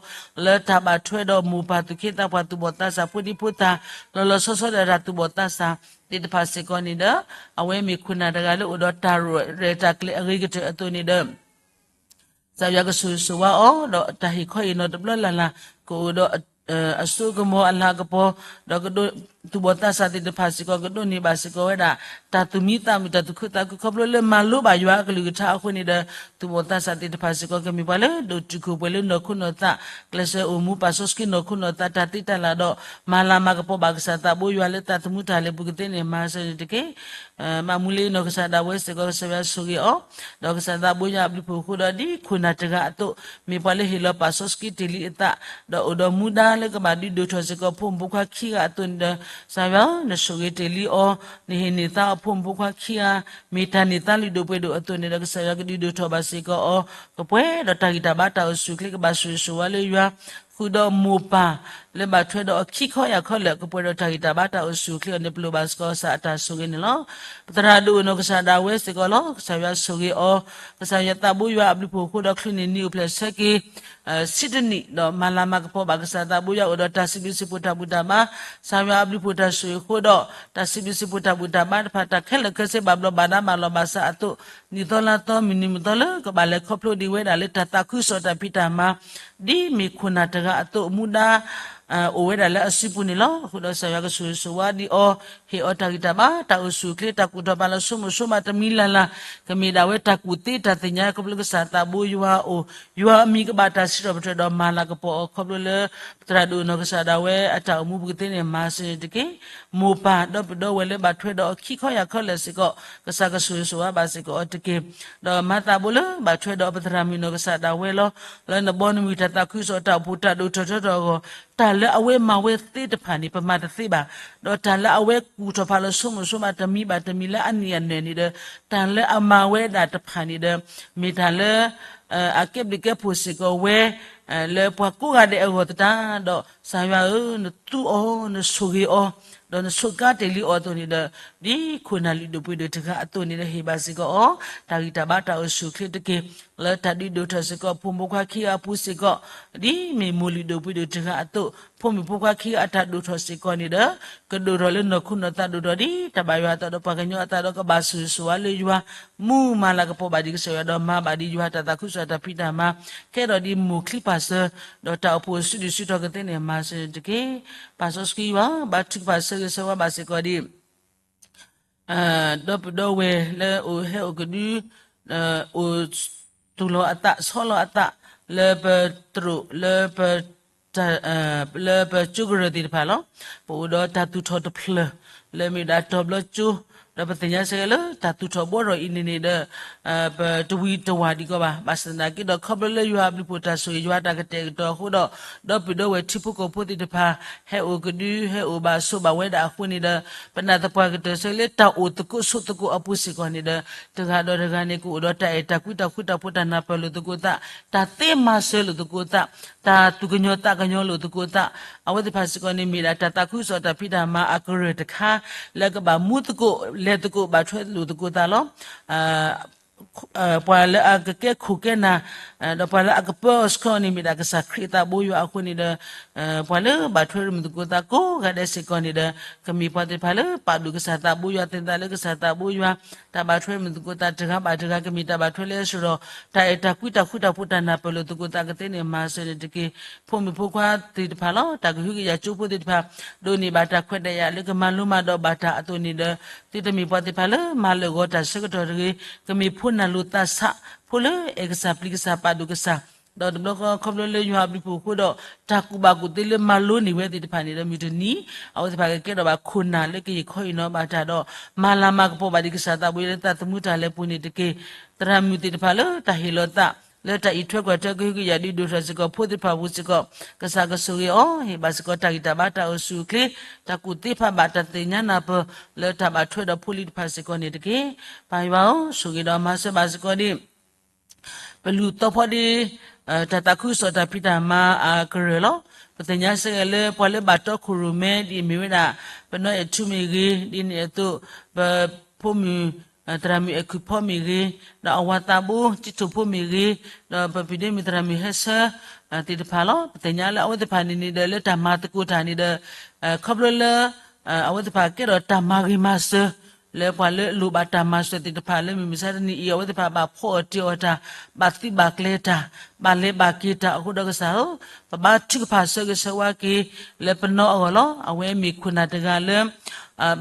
လၢတၢ်ဘၣ်ထွဲဒီးမိၢ်ပၢ်သူၣ်က့သးပှၢ်သူၣ်ဘီၣ်သးစၢ်ဖိဒံဖိသၣ်, လီၤလီၤဆီဆီဒီးတၢ်သူၣ်ဘီၣ်သးစၢ်သ့ၣ်တဖၣ်စ့ၢ်ကီးန့ၣ်ဒီး အဝဲမ့ၢ်ခိၣ်နၢ်တဂၤလၢအိၣ်ဒီးတၢ်ရဲၣ်တၢ်ကျဲၤအဂ့ၤကတၢၢ်အသိးန့ၣ်ဒီး ကစၢ်ယွၤကဆိၣ်ဂ့ၤဆိၣ်ဝါအီၤ ဒီးတၢ်ဟ့ၣ်ခီဟ့ၣ်နီၤတဘျီလၢ်လၢ် ကအိၣ်ဒီး အစိကမီၤအလၤကပီၤ, ဒီးကဒိး သူၣ်ဘီၣ်သးစၢ်သ့ၣ်တဖၣ်စ့ၢ်ကီး ကဒိးန့ၢ်ဘၣ်စ့ၢ်ကီးဝဲဒၣ် တၢ်သူၣ်မံသးမုာ်တၢ်သူၣ်ခုသးခု ခီဖျိလၢမၤလိဘၣ်ယွၤအကလုၢ်ကထါအဃိန့ၣ်ဒီး သူၣ်ဘီၣ်သးစၢ်သ့ၣ်တဖၣ်စ့ၢ်ကီး ကမ့ၢ်ပှၤလၢဒိၣ်တုာ်ခိၣ်ပှဲၤလၢနီၢ်ခိနီၢ်သး ကျဲးစၢးအိၣ်မူပာ်စီဆှံနီၢ်ခိနီၢ်သး တၢ်သ့တၢ်လၢ်ဒီး မၤလၤမၤကပီၤဘၣ်ကစၢ်သးဘိယွၤလၢသးသမူတၢ်လဲၤပူၤကသ့န့ၣ် မၤစၢၤန့ၣ်တက့ၢ်. မၤမူလၢနီၢ်ကစၢ်ဒၣ်ဝဲစ့ၢ်ကီး ကစၢ်ယွၤဆိၣ်ဂ့ၤအီၤ, ဒီးကစၢ်သးဘိယွၤအဘျုးဖှိၣ်အဃိဒီး ဒ်ခိၣ်နၢ်တဂၤအသိး မ့ၢ်ပှၤလၢဟ့ၣ်လီၤပာ်စီဆှံတ့ၢ်လံအသး ဒီးအိၣ်ဒီးမူဒါ တၢ်လၢကဘၣ်ဒုးဒိၣ်ထီၣ်စ့ၢ်ကီး ဖိမုၣ်ဖိခွါခံဂၤအသိးန့ၣ်ဒီး ကစၢ်ယွၤဧၢ, နဆိၣ်ဂ့ၤတ့ၢ်လံအီၤ, နဟ့ၣ်န့ၢ်သါအီၤ ဖိမုၣ်ဖိခွါခံဂၤ မ့ၢ်တၢ်န့ၢ်သါလုၢ်ဒိၣ်ပှ့ၤဒိၣ်အသိးန့ၣ်ဒီး ကစၢ်ယွၤကဒုးဒိၣ်ထီၣ်ဘၣ်စ့ၢ်ကီးအီၤ, ကပှဲၤဒီးတၢ်ဂံၢ်တၢ်ဘါတၢ်အိၣ်ဆူၣ်အိၣ်ချ့ ကဘၣ်ဆိၣ်ဂ့ၤဆိၣ်ဝါလၢယွၤ, ဃုာ်ဒီးမိၢ်ပၢ်လၢဘၣ်ထွဲဒီးအီၤခံခီယၢ်ခီလၢာ် ကပှဲၤဒီးတၢ်ဂံၢ်တၢ်ဘါတၢ်အိၣ်ဆူၣ်အိၣ်ချ့အီၤန့ၣ် ပလိၣ်ဘၣ်စ့ၢ်ကီးကစၢ်အတၢ်ဆိၣ်ဂ့ၤန့ၣ်လီၤ. ပသရၣ်ဒိၣ်အိၣ်နီၢ်ကစၢ်ဒၣ်ဝဲစ့ၢ်ကီးလီၤ. ကစၢ်ယွၤဆိၣ်ဂ့ၤအီၤ, ကစၢ်ယွၤသးဘိယွၤအဘျုးဖှိၣ်အဃိဒီး ချုးန့ၢ်နံၣ်အိၣ်ဖျဲၣ်ဆၢက့ၤ ဆံတနံၣ် ဒီးမၤလၤမၤကပီၤဘၣ်ကစၢ်သးဘိယွၤအိၣ်ဒီးတၢ်စံးဘျုးစံးဖှိၣ်တၢ်ဘူၣ်တၢ်ဘါ, ကစၢ်ယွၤအဘျုးဖှိၣ်တၢ်ဆိၣ်ဂ့ၤအဃိဒီး တၢ်စံးဘျုးစံးဖှိၣ်တၢ်ဘူၣ်တၢ်ဘါတဖၣ် တၢ်ခဲလၢာ်ခဲဆ့ဘၣ်ဘျီးဘၣ်ဒါဘၣ်လီၤဘၣ်စးအသိး, နံၣ်သီလါသီ မုၢ်နံၤမုၢ်သီလၢကဘၣ်လဲၤခီဖျိဒံးဝဲဒၣ်လၢတၢ်သးခုကစီၣ်တၢ်ဖံးတၢ်မၤ ဒ်မ့ၢ်ခိၣ်နၢ်တဂၤအသိး မူဒါ အိၣ်ဝဲဒၣ်လၢအစုပူၤန့ၣ်လီၤ. အဃိဒီးကစၢ်ယွၤကဆိၣ်ဂ့ၤဆိၣ်ဝါဒံးအီၤ, ဟ့ၣ်အီၤတၢ်ဂံၢ်တၢ်ဘါ တၢ်အိၣ်ဆူၣ်အိၣ်ချ့ တၢ်ကူၣ်ထီၣ်ဖးလီၤဆိကမိၣ်ဆိကမးတမံၤလၢ်လၢ်, ကမ့ၢ်ဒၣ်ဝဲတၢ်ကူၣ်သ့တၢ်သ့ၣ်ညါ ခီဖျိကစၢ်သးဘိယွၤအအိၣ်, ယွၤအမံၤကဘၣ်တၢ်စံးထီၣ်ပတြၢၤဒီးမၤလၤကပီၤအီၤ ခီဖျိလၢ ပသရၣ်ဒိၣ်နီၢ်ကစၢ်ဒၣ်ဝဲအတၢ်အိၣ်မူပူၤကသ့န့ၣ် မၤစၢၤန့ၣ်တက့ၢ်. မိၢ်ပၢ်ဒီပုၢ်ဒီဝဲၢ်လၢဘၣ်ထွဲဒီးအီၤခံခီယၢ်ခီလၢာ်စ့ၢ်ကီး ကစၢ်ကဆိၣ်ဂ့ၤဆိၣ်ဝါဘၣ်စ့ၢ်ကီးအီၤတက့ၢ်. ဒီးမၤသးဘိလၢဘၣ်ထွဲဒီးပသရၣ်မုၣ်နီၢ်ကစၢ်ဒၣ်ဝဲလီၤ. လၢနဘီနမုၢ်တၢ်သးခုကစီၣ်တၢ်အိၣ်ဖှိၣ်တၢ်ဒိၣ်ထီၣ်ထီထီၣ်အဂီၢ်, တၢ်လၢအဝဲမၤဝဲသ့တဖၣ်န့ၣ် ပမၤတသ့ဘၣ်. ဒီးတၢ်လၢအဝဲကူၣ်ထီၣ်ဖးလီၤဆိကမိၣ်ဆိကမးတမံၤဘၣ်တမံၤလၢအနံၣ်အနွဲၣ်န့ၣ်ဒီး တၢ်လၢအမၤဝဲဒၣ်တဖၣ်န့ၣ်ဒီး မ့ၢ်တၢ်လၢ အကဲဘျုးကဲဖှိၣ်စ့ၢ်ကီးဝဲ လၢပှၤကိးဂၤဒဲးအဂီၢ်သတး ဒီးကစၢ်ယွၤဧၢ, နသူအီၤ, နဆိၣ်ဂ့ၤအီၤ, ဒီးနဆိးကါတ့ၢ်လံအီၤအသိးန့ၣ်ဒီး ဒ်ခိၣ်နၢ်လုၢ်ဒိၣ်ပှ့ၤဒိၣ်တဂၤအသိးန့ၣ်ဒီး ဟ့ၣ်ဘၣ်စ့ၢ်ကီးအီၤ တၢ်ဂံၢ်တၢ်ဘါတၢ်အိၣ်ဆူၣ်အိၣ်ချ့တက့ၢ်. လၢတၢ်ဒုးဒိၣ်ထီၣ်စ့ၢ်ကီး ဖိမုၣ်ဖိခွါခံဂၤအပူၤစ့ၢ်ကီး, ဒ်မ့ၢ်မိၢ်လုၢ်ဒိၣ်ပှ့ၤဒိၣ်တဂၤအသိး ဖိမုၣ်ဖိခွါခံဂၤအတၢ်ဒိၣ်ထီၣ်စ့ၢ်ကီးန့ၣ်ဒီး ကဒိၣ်ထီၣ်လၢနီၢ်ခိနီၢ်သးဒိၣ်ထီၣ်ဒ်တၢ်ဘၣ်ယွၤအသးဒီးပှၤကညီအသးဒီးကဘၣ်ဆိၣ်ဂ့ၤဆိၣ်ဝါလၢယွၤ မူမၤလၤကပီၤဘၣ်ဒံးကစၢ်ယွၤဒီးမၤဘၣ်ဒံးယွၤတၢ်သးခုကစီၣ်တၢ်ဖံးတၢ်မၤ ကဲထီၣ်ဒ်မိၢ်ချံပၢ်စၢၤ ဒီးတၢ်အိၣ်ဖှိၣ်အစုဒုၣ်စုတီၢ်ကသ့န့ၣ် မၤစၢၤန့ၣ်တက့ၢ်. ပၢ်စီဆှံယွၤ ဘါထုကဖၣ်ဆၢဂ့ၤဆၢဝါဘၣ်စ့ၢ်ကီးဒ် ဒီပုၢ်ဒီဝဲၢ်လၢအိၣ်ဟဲအိၣ်ကဒု အိၣ်သူၣ်လီၤအသးဆီလီၤအသး လၢပသရိာ် လၢပ လၢပကၠိကရၢၢ်သ့ၣ်တဖၣ်လီၤ. ပအိၣ်ဒီးတၢ်သူၣ်ထီၣ်တဖျၢၣ် လၢမ့ၢ်ဒၣ်တီၤဘျီကၠိ ဒီးပသ့ၣ်ညါစ့ၢ်ကီးလၢတၢ်သူၣ်ထီၣ်ဘှီထီၣ်အံၤန့ၣ်န့ၣ်ဒီး ပတဝံၤတဝၢ်ဒံးကီးဘၣ်. ဘၣ်ဆၣ်သနာ်က့ဒီး ခီဖျိလၢယွၤအဘျုးဖှိၣ်တၢ်ဆိၣ်ဂ့ၤ ယွၤတၢ်ကတဲာ်ကတီၤအဃိဒီး ဒီပုၢ်ဒီဝဲၢ်ထံဖိကီၢ်ဖိသ့ၣ်တဖၣ် ဟဲအိၣ်ကဒု ဟဲအိၣ်ဘၣ်ဆိးဘၣ်ဝဲဒၣ်အဃိန့ၣ်ဒီး ပနာ်သပှၢ်ကတၢၢ်ဆၢလၢတၢ်အိၣ်သကိးဆိးသကိးအပူၤစ့ၢ်ကီးန့ၣ်ဒီး တဂၤဒီးတဂၤန့ၣ် ကအိၣ်ဒီးတၢ်အဲၣ်တၢ်ကွံတၢ်ဃူတၢ်ဖိး တၢ်နၢ်ပၢၢ်လိာ်သကိးသး, တၢ်သ့မၤစၢၤလိာ်သကိးသး, တၢ်သူၣ်ကညီၤသးကညီၤလိာ်သကိးသး, အဝဲသ့ၣ်တဖၣ်စ့ၢ်ကီးန့ၣ် မ့ၢ်ဒၣ်တၢ်သးခုကစီၣ်တၢ်ဖံးတၢ်မၤအကရၢၢ်တခါ လၢကဘၣ်မူသကိး လဲၤသကိး ဘၣ်ထွဲလိာ်သကိးသးလီၤ. ပှၤလၢအကကဲခိၣ်ကဲနၢ် ဒီးပှၤလၢအကပၢအီၤဆှၢအီၤန့ၣ် မ့ၢ်ဒၣ်ကစၢ်ခရံာ်အသးဘိယွၤအဃိန့ၣ်ဒီး ပှၤလၢဘၣ်ထွဲရမုာ်သကိးသးကိးဂၤဒဲးစ့ၢ်ကီးန့ၣ်ဒီး ကမ့ၢ်ပှၤသ့ၣ်တဖၣ်လၢပာ်ဒိၣ်ကစၢ်သးဘိယွၤ သ့ၣ်သးလၢကစၢ်သးဘိယွၤ တၢ်ဘၣ်ထွဲရမုာ်သကိးသးတဂၤဘၣ်တဂၤ ကမ့ၢ်တၢ်ဘၣ်ထွဲလၢအစရီ တၢ်အဲၣ်တၢ်ကွံတၢ်ဃူတၢ်ဖိး တၢ်နၢ်ပၢၢ်လိာ်သကိးသးကသ့န့ၣ် မၤစၢၤန့ၣ်တက့ၢ်. ဖိမုၣ်ဖိခွါသ့ၣ်တဖၣ်လီၤ. တၢ်ကဟုကယာ်ကၠိဖိသ့ၣ်တဖၣ် ဒိးန့ၢ်ဘၣ်တၢ်ခွဲးတၢ်ယာ်လၢကမၤလိမၤဒိးဘၣ်တၢ်အသိးန့ၣ်ဒီး သုတမ့ၢ်ပှၤသ့ၣ်တဖၣ်လၢမၤလၢာ်ဂီၤတၢ်ဆၢကတီၢ်တဂ့ၤ, ကမ့ၢ်ဖိနၢ်လိာ်သးဆး ဖိလၢအဲၣ်ကစၢ်ပျံၤကစၢ်ပာ်ဒိၣ်ကစၢ် ဒီးတဘျီဃီခီဖျိလၢယွၤအဘျုးအဖှိၣ်အဃိဒီး တၢ်ကူၣ်ဘၣ်ကူၣ်သ့လၢမၤလိန့ၢ်ဝဲသ့ၣ်တဖၣ်န့ၣ်ဒီး မုၢ်တနံၤ အဝဲသ့ၣ်တဖၣ်ကကဲထီၣ်ဘၣ်ခိၣ်နၢ်လၢကယံာ်ခီအံၤနီၤဘၣ်တၢ်ဒီး မၤလၤမၤကပီၤဘၣ်ဒံးကစၢ်သးဘိယွၤလၢသးသမူတၢ်လဲၤပူၤန့ၣ်တက့ၢ်. သရၣ်မုၣ်သ့ၣ်တဖၣ်လၢတၢ်ဟ့ၣ်လီၤသး လၢတၢ်အံးထွဲကွၢ်ထွဲကဟုကယာ်ဒုးဒိၣ်ထီၣ်စ့ၢ်ကီးဖိသ့ၣ်တဖၣ်အပူၤစ့ၢ်ကီး ကစၢ်ကဆိၣ်ဂ့ၤအီၤ ဟ့ၣ်ဘၣ်စ့ၢ်ကီးတၢ်ဂံၢ်တၢ်ဘါတၢ်အိၣ်ဆူၣ်အိၣ်ချ့ တၢ်ကူၣ်သ့ဖးဘၣ်တၢ်သ့ၣ်ညါနၢ်ပၢၢ် လၢတၢ်ဘၣ်ထွဲဒီးဖိလံၤတဖၣ်စ့ၢ်ကီးန့ၣ်တက့ၢ်. ပၢ်ယွၤဧၢ, ဆိၣ်ဂ့ၤဒီးမၤစၢၤဘၣ်စ့ၢ်ကီးဒ် ပလူၤသီဖီဒ့ တၢ်သးခုကစီၣ်တၢ်ဖံးတၢ်မၤအကရၢၢ်လီၤ. ပသ့ၣ်ညါစ့ၢ်ကီးလၢပှၤလၢဘၣ်တီခိၣ်ရိၣ်မဲဒ်အမ့ၢ်ဝဲဒၣ် ပနီၢ်အဲၣ်ထူမ့ၢ်ဂ့ၤ, ဒ်န့ၣ်အသိး ပဖိမုၣ် သရၣ်မုၣ်အဲၣ်ခုၣ်ဖီမ့ၢ်ဂ့ၤ, ဒီးအဝၤသးဘိ ကံၣ်ထိၣ်ဖိမ့ၢ်ဂ့ၤ, ဒီးပဖံးဒ့မုၣ်သရၣ်မုၣ်ဟဲဆၢ သ့ၣ်တဖၣ်လီၤ. ပသ့ၣ်ညါလၢအဝဲသ့ၣ်တဖၣ်န့ၣ်န့ၣ်ဒီး လၢတၢ်မၤသကိးတၢ်န့ၣ်ဒီး ခီဖျိလၢ အဝဲသ့ၣ်တဖၣ်ကဲထီၣ်တၢ်မၤဂ့ၤမၤစၢၤ လၢပှၤလၢအလိၣ်ဘၣ်တၢ်မၤစၢၤသ့ၣ်တဖၣ်လၢမုၢ်မဆါတနံၤအံၤ အဝဲသ့ၣ်တဖၣ်ဘၣ်ဖီအီၣ်တ့ၤအီၣ်တၢ်, ဘၣ်သံဘၣ်ကျဲၤတၢ်, ဘၣ်လဲၤဘၣ်က့ၤတၢ်အဃိဒီးကစၢ်ဧၢ, ပဘါထုကဖၣ်ဆၢဂ့ၤဆၢဝါက့ၤ လၢပနီၢ်အဂီၢ်လီၤ. အဝဲမ့ၢ်ခိၣ်နၢ်တဂၤလၢ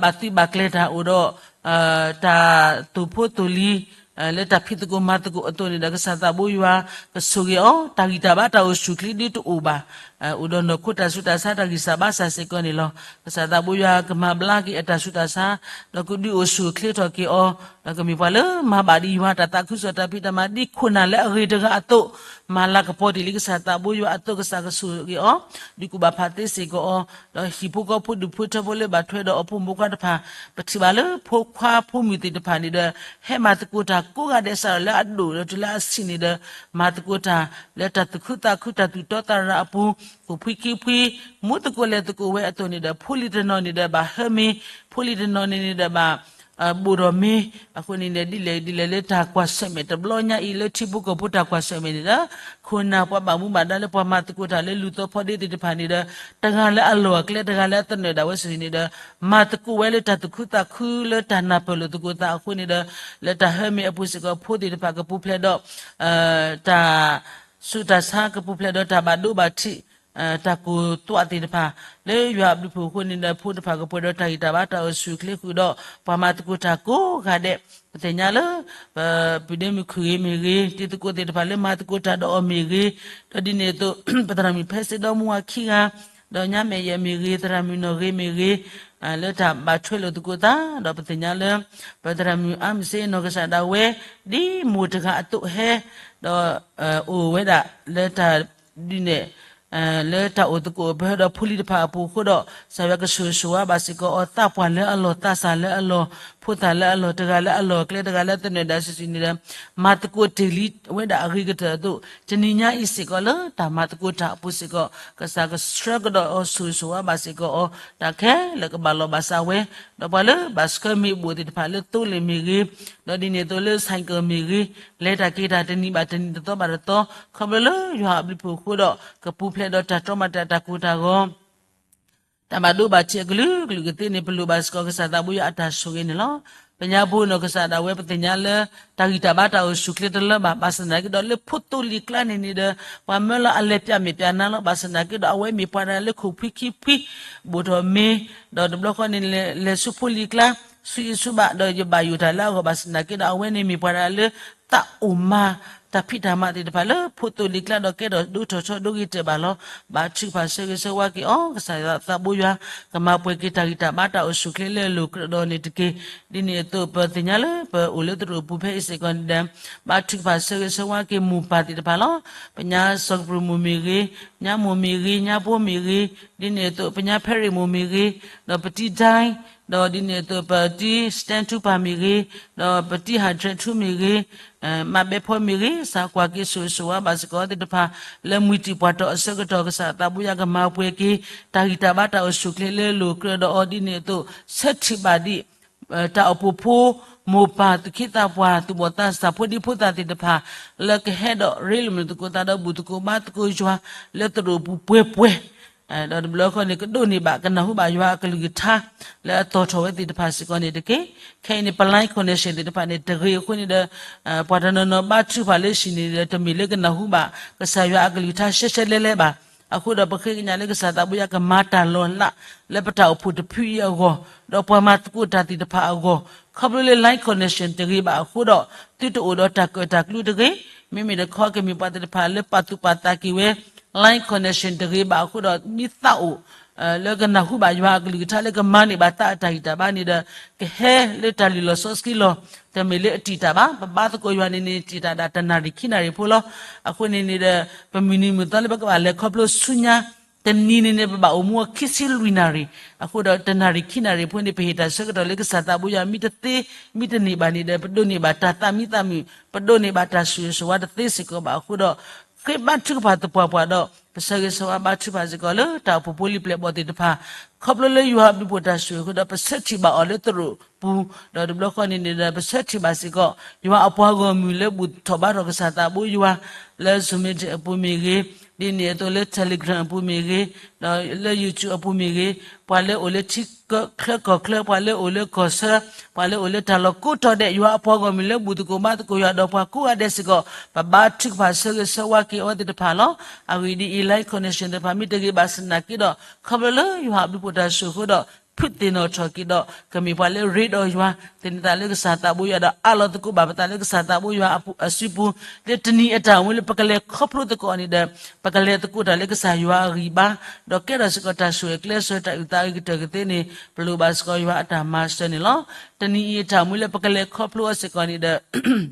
ဘၣ်သံဘၣ်ကျဲၤတၢ်အိၣ်ဒီး တၢ်သိၣ်ဖိသိၣ်လံၤ လၢတၢ်ဖံးသကိးမၤသကိးအသိးန့ၣ်ဒီး ကစၢ်သးဘိယွၤ ကဆိၣ်ဂ့ၤအီၤ တၢ်ဂံၢ်တၢ်ဘါတၢ်အိၣ်ဆူၣ်ချ့ဒ်တအိၣ်ဘၣ်. အိၣ်ဒီးနီၢ်ခိတၢ်ဆူးတၢ်ဆါတၢ်ဂံၢ်စၢ်ဘါစၢ်စ့ၢ်ကီးန့ၣ်လီၤ. ကစၢ်သးဘိယွၤကမၤဘျါက့ၤအတၢ်ဆူးတၢ်ဆါ, ဒီးကဒုးအိၣ်ဆူၣ်အိၣ်ချ့ထီၣ်က့ၤအီၤ, ဒီးကမ့ၢ်ပှၤလၢမၤဘၣ်ဒံးယွၤတၢ်သးခုကစီၣ်တၢ်ဖံးတၢ်မၤဒ်ခိၣ်နၢ်လၢအဂ့ၤတဂၤအသိး, မၤလၤကပီၤတ့ၢ်လံကစၢ်သးဘိယွၤအသိး ကစၢ်ကဆိၣ်ဂ့ၤအီၤ, ဒုးကူၣ်ဘၣ်ဖးသ့စ့ၢ်ကီးအီၤ, ဒီးဟံၣ်ဖိဃီဖိဒူၣ်ဖိထၢဖိလၢဘၣ်ထွဲဒီးအဖိမုၣ်ဖိခွါတဖၣ်, ပထံၣ်ဘၣ်လၢဖိခွါဖိမုၣ်သ့ၣ်တဖၣ်န့ၣ်ဒီး ဟဲမၤသကိးတၢ်ကိးဂၤဒဲးစးထီၣ်လၢအဒိၣ်ဒီးတုၤလၢအဆံးန့ၣ်ဒီး မၤသကိးတၢ်လၢတၢ်သူၣ်ခုသးခုတၢ်သူၣ်တီသးရၤအပူၤ, ကိၣ်ဖှံခံဖှံ, မူသကိးလဲၤသကိးဝဲအသိးန့ၣ်ဒီး ဖိလံၤတနီၤန့ၣ်ဒီးဘၣ်ဟၢမ့ၤ, ဖိလံၤတနီၤန့ၣ်န့ၣ်ဒီးဘၣ် ဘိၣ်ထီၣ်မ့ၤ, အဃိန့ၣ်န့ၣ် ဒ်လဲၣ်ဒ်လဲၣ်လၢတၢ်ကွၢ်ဆၢၣ်မဲာ်တဘျီညါအံၤလၢထံဖိကီၢ်ဖိတၢ်ကွၢ်ဆၢၣ်မဲာ်န့ၣ်ဒီး ခိၣ်နၢ်ပှၤဘၣ်မူဘၣ်ဒါလၢပှၤမၤသကိးတၢ်လၢလူၤသီဖီဒ့သ့ၣ်တဖၣ်န့ၣ်ဒီး တဂၤလၢအလီၢ်အကျဲ တဂၤလၢအသနၢၣ်ဒၣ်ဝဲစ့ၢ်န့ၣ်ဒီး မၤသကိးဝဲလၢတၢ်သူၣ်ခုသးခုလၢတၢ်နၢ်ပၢၢ်လိာ်သကိးသးအဃိန့ၣ်ဒီး လၢတၢ်ဟၢမ့ၤအပူၤစ့ၢ်ကီး ဖိသ့ၣ်တဖၣ်ကပူၤဖျဲးဒီး တၢ် ဆူးတၢ်ဆါကပူၤဖျဲးဒီး တၢ်ဘၣ်ဒိဘၣ်ထံး တၢ်ကိၢ်သွးသ့ၣ်တဖၣ် လၢယွၤအဘျုးအဖှိၣ်အဃိန့ၣ်ဒီး ဖိတဖၣ်ကပှဲၤဒီးတၢ်ဂံၢ်တၢ်ဘါတၢ်အိၣ်ဆူၣ်အိၣ်ချ့ဃုာ်ဒီး ပှၤမၤသကိးတၢ်ကိးဂၤဒဲး, ပသ့ၣ်ညါလၢ ပပုၢ်ဒ့မုၣ်ခုၣ်ဂ့ၤမ့ၢ်ဂ့ၤ, တံၤသကိးသ့ၣ်တဖၣ်လၢမၤသကိးတၢ်ဒီးအီၤမ့ၢ်ဂ့ၤ, ဒီးဒ်န့ၣ်အသိး ပသရၣ်မုၣ်ဖဲစ့ဒီမါဝၤခံဂၤ, ဒီးညါမဲာ်ယဲၢ်မ့ၢ်ဂ့ၤ, သရၣ်မုၣ်နီၢ်ဂ့ၤမ့ၢ်ဂ့ၤ, လၢတၢ်ဘၣ်ထွဲလိာ်သကိးသး, ဒီးပသ့ၣ်ညါလၢ ပသရၣ်မုၣ်အါမစ့နီၢ်ကစၢ်ဒၣ်ဝဲ ဒ်မိၢ်တဂၤအသိးဟဲ ဒီး အိၣ်ဝဲဒၣ်လၢတၢ်ဒုးနဲၣ် လၢတၢ်အိၣ်သကိးပဟဲဒီးဖိလံၤတဖၣ်အပူၤအဃိဒီး ကစၢ်ယွၤကဆိၣ်ဂ့ၤဆိၣ်ဝါဘၣ်စ့ၢ်ကီးအီၤ သးပှၢ်လၢအလီၢ် သးစၢ်လၢအလီၢ် ဖိသၣ်လၢအလီၢ် တဂၤလၢအလီၢ်အကျဲ တဂၤလၢသနၢၣ်ဒၣ်စုာ်စုာ်န့ၣ်ဒီး မၤသကိးတ့ၢ်လံဝဲဒၣ်အဂ့ၤကတၢၢ်အသိး တနံၤညါအံၤစ့ၢ်ကီးလၢတၢ်မၤသကိးတၢ်အပူၤစ့ၢ်ကီး ကစၢ်ကဆှၢကဒီးအီၤဆိၣ်ဂ့ၤဆိၣ်ဝါဘၣ်စ့ၢ်ကီးအီၤ တၢ်ခဲလၢာ်ကဘၣ်လီၢ်ဘၣ်စးဝဲ ဒီးပှၤလၢဘၣ်ဆှၢမ့ၢ်ဘိၣ်သ့ၣ်တဖၣ်လၢသိလ့ၣ်မ့ၢ်ဂ့ၤ, ဒီးဒ်န့ၣ်အသိးလၢ ဆိုင်ကယ် မ့ၢ်ဂ့ၤ, လဲၤတၢ်က့ၤတၢ်တနံၤဘၣ်တနံၤတသီဘၣ်တသီ, ခီဖျိလၢယွၤအဘျုးအဖှိၣ်အဃိဒီး ကပူၤဖျဲးဒီးတၢ်တီမၤတၢ်တၢ်ကိၢ်တၢ်ဂီၤ တၢ်ဘၣ်ဒိဘၣ်ထံးအကလုာ်ကလုာ်ကသ့န့ၣ် ပလိၣ်ဘၣ်စ့ၢ်ကီးကစၢ်သးဘိယွၤအတၢ်ဆိၣ်ဂ့ၤန့ၣ်လီၤ. ပညါဖိနီၢ်ကစၢ်ဒၣ်ဝဲပသ့ၣ်ညါလၢ တၢ်ဂံၢ်တၢ်ဘါတၢ်အိၣ်ဆူၣ်ချ့တလၢဘၣ်, ဘၣ်ဆၣ်သနာ်က့ဒီးလၢဖိသိလ့ၣ်ကျါန့ၣ်န့ၣ်ဒီး ပှၤမၢလီၤအလဲၤပျးမဲာ်ပျးနါလီၤ. ဘၣ်ဆၣ်သနာ်က့ဒီးအဝဲမ့ၢ်ပှၤတဂၤလၢခိၣ်ဖှံခံဖှံ ဘိၣ်ထီၣ်မ့ၤ, ဒီးတဘျီဃီန့ၣ် လဲၤဆူဖိလံၤကျါ ဆူယဆူဘၣ် ဒီးယဘၣ်ယိၣ်တၢ်လၢအဂီၢ် ဘၣ်ဆၣ်သနာ်က့ဒီး အဝဲန့ၣ်မ့ၢ်ပှၤတဂၤလၢ သးအိၣ်မၤ တၢ်ဖံးတၢ်မၤသ့ၣ်တဖၣ်လၢဖိသိလ့ၣ်ကျါဒီးကဲထီၣ်ဒိထီၣ်ထီဒိဂ့ၤတၢၢ်ဘၣ်လီၤ. ဘါထုကဖၣ်ဆၢဂ့ၤဆၢဝါက့ၤအီၤ ကစၢ်ယွၤသးဘိယွၤ ကမၤပှဲၤက့ၤတၢ်ဂံၢ်တၢ်ဘါတၢ်အိၣ်ဆူၣ်ချ့လၢအလိၤကြၢးဒီးန့ၣ်တက့ၢ်. ဒ်န့ၣ်အသိးပသ့ၣ်ညါလၢပအိၣ်လၢသရိာ်ပူၤဖဲအံၤစ့ၢ်ကီးန့ၣ်ဒီး ဘါထုကဖၣ်ဆၢဂ့ၤဆၢဝါက့ၤမိၢ်ပၢ်သ့ၣ်တဖၣ်လီၤ. ပညါစီၤကပြူၤမိၢ်မ့ၢ်ဂ့ၤ, ညါမိၢ်မ့ၢ်ဂ့ၤ, ညါဘိမ့ၢ်ဂ့ၤ, ဒ်န့ၣ်အသိးပညါဖဲရ့ၣ်မိၢ်မ့ၢ်ဂ့ၤ, ဒီးပတံဒၢ် ဒီးဒ်န့ၣ်အသိးပတံစတဲထူပၢ်မ့ၢ်ဂ့ၤ, ဒီးပတံဟးထရဲထူမ့ၢ်ဂ့ၤ, မးဘဲဖီမ့ၢ်ဂ့ၤ, ကစၢ်ကွၢ်က့ၤဆိၣ်ဂ့ၤဆိၣ်ဝါဘၣ်စ့ၢ်ကီးသ့ၣ်တဖၣ် လၢမှံၤတံာ်ပှၢ်တီၤအဆၢကတီၢ် ကစၢ်သးဘိယွၤကမၤပှဲၤက့ၤ တၢ်ဂံၢ်တၢ်ဘါတၢ်အိၣ်ဆူၣ်ချ့လၢအလိၤကြၢးဒီးအီၤ ဒ်န့ၣ်အသိး ဆၢထံၣ်ဘၣ်ဒံး တၢ်အိၣ်ဖှိၣ်ဖိ မိၢ်ပၢ်သူၣ်က့သးပှၢ် သူၣ်ဘီၣ်သးစၢ်ဖိဒံဖိသၣ်သ့ၣ်တဖၣ် လၢကဟဲဒီးရ့လိာ်မုာ်သကိးသးဒီးဘူၣ်သကိးဘါသကိးယွၤ လၢသရိာ်ပူၤပှဲၤပှဲၤ ဒီးတဘျီဃီန့ၣ် ကဒိးန့ၢ်ဘၣ် ကနၢ်ဟူဘၣ်ယွၤအကလုၢ်ကထါ လၢအတီၣ်ထီၣ်ဝဲသ့ၣ်တဖၣ်စ့ၢ်ကီးန့ၣ်တက့ၢ်. ခဲအံၤန့ၣ် ပ line connection သ့ၣ်တဖၣ်န့ၣ် တဂ့ၤအဃိန့ၣ်ဒီး ပှၤတနီၤနီၤဘါထုကဖၣ်လၢဟံၣ်န့ၣ်ဒီး တမ့ၢ်လၢကနၢ်ဟူဘၣ် ကစၢ်ယွၤအကလုၢ်ကထါရှဲရှဲလဲလဲဘၣ်. အဃိဒီးပဃ့ကညးလၢကစၢ်သးဘိယွၤကမၤတၢ်လီၤလး လၢပတၢ်အိၣ်ဖှိၣ်တဖုအံၤအဂီၢ် ဒီးပှၤမၤသကိးတၢ်သ့ၣ်တဖၣ်အဂီၢ် ခီဖျိလၢ line connection တဂ့ၤဘၣ်အဃိဒီး သုတအိၣ်ဒီးတၢ်ကၢၣ်တၢ်ကျူတဂ့ၤ. မ့မ့ၢ်တခီကမ့ၢ်ပှၤသ့ၣ်တဖၣ်လၢပာ်သူၣ်ပာ်သးက့ၤဝဲ line connection တဂ့ၤဘၣ်အဃိဒီး မ့ၢ်သးအိၣ် လၢကနၢ်ဟူဘၣ်ယွၤအကလုၢ်ကထါလၢကမၤန့ၢ်ဘၣ်သးအတၢ်ဂံၢ်တၢ်ဘါန့ၣ်ဒီး ကဟဲလၢတၢ်လံၣ်လီၤစီဆှံလီၤ. တမ့ၢ်လၢအတံာ်တၢ်ဘၣ်. ပဘါသကိးယွၤန့ၣ်န့ၣ် တံာ်တၢ်ဒၣ်တနၣ်ရံၣ်ခံနၣ်ရံၣ်ဖိလီၤ. အဃိန့ၣ်န့ၣ်ဒီး ပမုၢ်နံၤမုၢ်သီလၢပကဘၣ်လဲၤခီဖျိဆူညါ တနံၤန့ၣ်န့ၣ် ပဘၣ်အိၣ်မူအခံဆံလွံၢ်နၣ်ရံၣ်. အဃိဒီးတနၣ်ရံၣ်ခံနၣ်ရံၣ်ဖိန့ၣ် ပဟ့ၣ်တၢ်ဆၢကတီၢ်လၢကစၢ်သးဘိယွၤ မ့ၢ်တသ့ မ့ၢ်တန့ၢ်ဘၣ်န့ၣ်ဒီး ပဒိးန့ၢ်ဘၣ်တၢ်သးမံသးမုာ် ပဒိးန့ၢ်ဘၣ်တၢ်ဆိၣ်ဂ့ၤဆိၣ်ဝါတသ့စ့ၢ်ကီးဘၣ်အဃိဒီး ဃ့ဘါထုကဖၣ်သပှၢ်ပှၢ်ဒီး ပဆၢဂ့ၤဆၢဝါဘါထုကဖၣ်စ့ၢ်ကီးလၢတၢ်အိၣ်ဖှိၣ်ဖိလံၤပျဲၢ်ဘီၣ်သ့ၣ်တဖၣ် ခီဖျိလၢယွၤအဘျုးဖှိၣ်တၢ်ဆိၣ်ဂ့ၤအဃိဒီး ပဆၢထံၣ်ဘၣ်အီၤလၢသရိာ်ပူၤ ဒီးတဘျီဃီန့ၣ်န့ၣ်ဒီး ပဆၢထံၣ်ဘၣ်စ့ၢ်ကီး ယွၤအပှၤဂီၢ်မုၢ်လၢဘူၣ်ထီၣ်ဘါထီၣ်ကစၢ်သးဘိယွၤ လၢ Zoom meeting အပူၤမ့ၢ်ဂ့ၤ, ဒ်န့ၣ်အသိးလၢ Telegram အပူၤမ့ၢ်ဂ့ၤ, ဒီးလၢ YouTube အပူၤမ့ၢ်ဂ့ၤ, ပှၤလၢအိၣ်လၢထံချၢကီၢ်ချၢ, ပှၤလၢအိၣ်လၢကီၢ်ဆၢ, ပှၤလၢအိၣ်လၢတၢ်လီၢ်ကိးတီၤဒဲး ယွၤအပှၤဂီၢ်မုၢ်လၢဘူၣ်သကိးဘါသကိးယွၤဒီးပှၤကိးဂၤဒဲးစ့ၢ်ကီး ပဘါထုကဖၣ်ဆၢဂ့ၤဆၢဝါက့ၤအဝဲသ့ၣ်တဖၣ်လီၤ. အဂ့ၢ်ဒ်အံၤ line connection သ့ၣ်တဖၣ်မ့ၢ်တဂ့ၤဘၣ်ဆၣ်သနာ်က့ဒီး ခီဖျိလၢယွၤအဘျုးဖှိၣ်တၢ်ဆိၣ်ဂ့ၤအဃိဒီး ဖုးသ့ၣ်နီၣ်ထီၣ်က့ၤဒီး ကမ့ၢ်ပှၤလၢရ့ဒီးယွၤ, သန့ၤသးလၢကစၢ်သးဘိယွၤဒီး အးလီၤသကိးဘၣ်ပသးလၢကစၢ်သးဘိယွၤအစုပူၤ, လၢတနံၤအတၢ်အိၣ်မူလၢပကလဲၤခီဖျိသကိးန့ၣ်ဒီး ပကလဲၤသကိးတၢ်လၢကစၢ်ယွၤအဂံၢ်ဘါ, ဒီးကဲထီၣ်စ့ၢ်ကီးတၢ်ဆိၣ်ဂ့ၤကျဲးစၢးတၢ်အုၣ်သးအုၣ်ကတၢၢ်ကသ့န့ၣ် ပလိၣ်ဘၣ်စ့ၢ်ကီးယွၤအတၢ်မၤစၢၤန့ၣ်လီၤ. တနံၤအံၤအတၢ်အိၣ်မူလၢပကလဲၤခီဖျိအီၤစ့ၢ်ကီးန့ၣ်ဒီး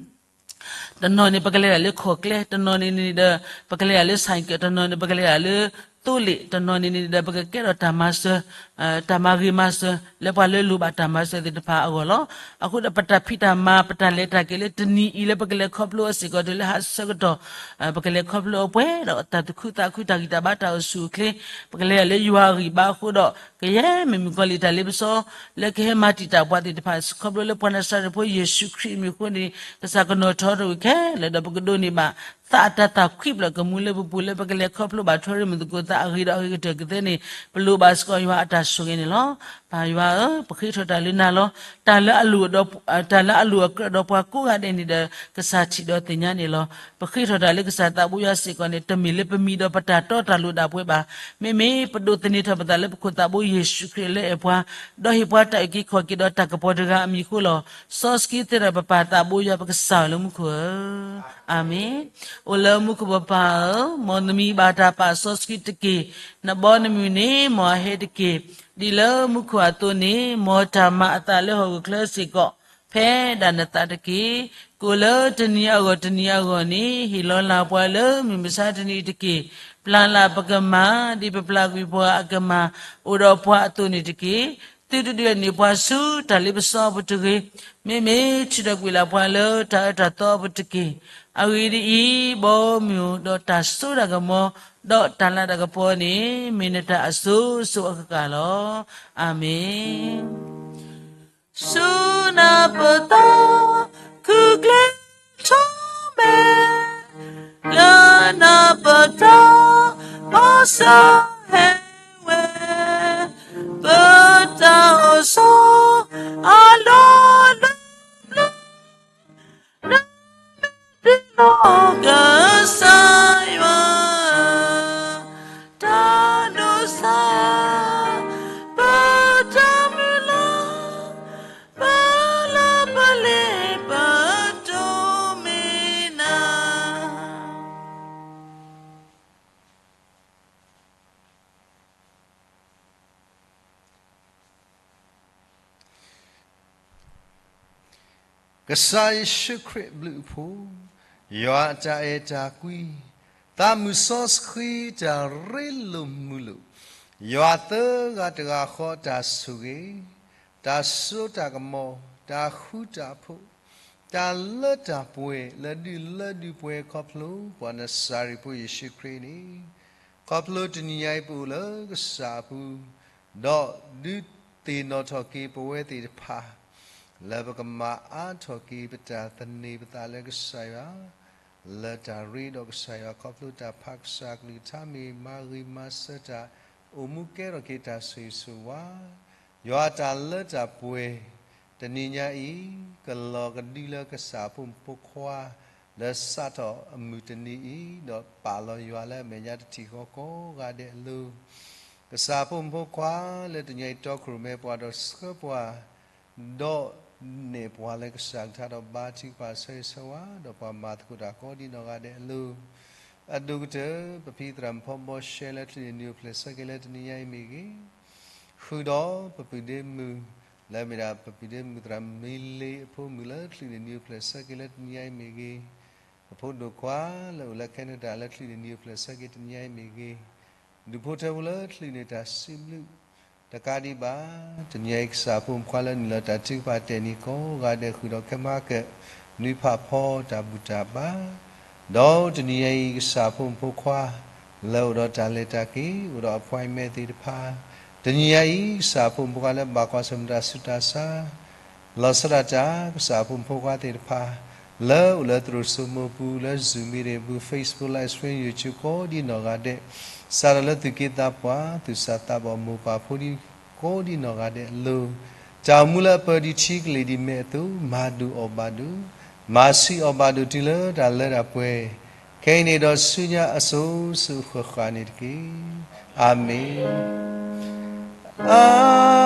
တနီၤန့ၣ်ပကလဲၤဒၣ်လၢခီၣ်ကျဲ, တနီၤန့ၣ်န့ၣ်ဒီး ပကလဲၤဒၣ်လၢဆဲးကၢး, တနီၤန့ၣ်ပကလဲၤဒၣ်လၢသိလ့ၣ်, တနီၤန့ၣ်န့ၣ်ဒီး ပကကဲထီၣ်တၢ်မၤစၢၤ, တၢ်မၤဂ့ၤမၤစၢၤ လၢပှၤလၢလိၣ်ဘၣ်တၢ်မၤစၢၤသ့ၣ်တဖၣ်အဂီၢ်လီၤ. အဃိဒီးပတၢ်ဖံးတၢ်မၤ ပတၢ်လဲၤတၢ်က့ၤလၢတနံၤအံၤလၢပကလဲၤခီဖျိအီၤစ့ၢ်ကီးတုၤလၢဟးဆၢကတီၢ် ပကလဲၤခီဖျိအီၤပှဲၤဒီးတၢ်သူၣ်ခုသးခု တၢ်ဂံၢ်တၢ်ဘါ တၢ်အိၣ်ဆူၣ်အိၣ်ချ့, ပကလဲၤဒၣ်လၢယွၤအဂံၢ်ဘါအဃိဒီး ကယဲၢ်မ့ၢ်မုၣ်ကီၤလံၢ်တၢ်လ့ပစီ လၢကဟဲမၤတံာ်တာ်ပှၤသ့ၣ်တဖၣ် ခီဖျိလၢပှၤနၤစၤရ့းဖိယ့ၣ်ၡူးခရံာ်အမံၤအဃိန့ၣ် ကစၢ်ကနီၤထီတဝံၤခဲလၢာ်ဒီး ပကဒိးန့ၢ်ဘၣ် သးအတၢ်သၣ်ခွံဖျၢၣ်ကမူလၢပပူၤ လၢပကလဲၤခီဖျိဘၣ်ထွဲရ့ၣ်မုၢ်သကိးသးအဂ့ၤဒီးအဂ့ၤကတၢၢ်ကသ့န့ၣ် ပလိၣ်ဘၣ်စ့ၢ်ကီးယွၤအတၢ်ဆိၣ်ဂ့ၤန့ၣ်လီၤ. ပၢ်ယွၤဧၢ, ပဃ့ထီၣ်တၢ်လၢနၤလီၤ. တၢ်လၢအလိၣ်ဒီး တၢ်လၢအလိၣ်အကြၢးဒီးပှၤကိးဂၤဒဲးန့ၣ်ဒီး ကစၢ်ထံၣ်ဒီးသ့ၣ်ညါန့ၣ်လီၤ. ပဃ့ထီၣ်တၢ်လၢကစၢ်သးဘိယွၤစ့ၢ်ကီးန့ၣ် တမ့ၢ်လၢပမံၤဒီးပတၢ်တီတၢ်လိၤဒၣ်ပှဲၤဘၣ်. မ့မ့ၢ်ပဒိးသန့ၤထီၣ်ပသးလၢပခိၣ်သးဘိယ့ၣ်ၡူးခရံာ်လၢအဲၣ်ပှၤ, ဒီးဟ့ၣ်ပှၤတၢ်အုၣ်က့ၤခီၣ်က့ၤဒီးတၢ်ကပီၤတဂၤအမံၤအဃိလီၤ. စီဆှံသ့ဒီးပပၢ်သးဘိယွၤပကစၢ်လၢမူခိၣ်ဧၢ, အၤမ့ၣ်. အိၣ်လၢမူခိၣ်ပပၢ်ဧၢ, မ်နမံၤဘၣ်တၢ်ပာ်စီဆှံတက့ၢ်. နဘီနမုၢ်န့ၣ် မ်အဟဲတက့ၢ်. ဒ်လၢမူခိၣ်အသိးန့ၣ် မ်တၢ်မၤအသးလၢဟီၣ်ခိၣ်ချၢစ့ၢ်ကီး ဖဲဒၣ်နသးတက့ၢ်. ကိၣ်လၢတနံၤအဂီၢ်တနံၤအဂီၢ်န့ၣ် ဟ့ၣ်လီၤလၢ်ပှၤလၢမုၢ်မဆါတနံၤအံၤတက့ၢ်. ပျၢ်လၢ်ပကမၢ် ဒ်ပပျၢ်ကွံာ်ပှၤအကမၢ် အိၣ်ဒီးပှၤအသိးန့ၣ်တက့ၢ်. သုတဒုးန့ၢ်ပှၤဆူတၢ်လ့ပစီအပူၤတဂ့ၤ. မ့မ့ၢ်ထုးထီၣ်ကွံာ်လၢ်ပှၤလၢတၢ်အၢတၢ်သီအပူၤတက့ၢ်. အဂ့ၢ်ဒ်အံၤ, ဘီမုၢ်ဒီးတၢ်စိတၢ်ကမီၤ ဒီးတၢ်လၤတၢ်ကပီၤန့ၣ် မ့ၢ်နတၢ်အစိၤစိၤအဃၣ်ဃၣ်လီၤ. အၤမ့ၣ်. ဆူနၢ်ပၢၢ်သီ ခုၣ်ကျဲထီၣ်မဲာ်, လၢနၢ်ပၢၢ်သီ ဘီစၢ်ဟဲဝဲ, ပတၢ်အိၣ်ဆိး အလီၢ်လၢ နမ့ၢ်တ့လီၤကစၢ်ယွၤ တၢ်ဒိးစၢ် ပတၢ်မုၢ်လၢ် ပလၢပလ့ပတိၢ်မ့ၢ်နၤ ကစၢ်ယ့ၣ်ၡူးခရံာ်အဘျုးအဖှိၣ်, ယွၤအတၢ်အဲၣ်တၢ်ကွံ, သးမုၢ်စီဆှံတၢ်ရ့လိာ်မုာ်လိာ်, ယွၤသၢဂၤတဂၤဃီတၢ်ဆိၣ်ဂ့ၤ, တၢ်စိတၢ်ကမီၤ, တၢ်ဃူတၢ်ဖိး, တၢ်လၢတၢ်ပှဲၤလၢဒုးလၢဒုးပှဲၤခီဖျိ ပှၤနၤစၤရ့းဖိယ့ၣ်ၡူးခရံာ်န့ၣ်, ခီဖျိတနံၤညါအံၤပအိၣ်လၢကစၢ်အပူၤ, ဒီးဒုးသ့ၣ်နီၣ်ထီၣ်က့ၤပဝဲသ့ၣ်တဖၣ် လၢပကမၤအါထီၣ်က့ၤပတၢ်သန့ၤပသးလၢကစၢ်ယွၤ, လၢတၢ်ရ့ဒီးကစၢ်ယွၤ ခီဖျိတၢ်ဖးကစၢ်ကလုၢ်ကထါမ့ၢ်မၤဂ့ၤမၤစၢၤတၢ် အိၣ်မူကဲထီၣ်က့ၤတၢ်ဆိၣ်ဂ့ၤဆိၣ်ဝါ, ယွၤတၢ်လၢတၢ်ပှဲၤ တနံၤညါအံၤ ကလီၤကဒုလၢကစၢ်ဖိမုၣ်ဖိခွါ လၢစးထီၣ်အမုၢ်တနံၤအံၤ ဒီးပာ်လီၤယွၤလၢအမဲာ်ညါတထံၣ်ဃီကိးဂၤဒဲးအလိၤ, ကစၢ်ဖိမုၣ်ဖိခွါလၢတနံၤညါအံၤ တီခိၣ်ရိၣ်မဲပှၤဒီးဆှၢပှၤ ဒီးနဲၣ်ပှၤလၢကစၢ်ကထါဒီးဘါထုကဖၣ်ဆၢဂ့ၤဆၢဝါ ဒီးပှၤမၤသကိးတၢ်ကိးဒ်နီၢ်ဂၤဒဲးအလိၤ, အဒိၣ်ကတၢၢ် ပဖံသရၣ်မုၣ်ဖီဘီရှဲလၢချုးန့ၢ်နံၤအိၣ်ဖျဲၣ်ဆၢက့ၤလၢတနံၤညါအံၤမ့ၢ်ဂ့ၤ, ဃုာ်ဒီးပပုၢ်ဒ့မုၣ် လၢမ့ၢ်ဒၣ်ပပုၢ်ဒ့မုၣ်သရၣ်မံၤလ့အဖိမုၣ်လၢချုးန့ၢ်နံၤအိၣ်ဖျဲၣ်ဆၢက့ၤလၢတနံၤညါအံၤမ့ၢ်ဂ့ၤ, ပဖိဒိၣ်ခွါလၢအိၣ်လၢ Canada လၢချုးန့ၢ်နံၤအိၣ်ဖျဲၣ်ဆၢက့ၤတနံၤညါအံၤမ့ၢ်ဂ့ၤ, ဒူၣ်ဖိထၢဖိလၢချုးန့ၢ်တၢ်စံးဘျုး တကးဒံးဘၣ်, တနံၤညါအံၤကစၢ်ဖိမုၣ်ဖိခွါလၢနုာ်လီၤတၢ်ထုကဖၣ်တဲာ်နံၤကိးဂၤဒဲး ဃုာ်ဒီးခဲမုၢ်ဟါက နွံဖးဖီတၢ်ဘူၣ်တၢ်ဘါ, ဒီးတနံၤညါအံၤကစၢ်ဖိမုၣ်ဖိခွါ လၢအိၣ်ဒီးတၢ်လဲၤတၢ်က့ၤ အိၣ်ဒီး appointment သ့ၣ်တဖၣ်, တနံၤညါအံၤ ကစၢ်ဖိမုၣ်ဖိခွါလၢဘၣ်ကွၢ်ဆၢၣ်မဲာ်တၢ်ဆူးတၢ်ဆါ လီၤဆီဒၣ်တၢ် ကစၢ်ဖိမုၣ်ဖိခွါသ့ၣ်တဖၣ် လၢအိၣ်လၢသရိာ်စိမိၤပူၤ လၢ Zoom meeting ပူၤ Facebook live stream YouTube ကိးဒ်နီၢ်ဂၤဒဲး, စးထီၣ်လၢသူၣ်က့သးပှၢ် သူၣ်စၢ်သးဘီၣ်မိၢ်ပၢ်ဖိဒ်ကိးဒ်နီၢ်ဂၤဒဲးအလိၤ, တၢ်အိၣ်မူလၢအပၢၢ်ဒံးထံကလ့ၢ်ဒံးမဲာ်အသိး မၤဒိၣ်အီၣ်ဘၣ်ဒိၣ်, မၤဆံးအီၣ်ဘၣ်ဒိၣ်တုၤလၢတၢ်လၢတၢ်ပှဲၤ, ခဲအံၤန့ၣ်ဒီးဆူညါအစိၤစိၤဃၣ်ဃၣ်န့ၣ်တက့ၢ်. အၤမ့ၣ်. အၤ